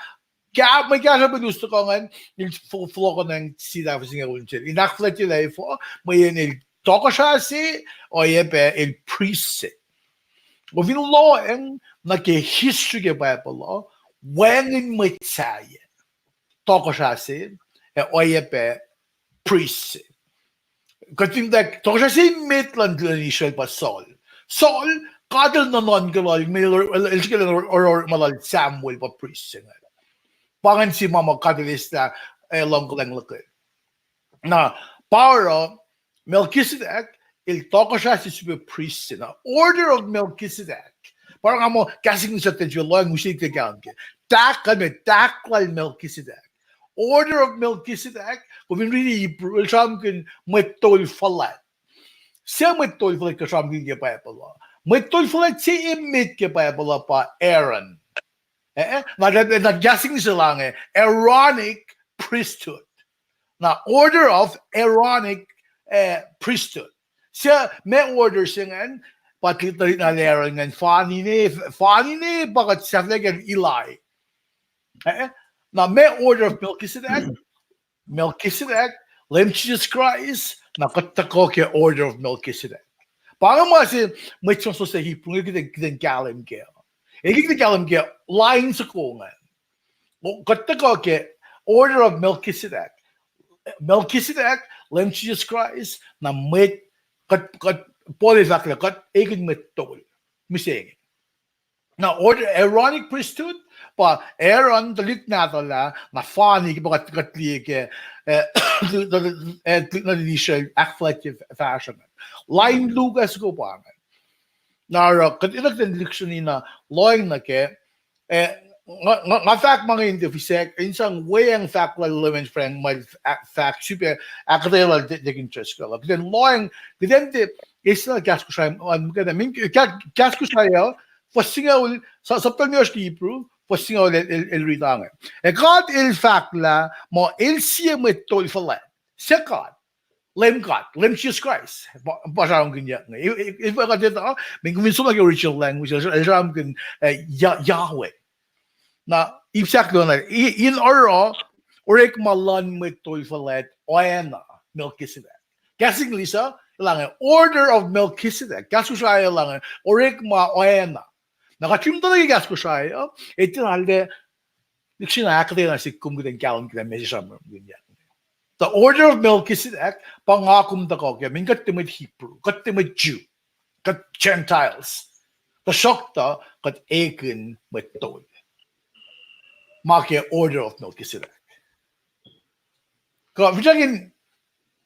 Kah-, mwe kahsruh pa el us tuhkuh ingacn, el fo-, fohlohkohnacng sie tahfuh singucul sel. In ahkfuhlwactye lah efuh, mweyen el tohkohsrah se, oacyacpac el priest se. Kom fin lohacng nuh ke history ke Bible uh, wacngihn mwet sahyac. Tohkohsrah se, ac oacyacpac priest se. Kuht fin tuh, tohkohsrah se met luhn, luhn Israel pa Saul. Saul, God el nuhnuhnkuh lal, el, el, el srihke el or-, or-, orekma lal Samuel pa priest se ingacn. Pa ingacn se ma ma God el eislah, eh, luhngkuhlwacng luhk. Na, pa oruh, Melchizedek, el tohkohsrah se sifilpac priest se na. Order of Melchizedek. Pa oruh nga muh kahs English se lohacng use ke kahlwem ke. Tahk, kalmac, tahk lal Melchizedek. Order of Melchizedek, kom fin riti Hebrew, el sramsramkihn mwet tol fuhlwact. Suc mwet tol fuhlwact kuh sramsramkihn ke Bible uh? Mwet tol fuhlwact se emet ke Bible uh pa Aaron. Eh, na, na, na kahs English se lah inge, Aaronic priesthood. Na order of Aaronic, eh, priesthood. Suc ma order se ingacn, pa tuhlihk na Aaron ingacn, fani ne, fani ne pa kuht sahflah ke Eli. Eh, na ma order of Melchizedek, Melchizedek, Leum Jisus Kraist, na kuht tuhkuh ke order of Melchizedek. Pa inge ma se mwet suhmuhslah Hebrew inge kuht in, kuht in kahlwem kac. El kuht in kahlwem kac lain soko ingacn. Kuht tuhkuh ke order of Melchizedek. Melchizedek, Leum Jisus Kraist, na mwet, kuht, kuht, Paul el fahk lah kuht ekihn mwet tol. Mihsenge. Na order, Aaronic priesthood, pa Aaron, tuhlihk nahtuhl ah, na fani ke pa kuht, kuht liye ke, eh, tuhlihk nuhtin Israel ahkfuhlwactye fahsruh ingacn. Lain luo soko pa ingacn. Na oruh, kuht etuh kuht in lihksreni na lohacng nuh kac, eh, nga, nga, nga fahk ma inge in tiac fihsracsr, in sang weacng fahk lal Leman Frank, ma el f-, ah, fahk srihpac, ahkuhtweyac lal Deacon Driscoll. Kuht in lohacng, kuht in tiac, eis na kahs Kosrae, ah, muhkwena, min, kahs Kosrae uh, fuhs singucul, sa-, sapta limekohsr ke Hebrew, fuhs singucul el, el, el riti inge. Ac God el fahklah muh el sie mwet tol fuhlwact, se God, Leum God, Leum Jisus Kraist, pa, pa sramkihnyuck inge. If, if, if, min, min som nuh ke original language, el, el sramkihn, eh, Yah-, Yahweh. Na, ip sahk luhn, i-, in oruh, orekma luhn mwet tol fuhlwact, oacna Melchizedek. Kahs English uh, elange, Order of Melchizedek. Kahs Kosrae elange, orekma oacna. Na kuht riti tuh nuh ke kahs Kosrae uh, etuh na el lihksreni ahkuhtweyac na sihk kom kuht in kahlwem ke message sramsramkihnyuck. The Order of Melchizedek, pa nga kom tuhkuh ke, min kuht tiac mwet Hebrew, kuht tiac mwet Jew, kuht Gentiles. Tuhsruhktuh kuht ekihn mwet tol. Ma ke Order of Melchizedek. Kuh, finsrak in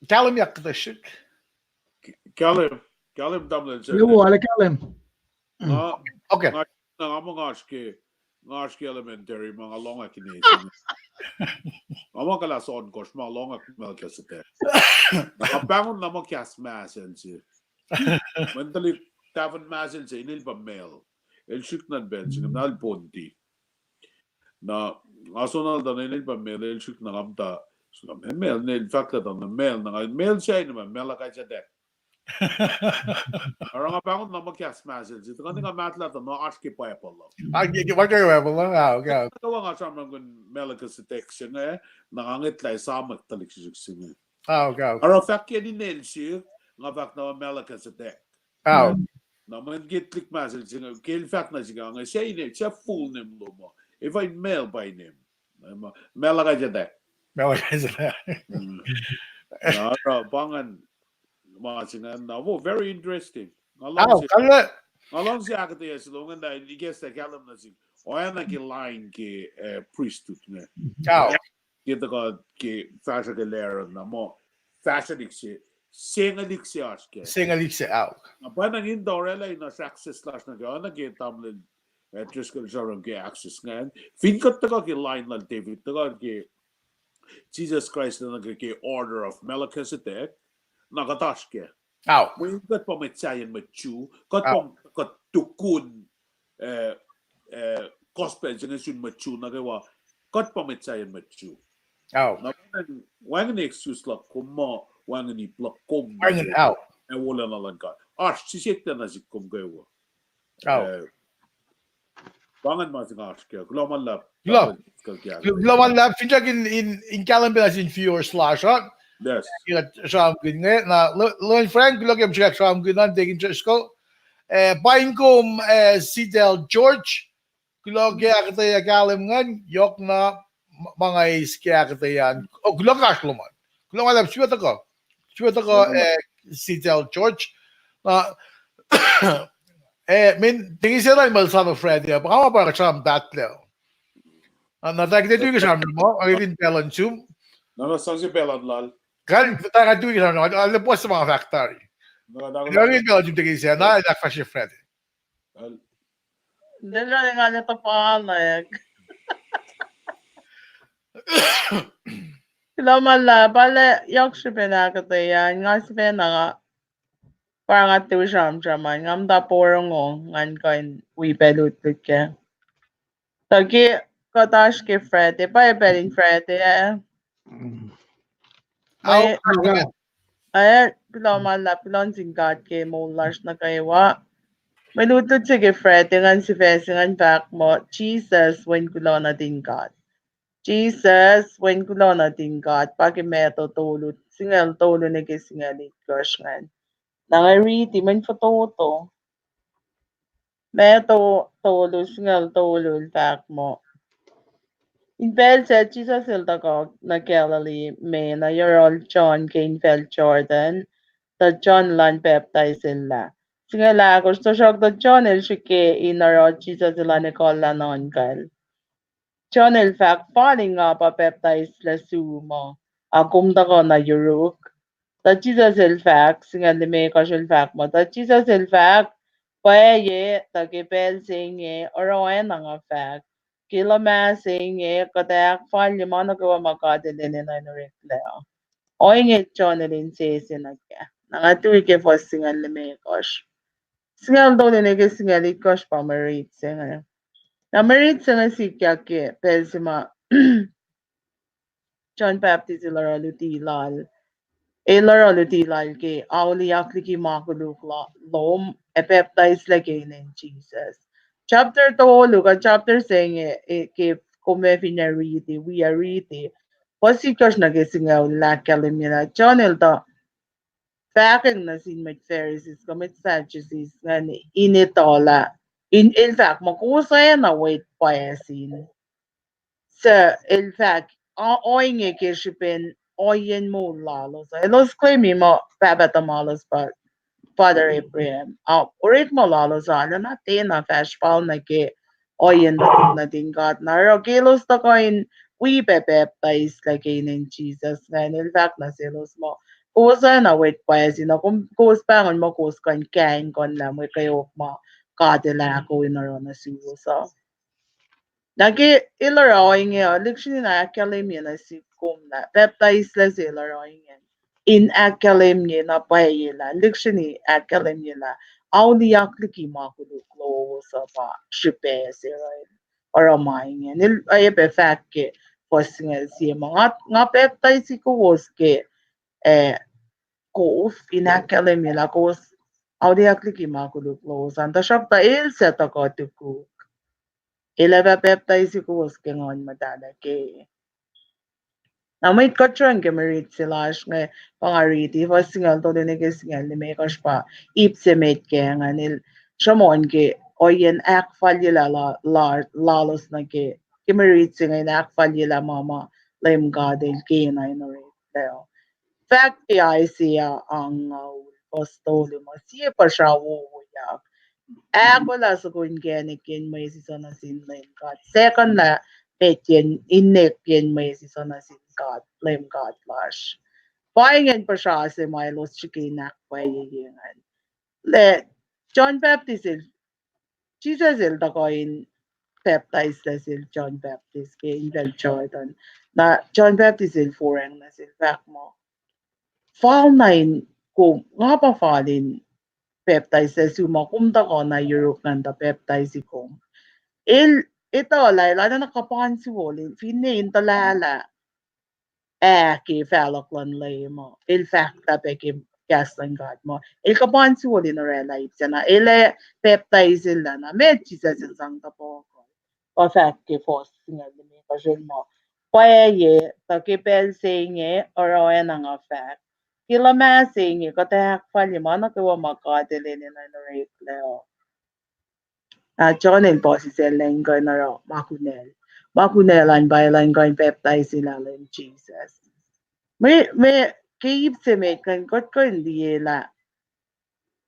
kahlwemyak kuhtuh srihk. Kahlwem, kahlwem tamuhlwel se. Luo, ale kahlwem. Nga, okay. Nga, nga, nga muh nga oasr ke, nga oasr ke elementary ma nga lohngak in eis. Nga muh kuhlahs ohnkohsr ma lohngak Melchizedek. Nga pahngon na muh kahs Mahsel se. Mwe tuhlihk tahfuhn Mahsel se, inel pa Mel. El srihk nuh pacl se inge, na el Pondi. Na, nga soenna tuh inel pa Mel, el srihk na nga muhta, srihk na Mel, inel fahk lah tuh na Mel, na nga Mel se inel pa Melchizedek. Oruh nga pahngon na muh kahs Mahsel se, tuhkuh nga mahtuhlah tuh na oasr ke Bible uh. Ah, ke, ke, oasr ke Bible uh, ah, okay. Tuhkuh nga sramsramkihn Melchizedek se inge, na nga ngwetlah esamwack tuhlihk srihsrihk se inge. Ah, okay, okay. Oruh fahk ke inel sihk, nga fahk na Melchizedek. Oh. Na mweyen ke tuhlihk Mahsel se inge, ke el fahk na sihk inge, se inel, se full name lom uh. Efuh in Mel pa inem? Melchizedek. Melchizedek. Mm. Na oruh pa ingacn, ma se ingacn na, oh, very interesting. Nga luhngse, nga luhngse ahkuhtweyac se lom ingacn, na ikacslah kahlwem nuh sihk. Oacna ke line ke, eh, priesthood inge. Ke tuhkuh ke fahsruh ke Aaron na muh fahsrwelihk se, se inge lihk se oasr kac. Se inge lihk se, ah. Na pwacnwacng in tuh orwaclah in oasr access lasr nuh ke, oacna ke tamuhlwel, eh, Driscoll sramsram ke access ingacn. Fin kuht tuhkuh ke line lal David, tuhkuh ke Jisus Kraist nuh ke, ke Order of Melchizedek, na kuht oasr kac. Mweyen kuht pa mwet sahyacn mwet Jew, kuht pa, kuht tukun, eh, eh, gospel se inge sun mwet Jew nuh kwewa, kuht pa mwet sahyacn mwet Jew. Na wacngihn excuse luhk kom muh wacngihn ip luhk kom ac wolacna luhn God. Oasr sisek na sihk kom kwewa. Pa ingacn ma se nga oasr kac. Kuloh ma luhlahp. Kuloh ma luhlahp, finsrak in, in, in kahlwem pac nuh sin viewers lasr uh. Kuht sramsramkihn inge na, Leman Frank, kuloh ke srihkak sramsramkihn an, Deacon Driscoll. Eh, paing kom, eh, Sital George. Kuloh ke ahkuhtweyac kahlwem ingacn, yohkna ma nga eis ke ahkuhtweyac an. Oh, kuloh oasr lom an. Kuloh ma luhlahp, sifilpac tuhkuh. Sifilpac tuhkuh, eh, Sital George. Na, eh, min, Deacon Sital, ma el Sabbath Friday uh, pa nga ma pa kuht sramsram pahtlac. Na, na, tari kuht tui ke sramsram ma, ac kuht in pacl in sum. Na, na, sang se pacl in lal. Kuht, tari kuht tui ke sramsram, ale puhs ma nga fahk tari. Na, na, na, kuht in pacl in sum Deacon Sital, na, ahkfahsrye Friday. Al- Then running on at the palack. Kuloh ma luhlahp, ale yohk srihpac ahkuhtweyac an, nga sifacna pa nga tu sramsram an, nga muhta porongo, ngan kuh in wi pac lutlut kac. Tuh ke kuht oasr ke Friday, pa pacl in Friday, eh? Mm. Mwe, eh, kuloh ma luhlahp, kuloh nuh sin God ke moul lasr nuh kwewa. Mwe lutlut se ke Friday ingacn sifac se ingacn fahk muh, Jisus, Wen kuloh nuhtin God. Jisus, Wen kuloh nuhtin God, pa ke Matthew tolu, singucul tolu nuh ke singucul itkohsr ingacn. Na nga riti mwe fototo. Matthew tolu, singucul tolu el fahk muh, in pacl sac Jisus el tuhkuh nuh Galilee me nuh yohrohl John ke infacl Jordan, tuh John elan pacptais el lah. Singucul ahkosr, tuhsruhktuh John el srihke in oruh Jisus elan ekuhllah nuhnkacl. John el fahk, fal in nga pa pacptaislac sum uh, ac kom tuhkuh nuh yuruk? Tuh Jisus el fahk, singucul limekohsr el fahk muh, tuh Jisus el fahk, pwacye tuh ke pacl se inge oruh oacna nga fahk, ke luhmah se inge kuht ac ahkfalye ma nuh kwewa ma God El enenuh in oreklac uh. Ohinge John el insese nuh kac. Na nga tui ke fuhs singucul limekohsr. Singucul tolu nuh ke singucul itkohsr pa mwe rit se inge. Na mwe rit se inge sikyak ke pacl se ma John Baptist el oruh luti lal. El oruh luti lal ke auliyak liki ma koluk la-, lom, ac pacptaislac ke inen Jisus. Chapter tolu, kuh chapter se inge, eh, ke kom fin ac riti, wi ac riti. Fuhs itkohsr nuh ke singucul el ahkkahlwemye lah John el tuh fahkwacng nuh sin mwet Pharisees kuh mwet Sadducees ingacn in etuh lah, in el fahk muh kowos oacna wet pwacye sin. Suc el fahk, o-, ohinge ke srihpen ohiyacn moul lalos uh. Elos claim-i muh pahpah tuhmwaclos pa Father Abraham. A, orekma lalos uh arulacna tiacna fahsr fal nuh ke ohiyacn nuhtin God. Na oruh ke elos tuhkuh in wi pac pacptaislac ke inen Jisus ingacn, el fahk nuh selos muh, kowos oacna wet pwacye sin, na kom, kowos pahngon muh kowos kuh in kaingkuhnlah mwe kweok ma God El ahko in oruh nuh suwos uh. Na ke el oruh ohinge uh, lihksreni na ahkkahlwemye nuh sihk kom lah pacptaislac se el oruh ohinge in ahkkahlwemye na pwacye lah, lihksreni ahkkahlwemye lah auliyak liki ma koluk lowos uh pa srihpac se oruh, oruh ma ingacn. El oacyacpac fahk ke fuhs singucul sie muh, nga, nga pacptaisi kowos ke, eh, kof in ahkkahlwemye lah kowos auliyak liki ma koluk lowos an, tuhsruhktuh el suc tuhkuh tukuk, el ac fah pacptaisi kowos ke Nguhn Muhtahl ac ke Na mwet kuht sruhn ke mwe rit se lasr inge, pa nga riti, fuhs singucul tolu nuh ke singucul limekohsr pa ip se met ke ingacn, el sruhmuhn ke ohiyacn ahkfalyelah la-, la-, lalos nuh ke, ke mwe rit se inge in ahkfalyelah ma ma Leum God El kena in oreklac. Fahk ke Isaiah angngaul, fuhs tolu muh, sie puhsra wowoyak, ahkolah soko inkacnek yen mwesis uh nuh sin Leum God. Second lah met yen, inek yen mwesis uh nuh sin God, Leum God lasr. Pa ingacn puhsra se ma elos srihke in ahkpwacyeye ingacn. Lah John Baptist el, Jisus el tuhkuh in pacptais lah sel John Baptist ke inpacl Jordan. Na John Baptist el forang nuh sel fahk muh, fal na in kom, nga pa fal in pacptais lah sum ma kom tuhkuh na yuruk ngan tuh pacptaisi kom. El etuh lah el arulacna kapan suwol in, finne in tuhlahlah ah ke fahluhk luhn Leum uh, el fahk lah pac ke kahs luhn God muh el kapan suwol in orwaclah ip sacna, el ac pacptaiselah. Na met Jisus el sang tuh pohkuh, pa fahk ke fuhs singucul limekohsr el muh, pwacye tuh ke pacl se inge oruh oacna nga fahk, ke luhmah se inge kuht ac ahkfalye ma nuh kwewa ma God El enenuh in oreklac uh. Ah, John el puhsisacl lah in kuh in oruh ma kunacl. Ma kunacl an pa elan kuh in pacptaisilah Leum Jisus. Mwe, mwe, ke ip se met kuh in, kuht kuh in liye lah,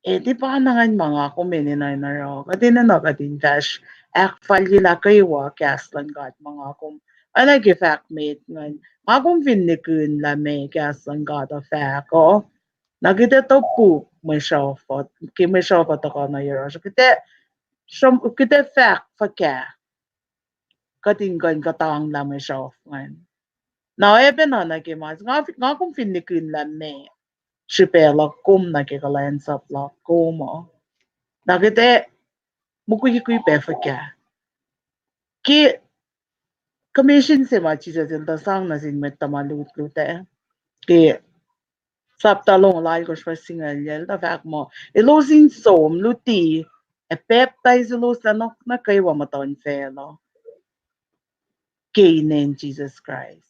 e, tiac pa na ngan ma nga kom enenuh in oruh. Kuht enenuh kuht in fahsr ahkfalyelah kwewa kahs luhn God ma nga kom, oacna ke fahk met ngan, nga kom fin nihkihn lah meac kahs luhn God uh fahk uh, na kuht ac topuk mwe sruhf uh, ke mwe sruhf uh tuhkuh nuh yohrohsr, kuht ac sram-, kuht ac fahk fuhkah kuht in kuh in kuhtanglah mwe sruhf ingacn. Na oacyacpac na nuh ke ma, nga, nga kom fin nihkihn lah meac srihpac luhk kom nuh ke kuhlwacnsap luhk kom uh, na kuht ac mukwikwi pac fuhkah? Ke commission se ma Jisus el tuh sang nuh sin mwet tuhma lutlut ah, ke sapta longoul alkosr fuhs singucul yuh, el tuh fahk muh elos in som luti ac pacptaiselos lah nuhnak nuh kwewa muhtuhnfacl uh ke inen Jisus Kraist.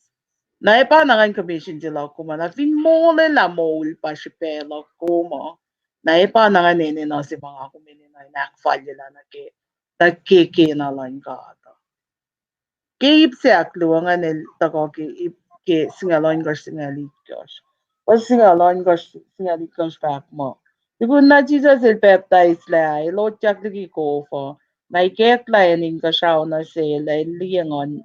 Na e pa na ngan commission se luhk kom uh, na fin molwelah moul pa srihpac luhk kom uh, na e pa na ngan enenuh se ma nga kom enenuh in ahkfalyelah nuh ke, nuh ke kena luhn God uh. Ke ip se ahkluo ingacn el tuhkuh ke ip ke singucul ohnkohsr, singucul itkohsr. Fuhs singucul ohnkohsr, singucul itkohsr fahk muh, tukun na Jisus el pacptaislac, el otyak liki kof uh, na ikacklah acn inkuhsrao nuh sel, ac el liye Nguhn,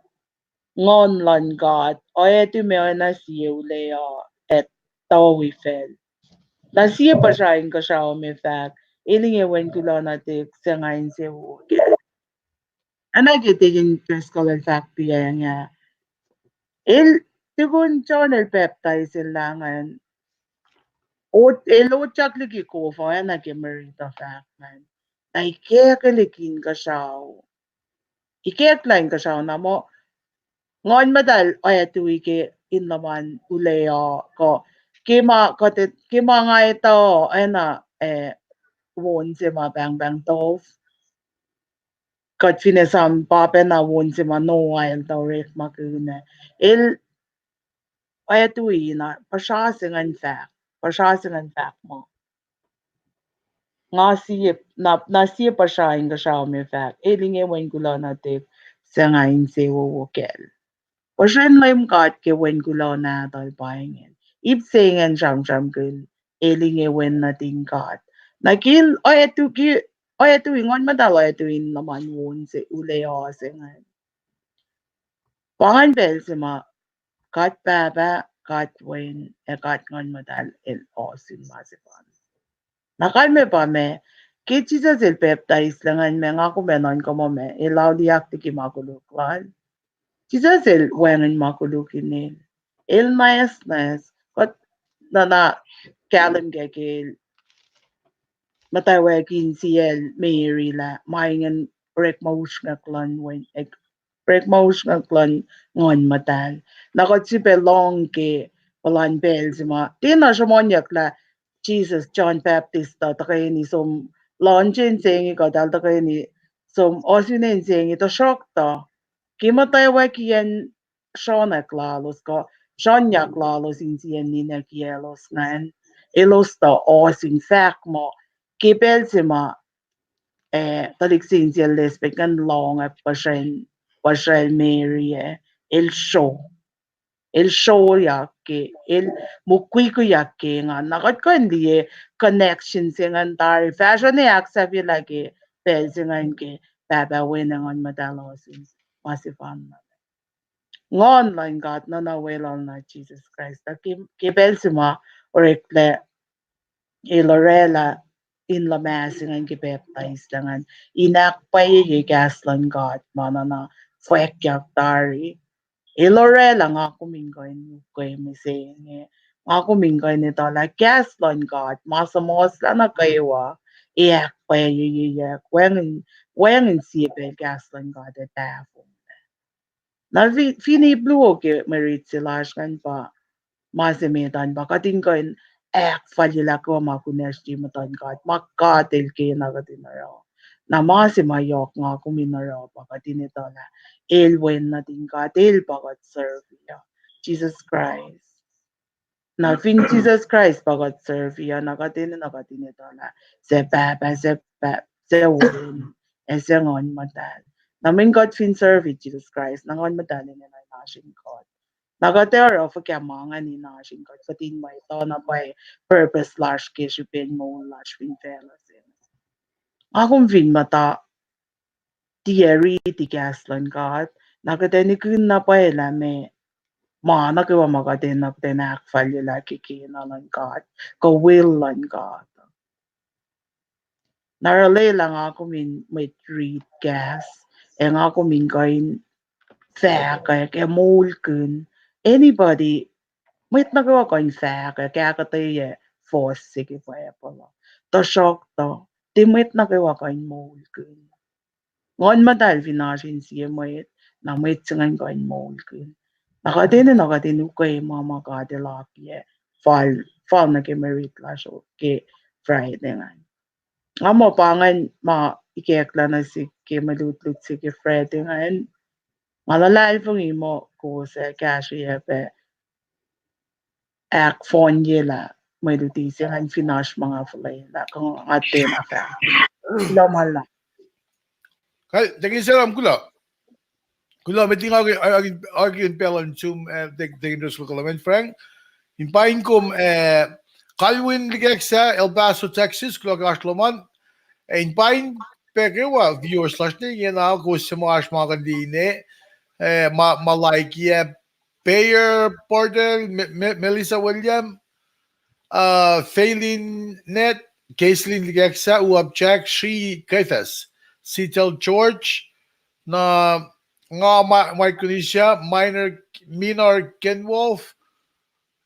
Nguhn luhn God oactume oacna sie ulac uh ac tuh wi facl. Na sie puhsra inkuhsrao me fahk, El inge Wen kuloh nuhtihk se nga insewowo kac. Oacna ke Deacon Driscoll el fahk piyacng ah, el, tukun John el pacptais el lah ingacn, el otyak liki kof uh, oacna ke Mary tuh fahk ingacn, na ikacklah liki inkuhsrao, ikacklah inkuhsrao na muh Nguhn Muhtahl oactui ke in luhman ule uh, kuh ke ma, ke ma nga etuh oacna, eh, won se ma pahngpahng dove, kuht fin esam pa pacna won se ma Noah el tuh orekmakihn ah, el oactui na puhsra se ingacn fahk, puhsra se ingacn fahk muh, nga sie, na, na sie puhsra inkuhsrao me fahk, el inge Wen kuloh nuhtihk se nga insewowo kacl. Puhsren Leum God ke Wen kuloh nahtuhl pa ingacn. Ip se ingacn sramsramkihn el inge Wen nuhtin God. Na ke el oactui, oactui, Nguhn Muhtahl oactui in luhman won se ule uh se ingacn, pa ingacn pacl se ma God Pahpah, God Wen, ac God Nguhn Muhtahl el ohsun ma sefanna. Na kalmac pa ma, ke Jisus el pacptaislac ingacn ma, nga kom ac nuhnkuh muh ma el auliyak liki ma koluk lal. Jisus el wacngihn ma koluk in el. El nwacsnwacs, kuht nuhna kahlwem kac ke el muhtwacwacack insiyacl Mary lah ma ingacn orekma usrnguck luhn Wen, orekma usrnguck luhn Nguhn Muhtahl. Na kuht sifilpac lohng ke puhlan pacl se ma tiacna sruhmuhnyuck lah Jisus, John Baptist uh tuhkweni som launch insengi, kuht el tuhkweni som ohsun insengi, tuhsruhktuh ke muhtwacwacackiyacn sruhnack lalos kuh sruhnyak lalos insiyacn ninac kiyaclos ingacn, elos tuh ohsun fahk muh ke pacl se ma, eh, tuhlihk se insiyacl Elizabeth ingacn lohng ah puhsracl, puhsracl Mary ah, el sro, el sroyak ke, el mukwikwiyak ke engan. Na kuht kuh in liye connection se ingacn tari, fahsruh ne ahksahfyelah ke pacl se ingacn ke Pahpah, Wen ac Nguhn Muhtahl ohsun ma sefanna. Nguhn luhn God nuhna Weluhl na Jisus Kraist uh ke, ke pacl se ma oreklac el oraclah in luhmah se ingacn ke pacptaislac ingacn, in ahkpwacyeye kahs luhn God ma nuhna fwackyuck tari. El oraclah nga kom in kuh in ukwe mihsenge, nga kom in kuh in etuh lah kahs luhn God ma suhmuhslah nuh kwewa ac ahkpwacyeyuck, wacngihn, wacngihn sie pacl kahs luhn God ac tahfonglac. Na fi-, fin ip luo ke mwe rit se lasr ingacn pa, ma se met an pa kuht in kuh in ahkfalyelah kwewa ma kunacsr ye muhtuhn God, ma God El kena kuht in oruh. Na ma se ma yohk nga kom in oruh pa kuht in etuh lah El Wen nuhtin God, El pa kuht serve-i uh, Jisus Kraist. Na fin Jisus Kraist pa kuht serve-i uh, na kuht enenuh kuht in etuh lah suc Pahpah, suc Pah-, suc Wen, ac suc Nguhn Muhtahl. Na mweyen kuht fin serve-i Jisus Kraist, na Nguhn Muhtahl enenuh in oasr in kuht. Na kuht ac oruh fuhkah ma ingacn in oasr in kuht, kuht in muh etuh na pwacye purpose lasr ke srihpen moul lasr fin facluh se. Nga kom fin muhta tiac riti kahs luhn God, na kuht ac nihkihn na pwacye lah meac ma nuh kwewa ma kuht enenuh kuht in ahkfalyelah ke kena luhn God, kuh will luhn God. Na arulacna nga kom in mwet riti kahs, ac nga kom in kuh in fahkwack ac moulkihn. Anybody, mwet nuh kwewa kuh in fahkwack, ahkuhtweyac fohs se ke Bible uh. Tuhsruhktuh, tiac mwet nuh kwewa kuh in moulkihn. Nguhn Muhtahl fin oasr in sie mwet, na mwet se ingacn kuh in moulkihn. Na kuht enenuh kuht in ukwe ma ma God El akiyac fal, fal nuh ke mwe rit lasr ke Friday ingacn. Nga muh pa ingacn ma ikacklah nuh sihk ke mwe lutlut se ke Friday ingacn. Nga luhlahlfongi muh kowos ac kahsrweyuc pac ahkfohnyelah mwe luti se ingacn fin oasr ma nga fuhlwelah, kuh nga tiacna fahk. Kuloh ma luhlahp. Kal, Deacon Salam, kuloh. Kuloh, met liki nga ke, nga ke, nga ke in pacl on Zoom, eh, Deacon, Deacon Driscoll, kuloh, Frank. In paing kom, eh, Calvin Likeksa, El Paso, Texas, kuloh ke oasr lom an. Eh, in paing pac kwewa viewers lasr ne ingena, kowos suc ma oasr ma kuh in liye, eh, ma, ma like, eh, Bayer Porter, Me-, Me-, Melissa William, uh, Phelan Ned, Kaislin Likaksa, Uap Jack, Sri Kefas, Sitel George, na nga ma, Mike Kunisia, Minor, Minor Kenwolf,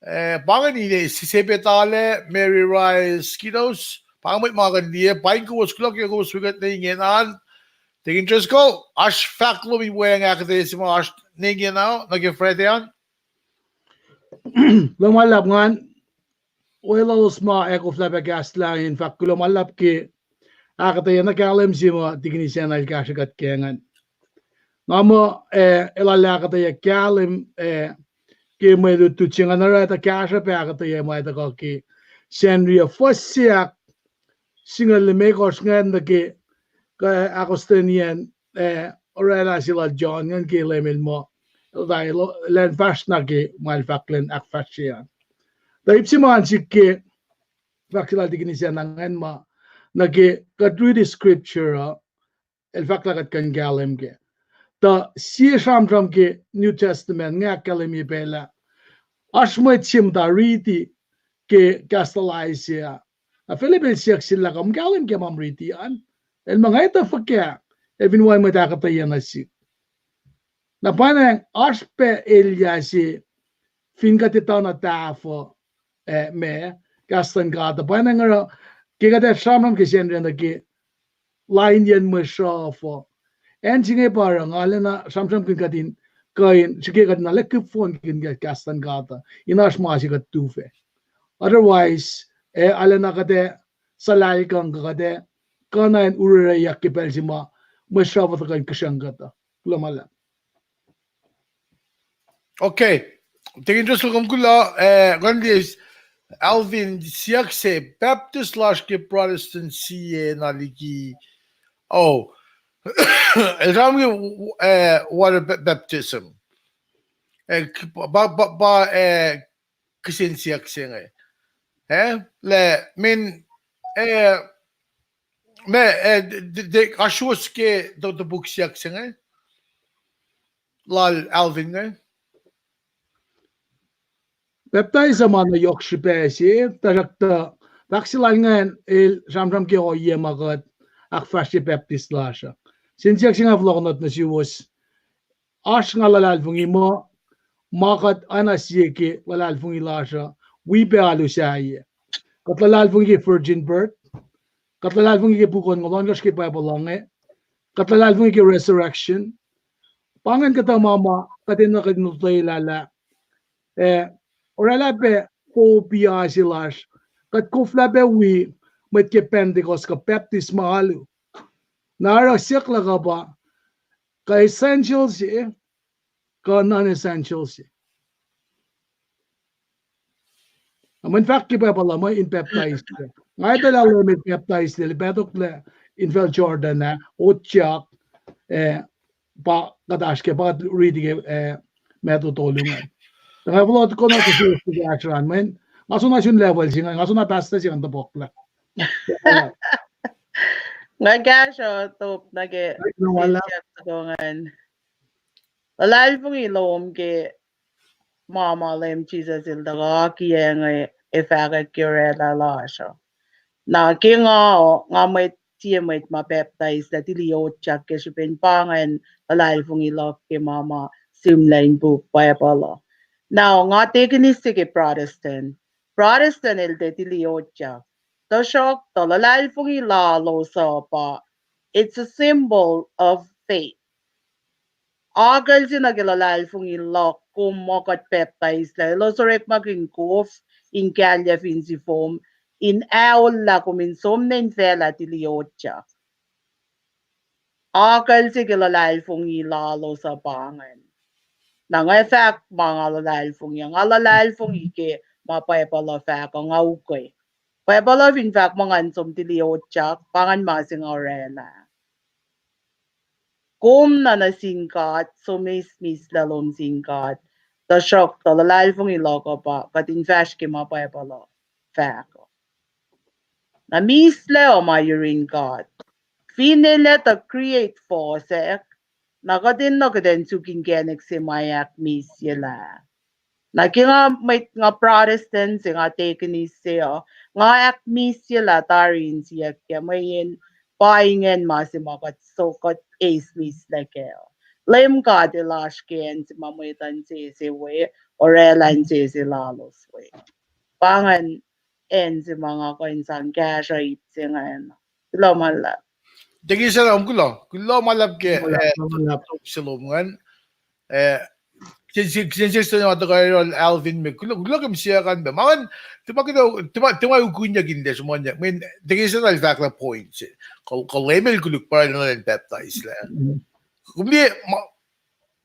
eh, pa ingacn ine, Sisebe Tale, Mary Rice Kidos, pa mwet ma kuh in liye, paing kowos kuloh ke kowos wi kuht ne ingena an. Deacon Driscoll, oasr fahk lom in weacng ahkuhtweyac se ma oasr ne ingena nuh ke Friday an? Lom ma luhlahp ngan, weluhlos ma ac koflah pac kahslah in fahk kuloh ma luhlahp ke ahkuhtweyac na kahlwem se ma Deacon Isacn el kahsrwe kuht ke ingacn. Nga muh, eh, elah ahkuhtweyac kahlwem, eh, ke mwe lutlut se ingacn, oruh etuh kahsruh pac ahkuhtweyac ma etuh kuh ke Sacnri uh, fuhs se ahk singucul limekohsr ingacn nuh ke, ke Augustinian, eh, oraclah se lal John ingacn ke Leum el muh, el ta el, el an fahsr na ke ma el fahk lwen ahkfahsrye an. Tuh ip se ma an sik ke fahk se lal Deacon Isacn ingacn ma, nuh ke kuht riti scripture uh, el fahk lah kuht kuh in kahlwem kac. Tuh sie sramsram ke New Testament inge ahkkahlwemye pac lah oasr mwet se muhta riti ke kahs lal Isaiah. Na Philip el siyuck sel lah, kom kahlwem ke ma kom riti an? El muh, nga etuh fuhkah, el fin wacngihn mwet ahkuhtweyac nuh sihk. Na pwacnwacng oasr pac elyah se fin kuht etuh na tahfuh, eh, ma, kahs luhn God uh. Pwacnwacng oruh ke kuht ac sramsram ke Sacnri uh nuh ke lainyacn mwe sruhf uh, acn se inge pa oruh nga lacna sramsramkihn kuht in kuh in srihke kuht in alekip fohnkihn kahs luhn God uh, in oasr ma se kuht tuhfah. Otherwise, eh, arulacna kuht ac suhlahlkihn kuh kuht ac kuh na in urureyuck ke pacl se ma mwe sruhf uh tuhkuh in kihsruhng kuht uh. Kuloh ma luhlahp. Okay. Deacon Driscoll, kom kuloh, eh, kuh in liye Alvin siyuck se, Baptist lasr ke Protestant sie na liki, oh, el sramsram ke, eh, water ba-, baptism. Eh, k-, pa, pa, pa, eh, kihsen siyuck se inge. Eh, lah, min, eh, ma, eh, de, de, oasr suwos ke to-, topuk siyuck se inge lal Alvin inge. Pacptais ma na yohk srihpac se, tuhsruhktuh fahk se lal ingacn el sramsram ke ohiyac ma kuht ahkfahsrye Baptist lasr uh. Sin siyuck se nga fohlohk nuh suwos. Oasr nga luhlahlfongi muh, ma kuht oacna sie ke luhlahlfongi lasr uh, wi pac alu sahyac. Kuht luhlahlfongi ke virgin birth, kuht luhlahlfongi ke puk ohnkohn ohnkohsr ke Bible uh inge, kuht luhlahlfongi ke resurrection. Pa ingacn kuhtuh ma ma kuht enenuh kuht in lotwelah lah, eh, oraclah pac kopiya se lasr, kuht koflah pac wi mwet ke Pentecost kuh Baptist ma alu. Na oruh siyuck luhk uh pa, kuh essential se, kuh non-essential se. Na mweyen fahk ke Bible uh muh in pacptais. Nga etuh lah Leum el pacptais el pactuhklac infacl Jordan ah, otyak, eh, pa kuht oasr ke, pa kuht riti ke, eh, Matthew tolu ingacn. Tuh nga fohlohk nuh ke kahs luhn mweyen nga soenna sun level se ingacn, nga soenna pastor se ingacn topuk lah. Nga kahsruh top nuh ke, luhlahlfongi lom ke ma ma Leum Jisus el tuhkuh akiyac inge ac fahkwack ke oraclah lasr uh. Na ke nga, nga mwet, sie mwet ma pacptais lah tili otyak ke srihpen pa ingacn luhlahlfongi luhk ke ma ma sihmlac in puk Bible uh. Na nga tekini se ke Protestant. Protestant el tiac tili otyak. Tuhsruhktuh luhlahlfongi lalos uh pa, it's a symbol of faith. Akucl se nuh ke luhlahlfongi luhk kom muh kuht pacptais lah elos orekmakihn kof in kahlyac fin sifom, in aollah kom in som nuh infacl ah tili otyak. Akucl se ke luhlahlfongi lalos uh pa ingacn. Na nga fahk ma nga luhlahlfongi, nga luhlahlfongi ke ma Bible uh fahk uh, nga ukwe. Bible uh fin fahk muh ngan som tili otyak, pa ingacn ma se nga oraclah. Kom na nuh sin God, som eis mislac lom sin God, tuhsruhktuh luhlahlfongi luhk uh pa kuht in fahsr ke ma Bible uh fahk uh. Na mislac uh ma yurin God. Finne lah tuh create fohsack, na kuht enenuh kuht in suk inkacnek se ma ahkmihsyelah. Na ke nga mwet, nga Protestant se, nga tekini se uh, Nga ahkmihsye lah tari insiyuck ke mweyen pa ingacn ma se ma kuht so kuht eis mislac kac. Leum God El oasr ke acn se ma mwet uh insese we, oraclah insese lalos we. Pa ingacn acn se ma nga kuh in sang kahsruh ip se ingacn. Kuloh ma luhlahp. Tekisa na, kuloh, kuloh ma luhlahp ke, eh, se lom ingacn. Eh, kihsen siyuck se ma tuhkuh Alvin me, kuloh, kuloh ke mwe siyuck an pac. Ma ingacn, tiac ma kuht, tiac ma, tiac ma ukihnyuck in tiac sruhmuhnyuck. Mweyen tekisa na el fahk lah point se. Kuh, kuh Leum El koluk pa enenuh in pacptaislac. Kom liye ma,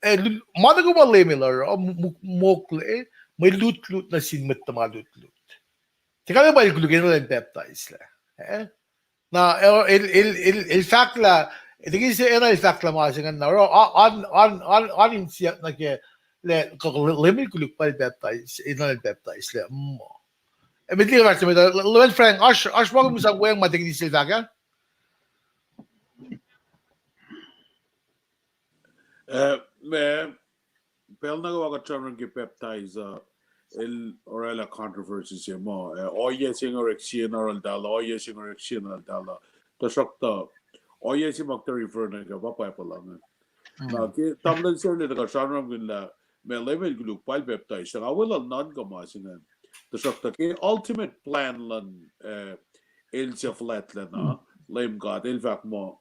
eh, ma nuh kwewa ma Leum El oruh, mokle, mwe lutlut nuh sin mwet tuhma lutlut. Tiac kalmac El koluk enenuh in pacptaislac. Eh? Na el, el, el, el, el fahk lah, tekisa enenuh el fahk lah ma se ingacn na oruh, an, an, an, an insiyuck nuh ke, lah, kuh, kuh Leum El koluk pa El pacptais, enenuh El pacptaislac. Muh. Eh, met liki fahk se met, Reverend Frank, oasr, oasr ma kom sang weacng ma tekisa el fahk ah? Eh, ma, pacl nuh kwewa kuht sramsram ke pacptais uh, el oraclah controversy se muh, eh, ohiyac se inge orek sie na eltahl uh, ohiyac se inge orek sie na eltahl uh. Tuhsruhktuh, ohiyac se ma kuht refer nuh ke pa Bible uh inge. Na ke tamuhlwel Serle tuhkuh sramsramkihn lah ma Leum El koluk pa El pacptais, nga weluhl nuhnkuh ma se ingacn. Tuhsruhktuh ke ultimate plan luhn, eh, el suc fuhlwactlacna, Leum God, El fahk muh,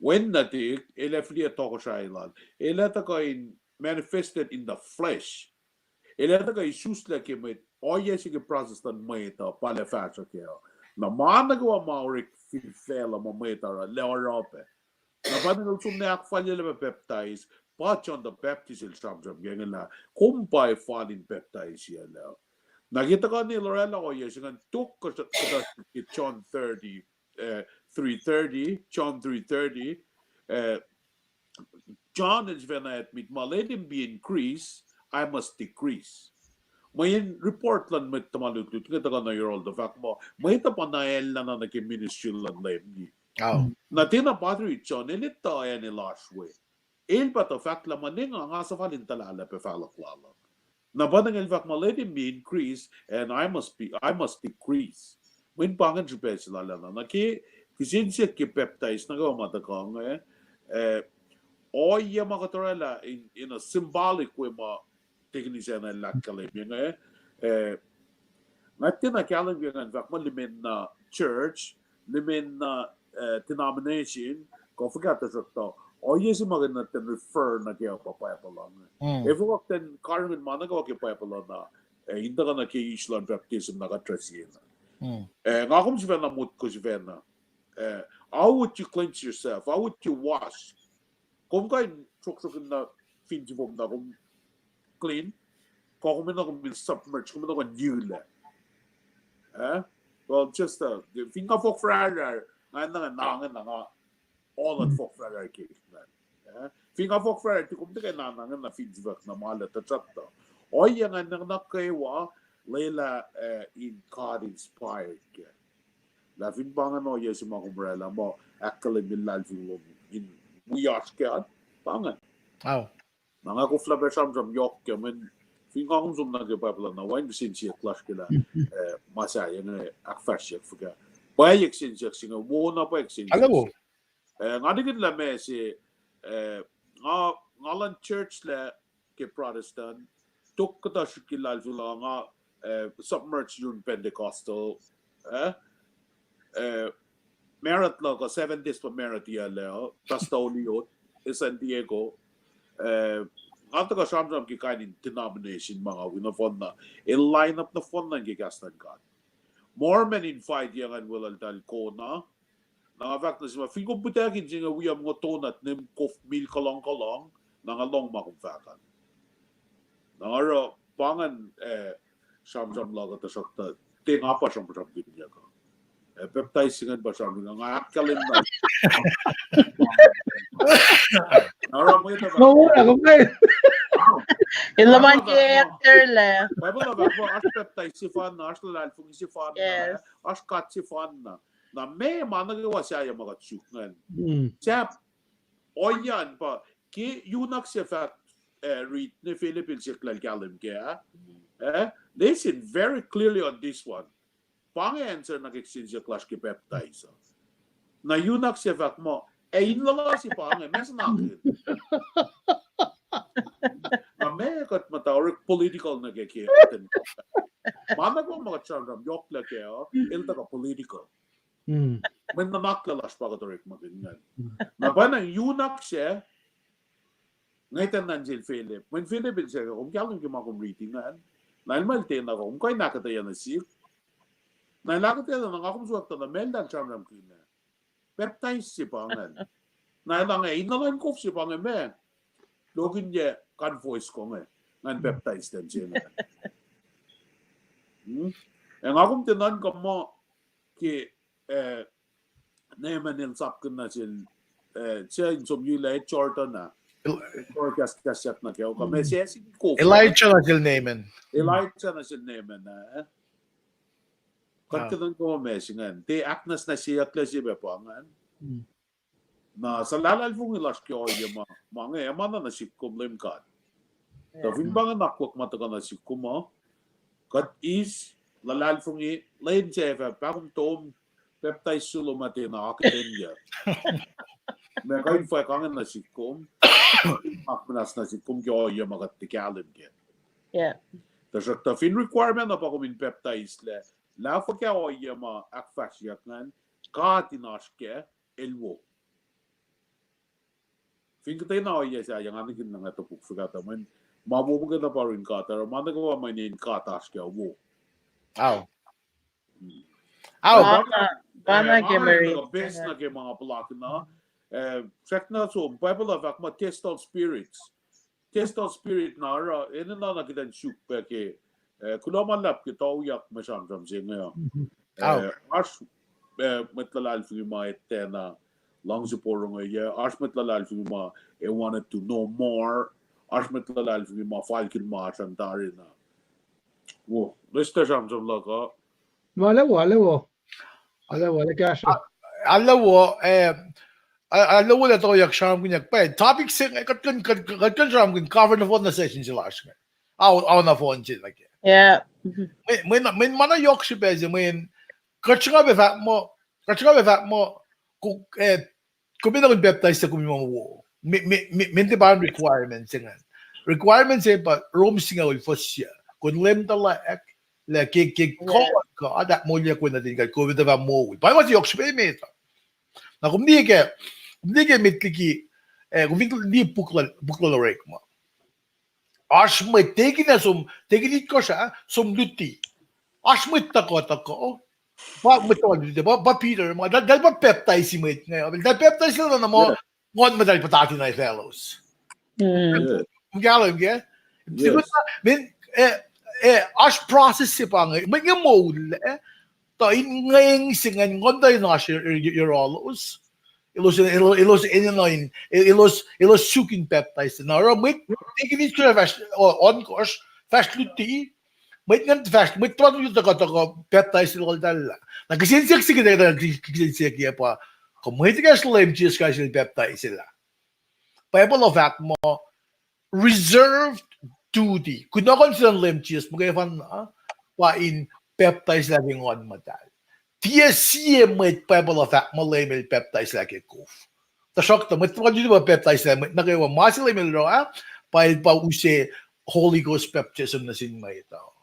Wen nuhtihk, El ac fihliyac tohkohsrahi lal. El ac tuhkuh in manifested in the flesh. El ac tuhkuh isuslac ke mwet, ohiyac se ke process luhn mwet uh, pa el ac fahsruh kac uh. Na ma nuh kwewa ma orek fin facluh ma mwet uh oruh, el ac oruh pac. Na pa inge el som na ahkfalyelah pac pacptais, pa John the Baptist el sramsram ke inge lah, kom pa ac fal in pacptais yacl uh. Na ke tuhkuh na el oraclah ohiyac se ingacn tok kuhtuh ke John thirty, eh, three thirty, John three thirty, eh, John el sifacna admit ma, Let him be increased, I must decrease. Mweyen report luhn mwet tuhma lutlut inge tuhkuh nuh yohrohl tuh fahk muh, mwet uh pa na acnlacna nuh ke ministry luhn Leum. Na tiacna pa tari John el etuh acn el oasr we. El pa tuh fahk lah ma nenga nga suhfal in tuhlalah pac fahluhk lal uh. Na pa inge el fahk muh, Let him be increased, and I must be, I must decrease. Mweyen pa ingacn srihpac se lal ah na. Na ke kihsen siyuck ke pacptais nuh kwewa ma tuhkuh inge, eh, ohiyac ma kuht oraclah in, in a symbolic way ma tekihn sacna el ahkkahlwemye inge, eh, nga tiacna kahlwem ke ingacn fahk muh limenna church, limenna, eh, denomination, kuh fuhkah, tuhsruhktuh ohiyac se ma kuht in refer nuh ke pa Bible uh inge. Efuh kuht in karihngihn ma nuh kwewa ke Bible uh na, eh, in tuhkuh nuh ke issue luhn baptism na kuht address-i na. Eh, nga kom sifacna motko sifacna. Eh, how would you cleanse yourself? How would you wash? Kom kuh in sroksrok na fin sifom na kom clean. Kuh kom enenuh kom in submerge, kom enenuh kom in yilac. Eh? Well, just, uh, fin nga fohk fahsrfahsr, nga enenuh nga, nga enenuh nga, all that fohk fahsrfahsr ke, man. Eh? Fin nga fohk fahsrfahsr, ti kom tiac na, na nga enenuh fin sifacna ma lah tuhsruhktuh ohiyac ingacn nuh kwewa, lwelah, eh, in God inspired ke. Lah fin pa ingacn ohiyac se ma kom oraclah muh ahkkahlwemye luhlahlfongi lom in wi oasr ke an, pa ingacn. Na nga koflah pac sramsram yohk ke mweyen fin nga kom som nuh ke Bible na wacngihn kihsen siyuck lasr ke lah, eh, ma sahyac inge ahkfahsryeyuck fuhkah. Pwacye kihsen siyuck se inge, wo na pwacye kihsen siyuck se. Eh, nga nihkihn lah ma se, eh, nga, nga luhn church lah ke Protestant, tok kuhtuh srihk luhlahlfongi la nga, eh, submerge yurin Pentecostal, eh, eh, marut luhk uh Seventh Day pa marut yaclah, Pastor Oliot, e San Diego, eh, nga tuhkuh sramsram ke kain in denomination ma nga wi nohfohnna, el line up nohfohnna ke kahs luhn God. Mormon invite-i ngan weluhltahl kona, na nga fahk nuh sin ma, fin kom puhtackin se inge wi om ngo tonat nem kof mil kuhlwacng kuhlwacng, na nga lohng ma kom fahk an. Na nga oruh pa ingacn, eh, sramsram luhk uh tuhsruhktuh, tiac nga pa sramsramkihnyuck uh. Eh, pacptais se ingacn pa sramsram, nga ahkkahlwemye na. Na oruh mwet uh, Bible uh fahk muh oasr pacptais sefanna, oasr luhlahlfongi sefanna, oasr God sefanna. Na meac ma nuh kwewa sahyac ma kuht suk ingacn? Sahp ohiyac an pa ke eunuch se fahk, eh, read ne Philip el siyuck lah el kahlwem kac, eh? Listen very clearly on this one. pa inge answer nuh ke kihsen siyuck lasr ke baptize uh. Na eunuch se fahk muh, ac in luhluh se pa inge, ma se na kihn. Na ma kuht muhta orek political nuh ke ke. Ma nuh kwewa ma kuht sramsram yohk lah ke uh, el tuhkuh political. Mwe nuhnak lasr pa kuht orekmakihn ingacn. Na pa na eunuch se, ngwetacn nuh sel Philip. Mweyen Philip el siyuck, kom kahlwem ke ma kom riti ingacn? Na el muh el tiacna, kom kuh in ahkuhtweyac nuh sihk? Na el ahkuhtweyac na nga kom suk tuh na ma el sramsramkihn ah, baptize se pa ingacn. Na el inge, in nuhnuhnkuh se pa inge ma, lokihnyac convoys ko inge, ngan baptize them se inge. Ac nga kom tiac nuhnkuh muh ke, eh, Naaman el sapkihn nuh sel, eh, se in som yulah Jordan ah. Kor kahskahsyak nuh ke, kuh ma se sin kof. Elijah nuh sel Naaman. Elijah nuh sel Naaman ah. Kuht tiac nuhnkuh ma se ingacn. Tiac ahknwacsnwacsyeyucklac se pac pa ingacn. Na suhlahlahlfongi lasr ke ohiyac ma, ma inge, ac ma na nuh sihk kom Leum God. Tuh fin pa inge akwuck ma tuhkuh nuh sihk kom uh, kuht eis luhlahlfongi, lwen se ac fah pakom tom, baptize solo ma tiacna akihlenyuck. Ma kuh in fwack inge nuh sihk kom, akmuhnahs nuh sihk kom ke ohiyac ma kuht tiac kahlwem kac. Tuhsruhktuh fin requirement uh pa kom in baptize lac, lah fuhkah ohiyac ma ahkfahsryeyuck ingacn, God in oasr kac, el wo. Fin kuhtwena ohiyac sahyac nga nihkihn na nga topuk fuhkah tuh mweyen ma wo muhkwena pa yurin God, oruh ma nuh kwewa mweyen God oasr kac wo. Ao. Ao. Best nuh ke ma nga puhlakihn uh, srackna som Bible uh fahk muh test all spirits. Test all spirit na oruh enenuh na kuht in suk pac ke, eh, kuloh ma luhlahp ke tuyak mwe sramsram se inge uh. Oasr, eh, mwet luhlahlfongi ma etuh na luhngse porongo, oasr mwet luhlahlfongi ma, eh, wanted to know more, oasr mwet luhlahlfongi ma falkihn ma srihk tari na. Wo, lista sramsram luhk uh. Ma lewo, lewo. Alewo, ale kahsruh. Alewo, eh, alewo lah tuyak sramsramkihn pac topic se inge, kuht kuh in sramsramkihn cover nohfohn nuh session se lasr inge. Ao, ao nohfohn se nuh ke. Mweyen ma na yohk srihpac se mweyen kuht sruhnga pac fahk muh, kuht sruhnga pac fahk muh, kom enenuh in baptize se kom in ma wo. Meac tiac pa requirement se ingacn. Requirement se pa Rom singucul fuhs yac. Kom leum tuhlac, lah ke, ke kuh, kuh ahkmoulyacn kuh nuhtin God, kom etuh fah moul. Pa ma se yohk srihpac met uh. Na kom liye ke, kom liye ke met liki, eh, kom fin liye puk luhn Orekma, oasr mwet, tekina som, tekina itkohsr ah, som luti. Oasr mwet tuhkuh, tuhkuh, pa mwet tuhkuh luti, pa Peter ma eltahl pa baptize mwet inge, eltahl baptize lah na muh Nguhn Muhtahl puhtati na elos. Kom kahlwem ke? Mean, eh, oasr process se pa inge, mwet inge moul, eh, tuh in ngweng se ingacn Nguhn Muhtahl in oasr yohrohlos. Elos, elos enenuh in, elos, elos suk in baptize. Na oruh mwet, tekina itkohsr, ohnkohsr, fahsr luti, mwet ingacn fahsr, mwet tuhma luti tuhkuh, tuhkuh baptize loltahl lah. Na kihsen siyuck se ke, kihsen siyuck ke pa, kuh mwet ekahsr Leum Jisus Kraist el baptize lah? Bible uh fahk muh reserved duty. Kunohkohn se luhn Leum Jisus muhkwena pa in baptize lah ke Nguhn Muhtahl. Tiac sie mwet Bible uh fahk muh Leum el baptize lah ke kof. Tuhsruhktuh mwet tuhma luti pa baptize lah mwet nuh kwewa, ma se Leum el oruh ah, pa el pa use Holy Ghost baptism nuh sin mwet uh.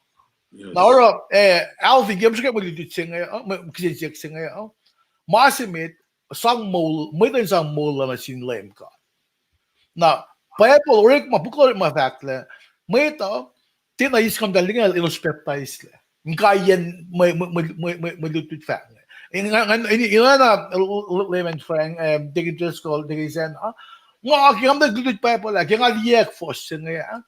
Na oruh, eh, Alvin, ke kom srihke mwe lutlut se inge, kihsen siyuck se inge, ma se met, sang moul, mwet uh in sang moul nuh sin Leum God. Na Bible, Orekma, puk Orekma fahk lah mwet uh tiacna eis Nguhn Muhtahl liki elos baptize lah. Inkaiyacn mwe, mwe lutlut fahk inge. Ingena Leman Frank, Deacon Driscoll, Deacon Sen, nga ke nga muhta lutlut Bible ah, ke nga liyacack fuhs se inge ah,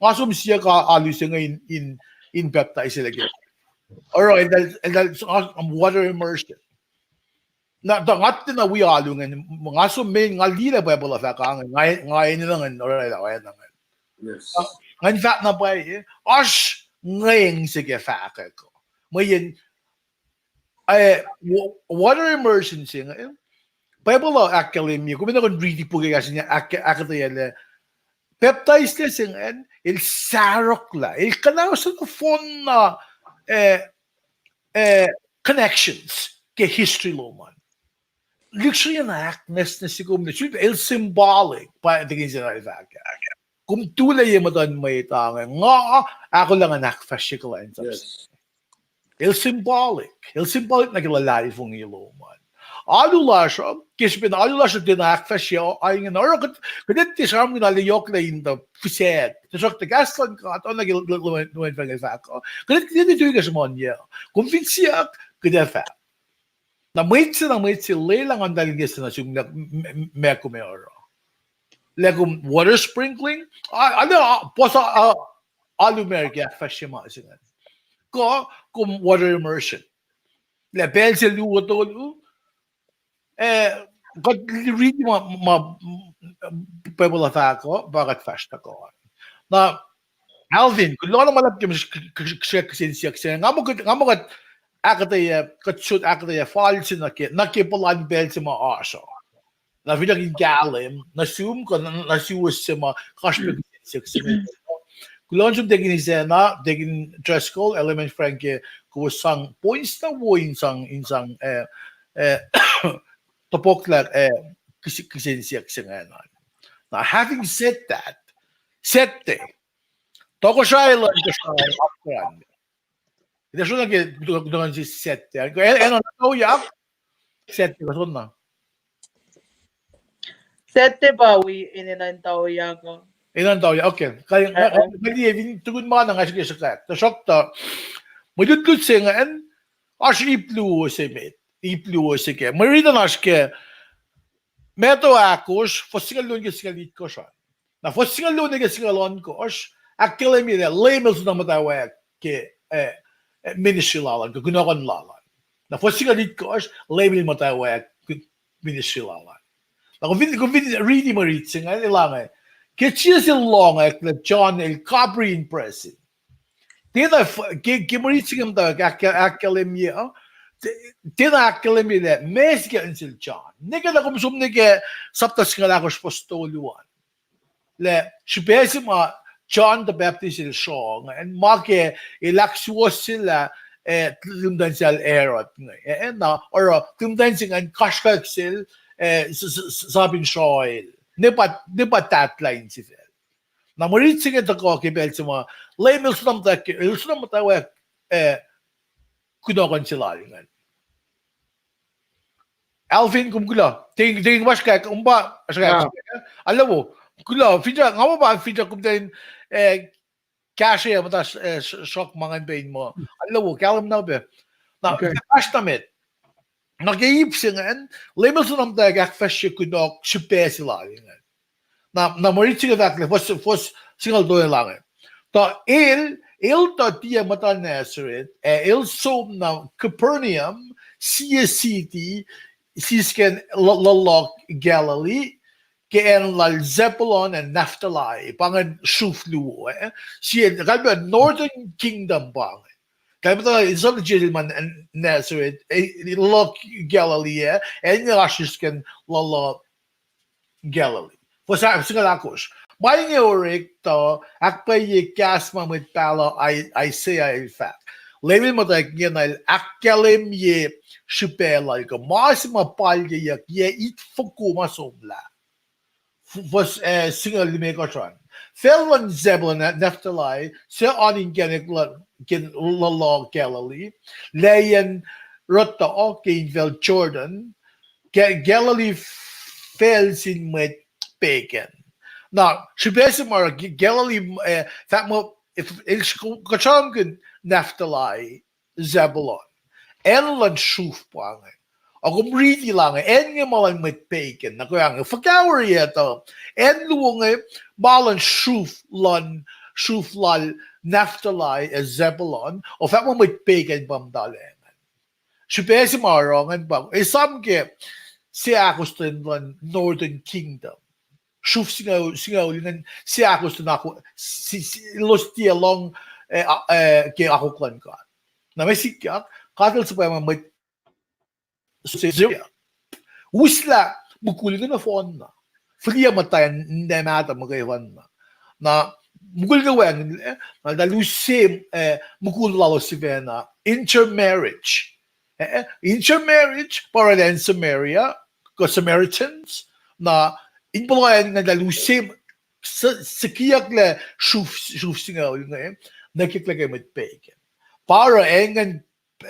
nga som siyuck alu se inge in, in baptize lah ke, oruh eltahl, eltahl water immersion. Na tuh nga tiacna wi alu ingacn, nga som me nga liye lah Bible uh fahk ah, nga enenuh in orwaclah oacna ingacn. Ngan fahk na pwacye, oasr ngweng se ke fahkwack uh. Mweyen, eh, water immersion se inge, Bible uh ahkkahlwemye, kom enenuh in riti puk ekahsr in ahkuhtweyac lah baptize se ingacn el sarohklah, el kuhnahosyuck nohfohn na, eh, connections ke history lom an. Lihksreni na ahknwacsnwacs se kom ne, sul el symbolic, pa tikin se na el fahk. Kom tulac ye muhtuhn mwet ange, nga ahkolah ngan ahkfahsrye kuhlwacnsap se. El symbolic, el symbolic nuh ke luhlahlfongi lom an. Alu lasr uh, ke srihpen alu lasr uh tiacna ahkfahsrye, a ingena oruh kuht, kuht tiac sramsramkihn alu yohk lah in tuh fihsracsr, tuhsruhktuh kahs luhn God, oacna ke Leum, Leum Frank el fahk uh, kuht, kuht tiac tui ke sruhmuhn yac. Kom fin siyuck, kuht ac fahk. Na mwet se, na mwet se lwelah ngan tahlin ke se na sum, ma kom ac oruh. Lah kom water sprinkling, a, a, puhs a, alu America ahkfahsrye ma se ingacn. Kuh kom water immersion. Lah pacl se luo tolu, eh, kuht riti ma, ma Bible uh fahk uh, pa kuht fahsr tuhkuh. Na Alvin, kuloh na ma luhlahp ke srihk kihsen siyuck se, nga muh kuht, nga muh kuht ahkuhtweyac, kuht sot ahkuhtweyac fal se nuh ke, nuh ke puhlan pacl se ma oasr uh. Na finsrak in kahlwem nuh sum kuh nuh suwos se ma kasrpac kihsen siyuck se inge. Kuloh nuh sum Deacon Isacna, Deacon Driscoll, Leum Frank, kowos sang points na wo in sang, in sang, eh, eh, topuk lah, eh, kihsen siyuck se ingacn. Now, having said that, Saturday, tohkohsrahi luhn Kosrae, Afghan. Ita srona ke kuht, kuht, kuht Saturday. Enenuh in tauyak, Saturday kuht sona. Saturday pa wi enenuh in tauyak uh. Enenuh in tauyak, okay. Kali, nga, nga, nga liye fin tukun ma na nga srihke srihkwack. Tuhsruhktuh, mwe lutlut se ingacn, oasr ip luo se met, ip luo se ke. Mwe riti na oasr ke, Matthew ahkosr, fuhs singucul luo nuh ke singucul itkohsr an. Na fuhs singucul luo nuh ke singucul ohnkohsr, ahkkahlwemye lah Leum El sifacna muhtwacwacack ke, eh, ministry lal an, ke kunohkohn lal an. Na fuhs singucul itkohsr, Leum El muhtwacwacack ke ministry lal an. Na kom fin, kom fin riti mwe riti se inge, elange. Ke Jisus El lohngack lah John el kapri in presin, tiacna, ke, ke mwe riti se inge muhtwacwacack ahk-, ahkkahlwemye, uh, tiacna ahkkahlwemye lah meac sikyak nuh sel John. Nwe ke na kom som nuh ke sapta singucul ahkosr fuhs tolu an, lah srihpac se ma John the Baptist el sruhnga, ma ke el ahksuwohsyelah, eh, lihmtacn sel Herod inge, eh, na oruh lihmtacn se ingacn kasrkuhsrak sel, eh, s-, s-, s-, sap in sruoel. Nwe pa, nwe pa tahtlah insifacl. Na mwe riti se inge tuhkuh ke pacl se ma Leum El sifacna muhtwacwacack, El sifacna muhtwacwacack, eh, kunohkohn se lal ingacn. Alvin, kom kuloh. Te, te in wasrkack, um pa srkack. Alu wo, kuloh, finsrak, nga muh pa finsrak kom ten, eh, kahsruh muhta, eh, sruhk ma ingacn pac in muh. Alu wo, kahlwem na pac. Na, fahsr na met. Na ke ip se ingacn, Leum El sifacna muhtwacwacack ahkfahsrye kunohkohn srihpac se lal ingacn. Na, na mwe riti se inge fahk lah, fuhs, fuhs singucul tolu elange. Tuh el, el tuh tiac muhta Nazareth, ac el som nuh Capernaum, sie city, sisken lu-, luhluh Galilee, ke acn lal Zebulun ac Naphtali, pa ingacn sruf luo, eh. Sie, kalmac Northern Kingdom pa ingacn. Kalmac tuh in som nuh Jerusalem, Nazareth, eh, luhluh Galilee, eh, acn inge oasr sisken luhluh Galilee. Fuhs singucul ahkosr. Ma inge orek tuh ahkpwacye kahs ma mwet pahluh Isaiah el fahk. Leum El muhtwacwacack ingena El ahkkahlwemye srihpac lal kuh ma se ma palyeyuck yac itfoko ma somlah. Fuhs, eh, singucul limekohsr an. Facl luhn Zebulun ac Naphtali, suc oan inkacnek luhn, ke luhluh Galilee, lacyacn rutuh ke infacl Jordan, Galilee facl sin mwet pagan. Na srihpac se ma oruh Galilee, eh, fahk muh, kuht sramsramkihn Naphtali, Zebulun. Acn luhn sruf pa inge. Ac kom riti lah inge, acn inge ma luhn mwet pagan, na kuh inge fuhkah oreac tuh acn luo inge ma luhn sruf luhn, sruf lal Naphtali ac Zebulun, ac fahk muh mwet pagan pa muhta ingacn. Srihpac se ma oruh ingacn pa esam ke seahkostwen luhn Northern Kingdom. Sruf singucul, singucul ingacn seahkostwen, elos tiac lohng ke akwuck luhn God. Na ma sikyak, God El suhpwacma mwet, uslah mukul inge nohfohnna, fihliyac muhtwacn nahtuhl muhkwena. Na mukul ke wacngihnlac, na eltahl use, eh, mukul lalos sifacna, intermarriage. Eh, intermarriage, pa orwaclah acn Samaria, kuh Samaritans, na in puhla acn ngan eltahl use, sikiyucklac sruf, sruf singucul inge, nuh ke, ke mwet pagan. Pa oruh acn ngan,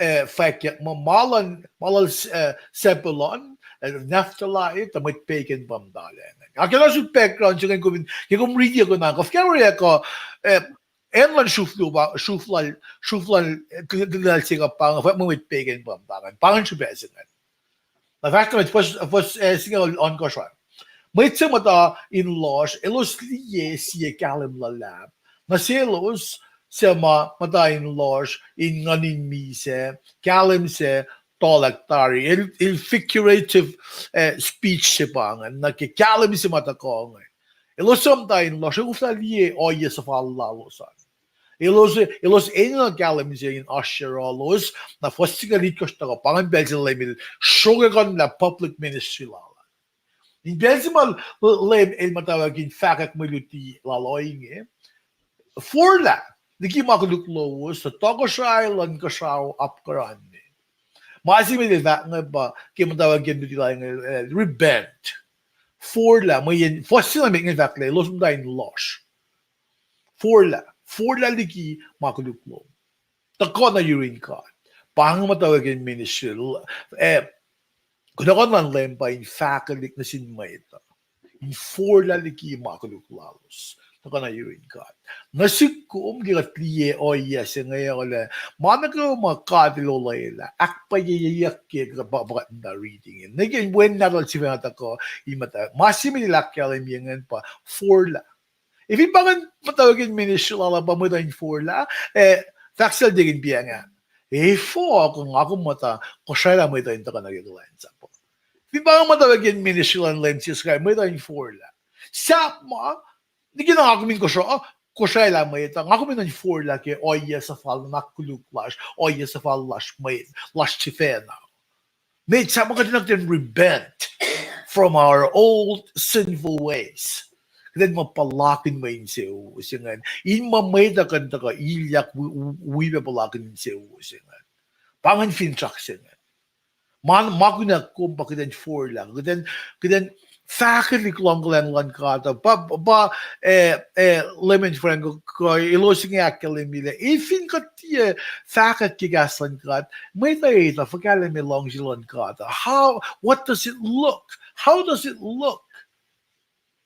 eh, fahkyak muh ma lal, ma lal, eh, Zebulun, eh, Naphtali, tuh mwet pagan pa muhta lah ngan. Ac ke na sut background se ngan kom, ke kom riti kuh na, kuh fahk orek uh, eh, acn lal sruf luo pa, sruf lal, sruf lal, eh, kil-, kil-, lal se kuh pa, fahk muh mwet pagan pa muhta ngan. Pa ngan srihpac se ngan. Na fahk na mwet, fuhs, fuhs, eh, singucul ohnkohsr an. Mwet suc muhta in lohsr, elos liye sie kahlwem luhlahp. Na selos suc ma muhta in lohsr, in nguhn in misac, kahlwem se, tolak tari. El, el figurative, eh, speech se pa ingacn, nuh ke kahlwem se ma tuhkuh inge. Elos suc muhta in lohsr, ac koflah liye ohiyac suhfal lalos an. Elos, elos enenuh kahlwem se in oasr yohrohlos, na fuhs singucul itkohsr tuhkuh, pa ingacn pacl se Leum el sruhkwack lah public ministry lal. In pacl se ma Leum el muhtwacwacack in fahkwack mwe luti lal ohinge, forlah liki ma koluk lowos, tuh tohkohsrahi luhn kuhsrao apkuhranme. Ma se met el fahk inge pa ke muhtwacwacack luti lal inge, eh, repent. Forlah, mweyen fuhs se na met inge fahk lah elos muhta in lohsr. Forlah, forlah liki ma koluk lom. Tuhkuh nuh yurin God. Pa inge muhtwacwacack in ministry, eh, kunohkohn luhn Leum pa in fahkwelihk nuh sin mwet uh, in forlah liki ma koluk lalos, tuhkuh nuh yurin God. Nuh sihk kom ke kuht liye ohiyac se inge, oacna ma nuh kwewa ma God el olwelah, ahkpwacyeyuck ke kuht pa, pa kuht muhta reading in. Nwe ke wen nahtuhl sifacna tuhkuh in muhta, ma se met el ahkkahlwemye ingacn pa forlah. Ac fin pa ingacn muhtwacwacack in ministry lal uh pa mwet uh in forlah, eh, fahk sel tekihn piacng ah, efuh kuh nga kom muhta kosraelah mwet uh in tuhkuh nuh ke kuhlwacnsap uh? Fin pa ingacn muhtwacwacack in ministry luhn Leum Jisus Kraist, mwet uh in forlah. Sahp ma, nwe ke na nga kom in kosra-, kosraelah mwet uh, nga kom in forlah ke ohiyac suhfal nuhnak koluk lasr, ohiyac suhfal lasr mwet, lasr sifacna. Met sahp ma kuht in kuh in repent from our old sinful ways. Kuht in muh puhlakihn mwe insewowo se ingacn. In muh mwet uh kuh in tuhkuh ilyak wi-, wi-, wi pac puhlakihn insewowo se ingacn. Pa ingacn finsrak se ingacn. Ma, ma kunac kom pa kuht in forlah, kuht in, kuht in fahkwelihk luhngkuhlwacng luhn God uh. Pa, pa, eh, eh, Clement Frank, kuh elos inge ahkkahlwemye lah, ac fin kuht tiac fahkwack ke kahs luhn God, mwet uh etuh fuhkah lah ma luhngse luhn God uh? How, what does it look? How does it look?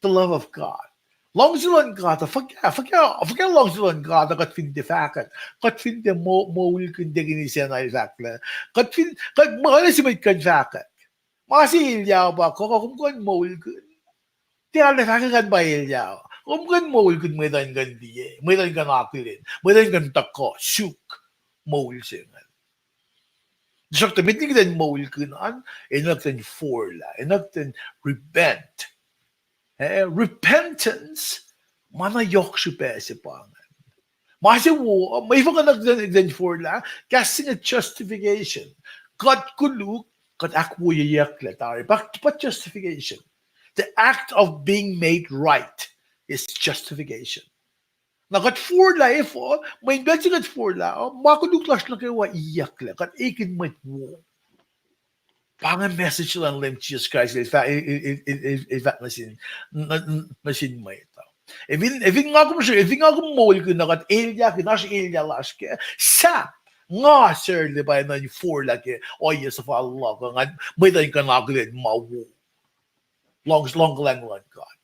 The love of God. Luhngse luhn God uh fuhkah, fuhkah, fuhkah luhngse luhn God uh kuht fin tiac fahkwack, kuht fin tiac mo-, moulkihn tekini sacna el fahk lah, kuht fin, kuht ma, oacna se mwet kuh in fahkwack, ma se elyah pa kuh, kom kuh in moulkihn. Tiac arlac fahkwack an pa elyah. Kom kuh in moulkihn mwet uh in kuh in liye, mwet uh in kuh in akihlen, mwet uh in kuh in tuhkuh suk moul se ingacn. Tuhsruhktuh met liki kuht in moulkihn an, enenuh kuht in forlah, enenuh kuht in repent. Eh, repentance, ma na yohk srihpac se pa ingacn. Ma se wo, ma efuh kuh na kuht in, kuht in forlah, kahs se inge justification. Kuht koluk, kuht ahkwoyeyucklac tari. Pa, pa justification. The act of being made right is justification. Na kuht forlah efuh, mweyen pacl se kuht forlah uh, ma koluk lasr nuh kwewa iyucklac, kuht ekihn mwet wo. Pa inge message luhn Leum Jisus Kraist el fah-, el, el fahk nuh sin, nuh, nuh sin mwet uh. Ac fin, ac fin nga kom sr-, ac fin nga kom moulkihn na kuht elyahkihn, oasr elyah lasr kac, sahp nga sarlac pacna in forlah ke ohiyac suhfal luhk uh, ngan mwet uh in kuh in akihlen ma wo. Luhng-, luhngkuhlwacng luhn God.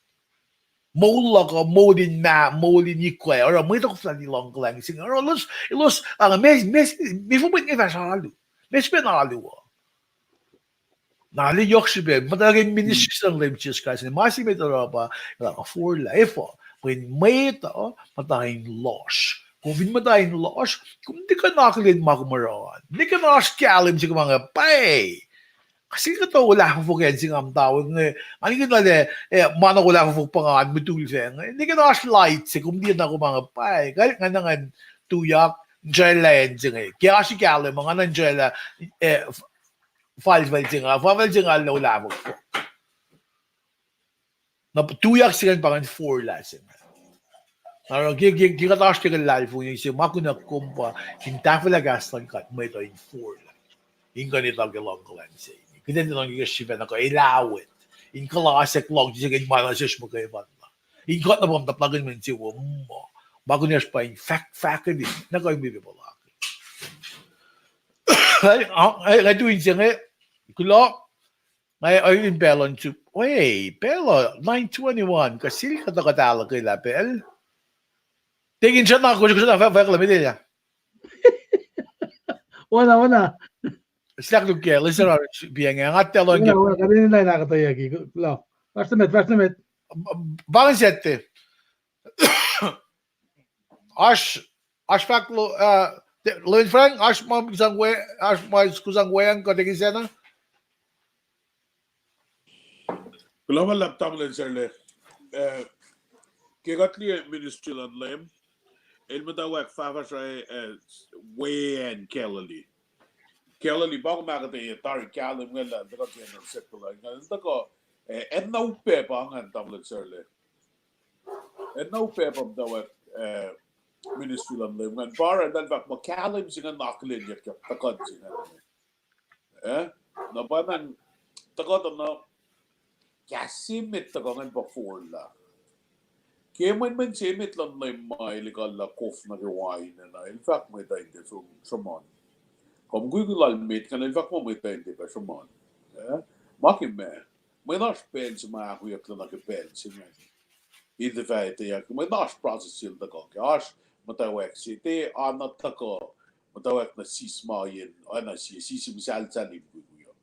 Moul luhk uh, moul in mah, moul in ikwac, oruh mwet uh koflah luhngkuhlwacng se inge, oruh elos, elos, ah, me, me, me fo mwet inge fahsr alu. Me srihpen alu uh. Na el yohk srihpac, muhta ke ministry luhn Leum Jisus Kraist, ma se met oruh pa, lah forlah, efuh, mweyen mwet uh muhta in lohsr. Kom fin muhta in lohsr, kom tiac kuh in akihlen ma kom oruh an. Tiac kuh in oasr kahlwem se kom inge pwacye. Kuh sel kuhtuh olahfofok acn se nga muhta we inge, nga nikihn lah, eh, ma na olahfofok pa ngan mutul fac inge. Tiac kuh in oasr light se, kom tiac na kom inge pwacye. Kuh nga na ngan tuyak, in srwaclah acn se inge. Ke oasr kahlwem ma nga na in srwaclah, eh, falfal se inge, falfal se inge lah olahfofok. Na tuyak se ingacn pa ingacn forlah se inge. Na oruh ke, ke, ke kuht oasr ke luhlahlfongi se, ma kunuhk kom pa in tahfwelah kahs luhn God, mwet uh in forlah. In kuh in etuh ke luhngkuhlwacng se. Kuht in etuh ke srihpac na kuh elawet. In kuhlasack luhngse se ke in ma na sesr muhkwena. In kuht na pam tapnakihn mwe insewowo, ma kunacsr pa in fahk, fahkwelihk, na kuh in wi pac puhlakihn. Nga tu inse inge, kuloh, nga in pacl on sup, we, pacl uh nine twenty-one, kuh sel kuht, kuht ahluhkwelah pacl. Tekin srana, kosr srana, fahk, fahk lah metelah. Oacna, oacna. Sak luhk ke, listen, piang, nga tell on ke. Oacna, oacna, kuht in lain ahkuhtweyucki, kuloh. Fahsr nuh met, fahsr nuh met. Pa ingacn sette. Oasr, oasr fahk lo, uh, Lewin Frank, oasr ma sang we, oasr ma sang weacng kuht ekin sacna? Kuloh ma luhlahp tamuhlwel Serle. Eh, ke kuht liye ministry luhn Leum, el muhtwacwacack fahfahsrahi, eh, weacng Galilee. Galilee, pa kom ahkuhtweyac tari kahlwem inge lah tuhkuh ke inner circle, inge el tuhkuh, eh, acn na upac pa ingacn tamuhlwel Serle. Acn na upac pa muhtwacwacack, eh, ministry luhn Leum ingacn. Pa oruh eltahl fahk muh kahlwem se ingacn akihlenyuck ke tuhkuh se ingacn. Eh? Na pa ingacn, tuhkuh tuh na, kahs se met tuhkuh ingacn pa forlah. Ke mwenmwen se met luhn Leum ma el ekuhllah kof nuh ke wain ah, el fahk mwet uh in tiac sruhmuhn. Kom mukwikwi lal met ingacn, el fahk muh mwet uh in tiac pac sruhmuhn. Eh? Ma ke ma, mwe na oasr pacl se ma ahkoeyucklac nuh ke pacl se ingacn. In tiac fah etweyuck, mwe na oasr process se el tuhkuh ke, oasr muhtwacwacack se, tiac oacna tuhkuh muhtwacwacack nuh sismaiyen, oacna sie, sie muhsahlsahl in mukwikwi uh.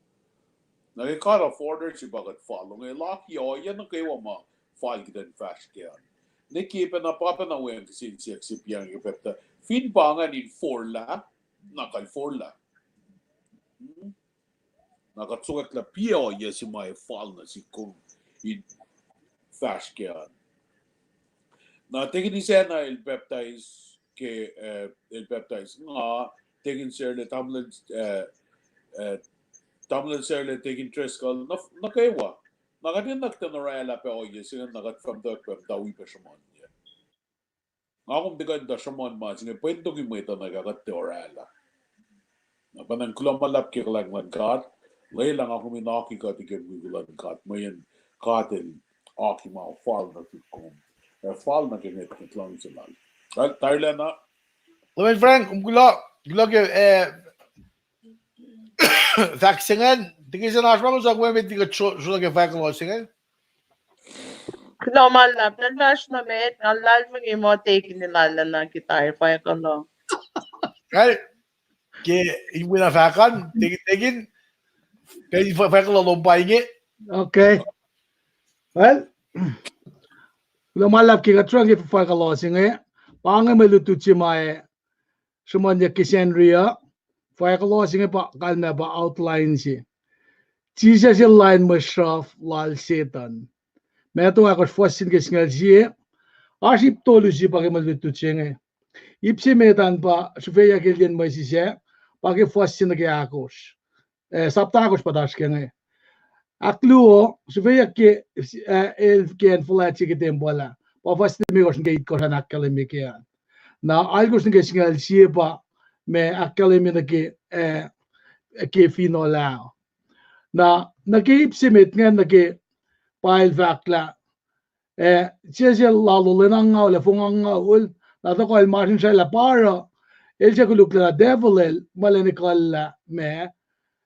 Na ke God of order se pa kuht follow inge, el oaki ohiyac nuh kwewa ma fal kuht in fahsr kac an. Ne ke pacna, pa pacna weacng kihsen siyuck se piang ke pacpta, fin pa ingacn in forlah, na kuh forlah. Na kuht sokwack lah piac ohiyac se ma ac fal nuh sihk kom in fahsr kac an. Na Tekin Isacna el pacptais ke, eh, el pacptais nga, Tekin Serle, tamuhlwel, eh, eh, tamuhlwel Serle, Tekin Driscoll, nuh, nuh kwewa. Na kuht enenuh kuht in orwaclah pac ohiyac se ingacn, na kuht fah muhtwacwacack pac muhta wi pac sruhmuhnyac. Nga kom tiac kuh in tuh sruhmuhn ma se inge, pwacntoki mwet uh nuh ke kuht tiac orwaclah. Na pa ingacn kuloh ma luhlahp ke kuhlwacng luhn God, lwelah nga kom in oaki kuht ke mukwikwi luhn God, mweyen God el oaki ma fal nuh sihk kom, ac fal nuh ke ngwetngwet luhngse lal. Tarilacna. Lewin Frank, kom kuloh, kuloh ke, eh, fahk se ingacn, Tekin Isacna, oasr ma kom sang we met liki sruhla ke fahk lalos se inge? Kuloh ma luhlahp, na fahsr nuh met, nga luhlahlfongi muh Tekin el arulacna ke tari fahk lalos. Ke in wi na fahk an, Tekin, Tekin, ke fahk lalos lom pa inge. Okay. Well, kuloh ma luhlahp ke kuht sruhla ke fahk lalos se inge. Pa inge mwe lutlut se ma sruhmuhnyuck ke Sacnri uh, fahk lalos se inge pa kalmac pa outline se. Jisus el lain mwe sruhf lal Setuhn. Matthew ahkosr fuhs se nuh ke singucul sie, oasr ip tolu se pa ke mwe lutlut se inge. Ip se met an pa srihfeyuck ke liyacn mwesis ah, pa ke fuhs se nuh ke ahkosr. Eh, sapta ahkosr pa oasr ke inge. Ahkluo, srihfeyuck ke, eh, el ke acn fuhlwact se ke tempuhl ah, pa fuhs limekohsr nuh ke itkohsr an ahkkahlwemye ke an. Na alkosr nuh ke singucul sie pa ma ahkkahlwemye nuh ke, eh, ke finohl ah. Na, nuh ke ip se met ingacn nuh ke pa el fahk lah, eh, Jisus el lalo lwen angngaul ac fong angngaul, na tuhkuh el masrinsraclah pa oruh, el tiac koluk lah devil el ma elan ekuhllah ma,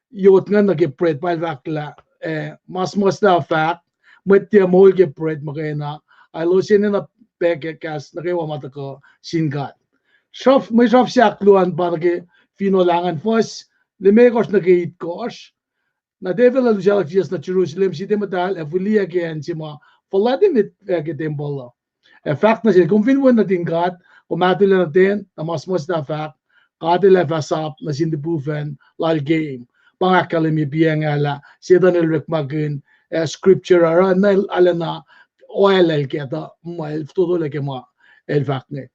yot ingacn nuh ke bread pa el fahk lah, eh, ma suhmuhslah fahk, mwet tiac moul ke bread muhkwena, ac elos enenuh pac ke kahs nuh kwewa ma tuhkuh sin God. Sruhf, mwe sruhf se ahkluo an pa nuh ke finohl ah ingacn, fuhs limekohsr nuh ke itkohsr. Na devil el usrnguck Jisus nuh Jerusalem, sie muhtahl, ac fihliyac ke acn se ma fuhlwact emet ke tempuhl uh. Ac fahk nuh sel, kom fin wen nuhtin God, kom ahtuhlah nuh ten, na ma suhmuhslah fahk, God el ac fah sap nuh sin lihpufacn lal game. Pa nga ahkkahlwemye piacng ah lah Setuhn el orekmakihn, eh, scripture oruh na el arulacna oalel kac tuh ma el fototolac ke ma el fahk inge.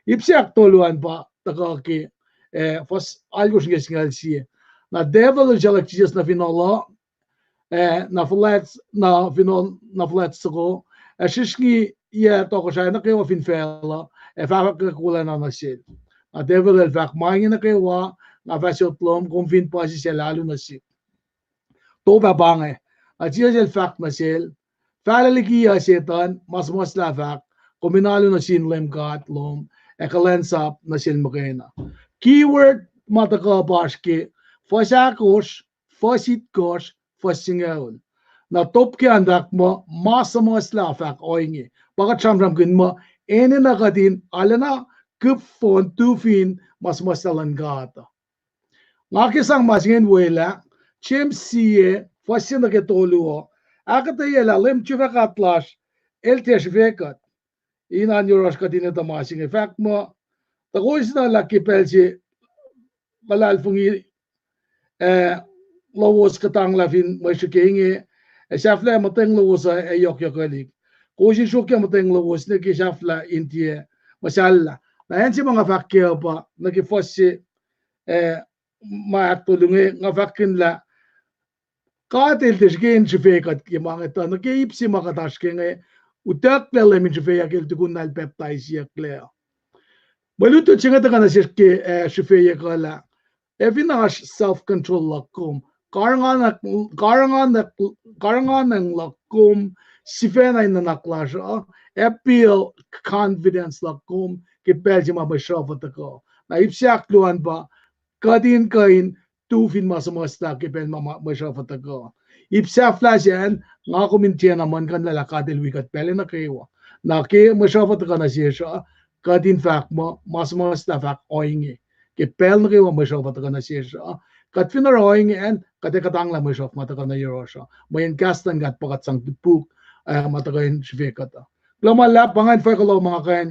Ip se ahktolu an pa tuhkuh ke, eh, fuhs alkosr nuh ke singucul sie. Na devil el usrnguck Jisus nuh finohl uh, eh, na fuhlwact, na finohl, na fuhlwact soko, ac srihsrngi yac tohkohsrahi nuh kwewa fin facluh, ac fahkwack wolacna nuh sel. Na devil el fahk, ma inge nuh kwewa nga fah sot lom, kom fin puhsisacl alu nuh sihk. Top ah pa inge. Na Jisus el fahk nuh sel, fahlac liki uh Setuhn, ma suhmuhslah fahk, kom in alu nuh sin Leum God lom, ac kuhlwacnsap nuh sel muhkwena. Keyword ma tuhkuh pa oasr ke fuhs ahkosr, fuhs itkohsr, fuhs singucul. Na top ke an fahk muh, ma suhmuhslah fahk ohinge. Pa kuht sramsramkihn muh, enenuh kuht in arulacna kihp fohn tu fin ma suhmuhslah luhn God uh. Nga ke sang ma se ingacn welah, James sie, fuhs se nuh ke tolu uh, ahkuhtweyac lah Leum Jufah God lasr, el tiac srihfe kuht. In an yohrohsr kuht in etuh ma se inge fahk muh, tuh kowos nuh lah ke pacl se luhlahlfongi, eh, lowos kuhtanglah fin mwe srihke inge, ac sahflah muhtweng lowos uh ac yohkyohkwelihk. Kowos in sruokyac muhtweng lowos nuh ke sahflah in tiac muhsahllah. Na acn se ma nga fahk kac uh pa nuh ke fuhs se, eh, ma ahktolu inge, nga fahkkihn lah God el tiac srihke in srihfe kuht ke ma inge tuh nuh ke ip se ma kuht oasr ke inge, utucklac Leum in srihfeyuck el tukun na el pacptaisiyucklac. Mwe lutlut se inge tuhkuh nuh sesr ke, eh, srihfeyuck uh lah ac fin oasr self-control luhk kom, karihngihn, karihngihn, karihngihn luhk kom sifacna in nuhnak lasr uh, ac pacl confidence luhk kom ke pacl se ma mwe sruhf uh tuhkuh. Na ip se ahkluo an pa, kuht in kuh in tu fin ma suhmuhslah ke pacl ma mwe sruhf uh tuhkuh. Ip sahflah se an, nga kom in tiacna muhlkuhnlah lah God el wi kuht pacl nuh kwewa. Na ke mwe sruhf uh tuhkuh nuh sesr uh, kuht in fahk muh, ma suhmuhslah fahk ohinge. Ke pacl nuh kwewa mwe sruhf uh tuhkuh nuh sesr uh, kuht fin oruh ohinge an, kuht ac kuhtanglah mwe sruhf ma tuhkuh nuh yohrohsr uh. Mweyen kahs luhn God pa kuht sang topuk, eh, ma tuhkuh in srihfe kuht uh. Kuloh ma luhlahp, pa ingacn fwackuh lom ma nga kuh in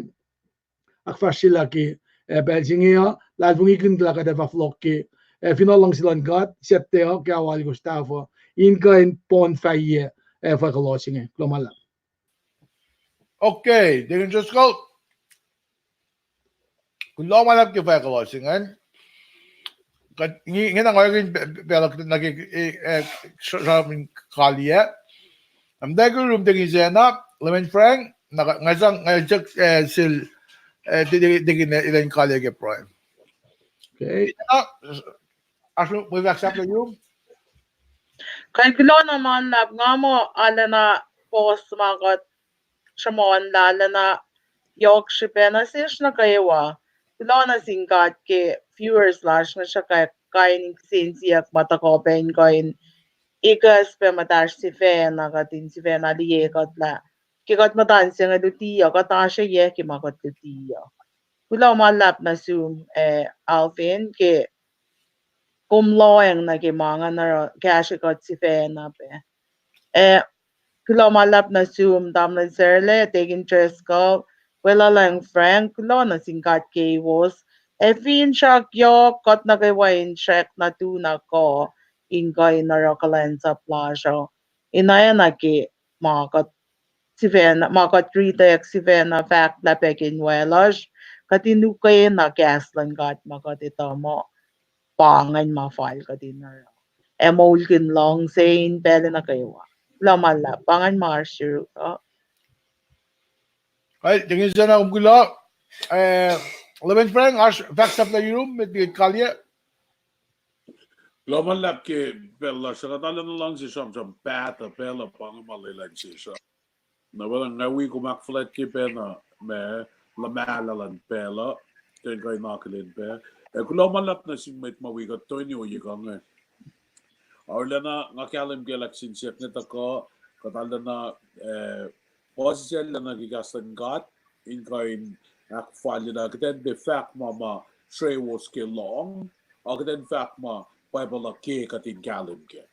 ahkfahsryelah ke, eh, pacl se inge uh, luhlahlfongikihn lah kuht ac fah fohlohk ke, eh, finohl luhngse luhn God, Saturday uh, ke awa alkosr tafuh, in kuh in poun fahyac, eh, fwackuh lom se inge. Kuloh ma luhlahp. Okay, Deacon Driscoll. Kuloh ma luhlahp ke fwackuh lom se ingacn. Kuht inge, inge na nga kihn pacl nuh ke, eh, sramsram in kaliyac. Am dagger room Deacon Zena, Leman Frank, na nga sang, nga suk, eh, sil, eh, Deacon Elan kaliyac ke pruhe. Okay. Oasr mwe fahk sahflah yurum? Kuh in kuloh na ma luhlahp, nga muh arulacna pos ma kuht sruhmuhnlah arulacna yohk srihpac nuh sesr nuh kwewa. Kuloh nuh sin God ke viewers lasr inge sruhkwack kain in kihsen siyuck ma tuhkuh pac in kuh in ikacspac muhtasr sifacna, kuht in sifacna liye kuht lah ke kuht muhta in se inge luti uh, kuht oasr yac ke ma kuht luti uh. Kuloh ma luhlahp nuh sum, eh, Alvin, ke kom lohacng nuh ke ma ingacn oruh kahsrwe kuht sifacna pac. Eh, kuloh ma luhlahp nuh sum, Tamuhlwel Sarlac, Deacon Driscoll, Weluhlwacng Frank, kuloh nuh sin God keiwos. Ac finsrak yohk kuht nuh kwewa in srackna tu na kuh in kuh in oruh kuhlwacnsap lasr uh. In oacna ke ma kuht sifacna, ma kuht ritack sifacna fahk lah pac ke inwacl lasr, kuht in ukwe na kahs luhn God ma kuht etuh muh pa ingacn ma fal kuht in oruh. Ac moulkihn luhngse in pacl nuh kwewa. Kuloh ma luhlahp, pa ingacn ma oasr yuruk uh. Kuloh, Deacon Zena, kom kuloh. Eh, Leman Frank, oasr fahk sahflah yurum met liki kaliyac? Kuloh ma luhlahp ke pacl lasr uh, kuht arulacna luhngse sramsram pahtuh pacl uh pa inge ma lwelah nuh sesr uh. Na pacna nga wi kom ahkfuhlwactye pacna ma luhmahlah luhn pacl uh, kuht in kuh in akihlen pac. Ac kuloh ma luhlahp nuh sin mwet ma wi kuht toeni ohiyac inge. Arulacna nga kahlwem ke luhngse siyuck inge tuhkuh, kuht arulacna, eh, puhsisacllah nuh ke kahs luhn God, in kuh in ahkfalyelah, kuht in tiac fahk ma ma srewos ke lohng, a kuht in fahk ma Bible uh ke kuht in kahlwem kac.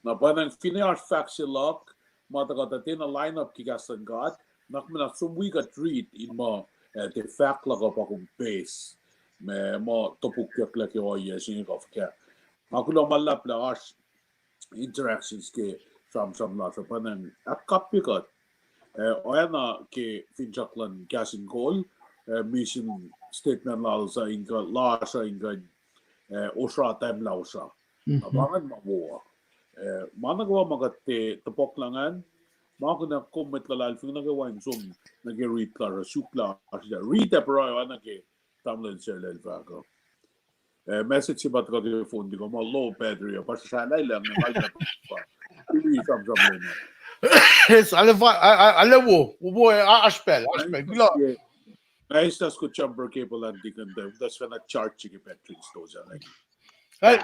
Na pacna finne oasr fahk se luhk ma tuhkuh tuh tiacna line up ke kahs luhn God, na kom na som wi kuht riti in muh, eh, tiac fahk luhk uh pa kom base, ma muh topukyucklac ke ohiyac se inge kuh fuhkah. Nga kuloh ma luhlahp lah oasr interactions ke sramsram lasr uh, pacna ahkkapye kuht, eh, oacna ke finsrak luhn Kahs in Kol, eh, mission statement lalos uh in kuh, lasr uh in kuh in, eh, osra, timeline osra. Na pa ingacn ma wo uh. Eh, ma nuh kwewa ma kuht tiac topuk lah ingacn, Ma kunac kom mwet luhlahlfongi nuh kwewa in som nuh ke read lasr uh, suk lasr uh, read ac pruhe oacna ke tamuhlwel Sarlel fahk uh. Eh, message se pa tuhkuh ke phone tigo ma low battery uh, pa srahsrahlah lah nge kalmac pa. Tuli samsam lena. Yes, ale fa-, a-, a-, ale wo, wo, wo, a-, oasr pacl, oasr pacl. Kuloh. Nga eis na sku jumper cable an tikin tuh, tuh sifacna charge ke battery in store sa lagi. Hey,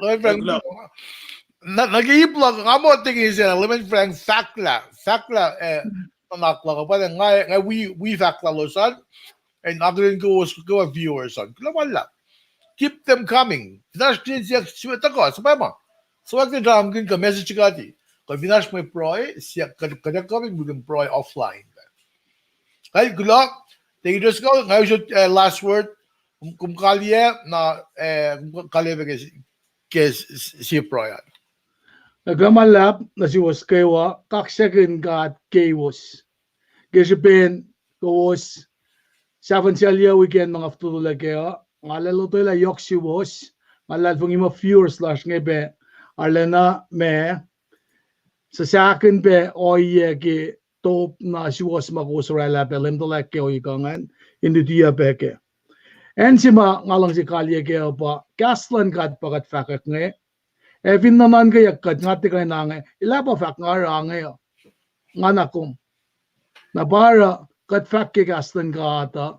Reverend, na, na ke ip luhk, nga muh tikin se, Reverend Frank fahklah, fahklah, eh, nuhnak luhk, pa nga, nga wi, wi fahklah lalos an, and akihlen kowos, kowos viewers an. Kuloh ma luhlahp. Keep them coming. Fin oasr kihtin siyuck, siyuck tuhkuh, suhpwacma. Suhpwacma, sramsramkihn kuh message kuht. Kuh fin oasr mwe pruhe, siyuck kuht, kuht ac coming, we can pruhe offline. Kal kuloh, Deacon Driscoll, nga usot, eh, last word, kom, kom kaliyac, na, eh, kom kaliyac pac ke, ke s-, s-, sie pruhe an. Kuloh ma luhlahp nuh suwos kwewa, kaksakihn God kewos. Ke srihpen kowos, sahfuhn sel yac weekend ma nga fototolac kac uh, nga lotwelah yohk suwos, nga luhlahlfongi muh viewers lasr inge pac arulacna ma suhsahkihn pac ohiyac ke top na suwos ma kowos oraclah pac Leum tuhlac ke ohiyac ingacn in lutiyuc pac kac. Acn se ma nga luhngse kaliyac kac uh pa kahs luhn God pa kuht fahkwack inge. Ac fin nuhnuhnkweyuck kuht, nga tiac kuh in ange, elah pa fahk nga oruh inge uh, nga na kom. Na pa oruh kuht fahk ke kahs luhn God uh,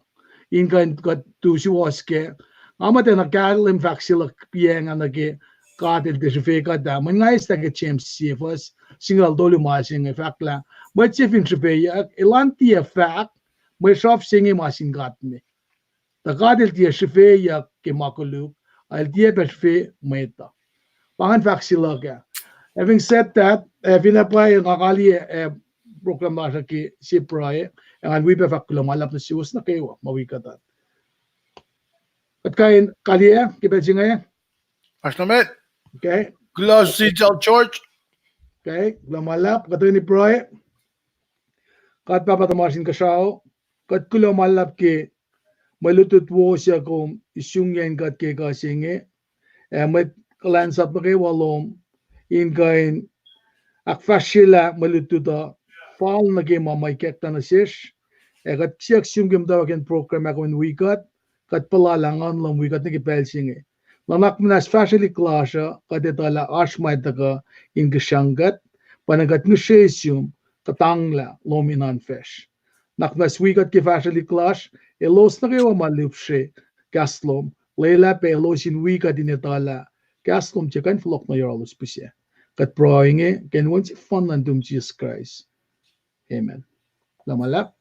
in kuh in kuht tu suwohs kac. Nga muhtwacta kahlwem fahk se luhk piacng ah nuh ke God El tiac srihfe kuht ah. Mweyen nga eslah ke James sie fuhs singucul tolu ma se inge fahk lah mwet se fin srihfeyuck, elan tiac fahk mwe sruhf se inge ma sin God me. Tuh God El tiac srihfeyuck ke ma koluk, El tiac pac srihfe mwet uh. Pa ingacn fahk se luhk ah. Having said that, eh, fin pwacye nga kaliyac, eh, program lasr uh ke sie pruhe, ac ngan wi pac fahk kuloh ma luhlahp nuh suwos nuh kwewa ma wi kuht an. Kuht kuh in kaliyac ke pacl se inge. Oasr na met. Okay. Kuloh Sijal George. Okay, kuloh ma luhlahp, kuht in pruhe. God Pahpah tuhmasr Inkuhsrao, kuht kuloh ma luhlahp ke mwe lutlut wo suc kom isungiyacn kuht ke ekuh se inge, ac mwet kuhlwacnsap nuh kwewa lom in kuh in ahkfahsryelah mwe lutlut uh fal nuh ke ma ma ikacklah nuh sesr, ac kuht siyuck sum ke muhtwacwacack in program ah kom in wi kuht, kuht puhla lah Nguhn lom wi kuht nuh ke pacl se inge. Nuhnak muhnahs fahsrwelihk lasr uh, kuht etuh lah oasr ma tuhkuh in kihsrang kuht, pa na kuht ngihsre sum kuhtanglah lom in oan facsr. Nuhnak muhnahs wi kuht ke fahsrwelihk lasr, elos nuh kwewa ma lihpsre kahs lom, lwelah pac elos in wi kuht in etuh lah kahs lom tiac kuh in fohlohk nuh yohrohlos pihsac. Kuht pruhe inge ke inen Wen sefanna nuhtum Jisus Kraist. Amen. Kuloh ma luhlahp.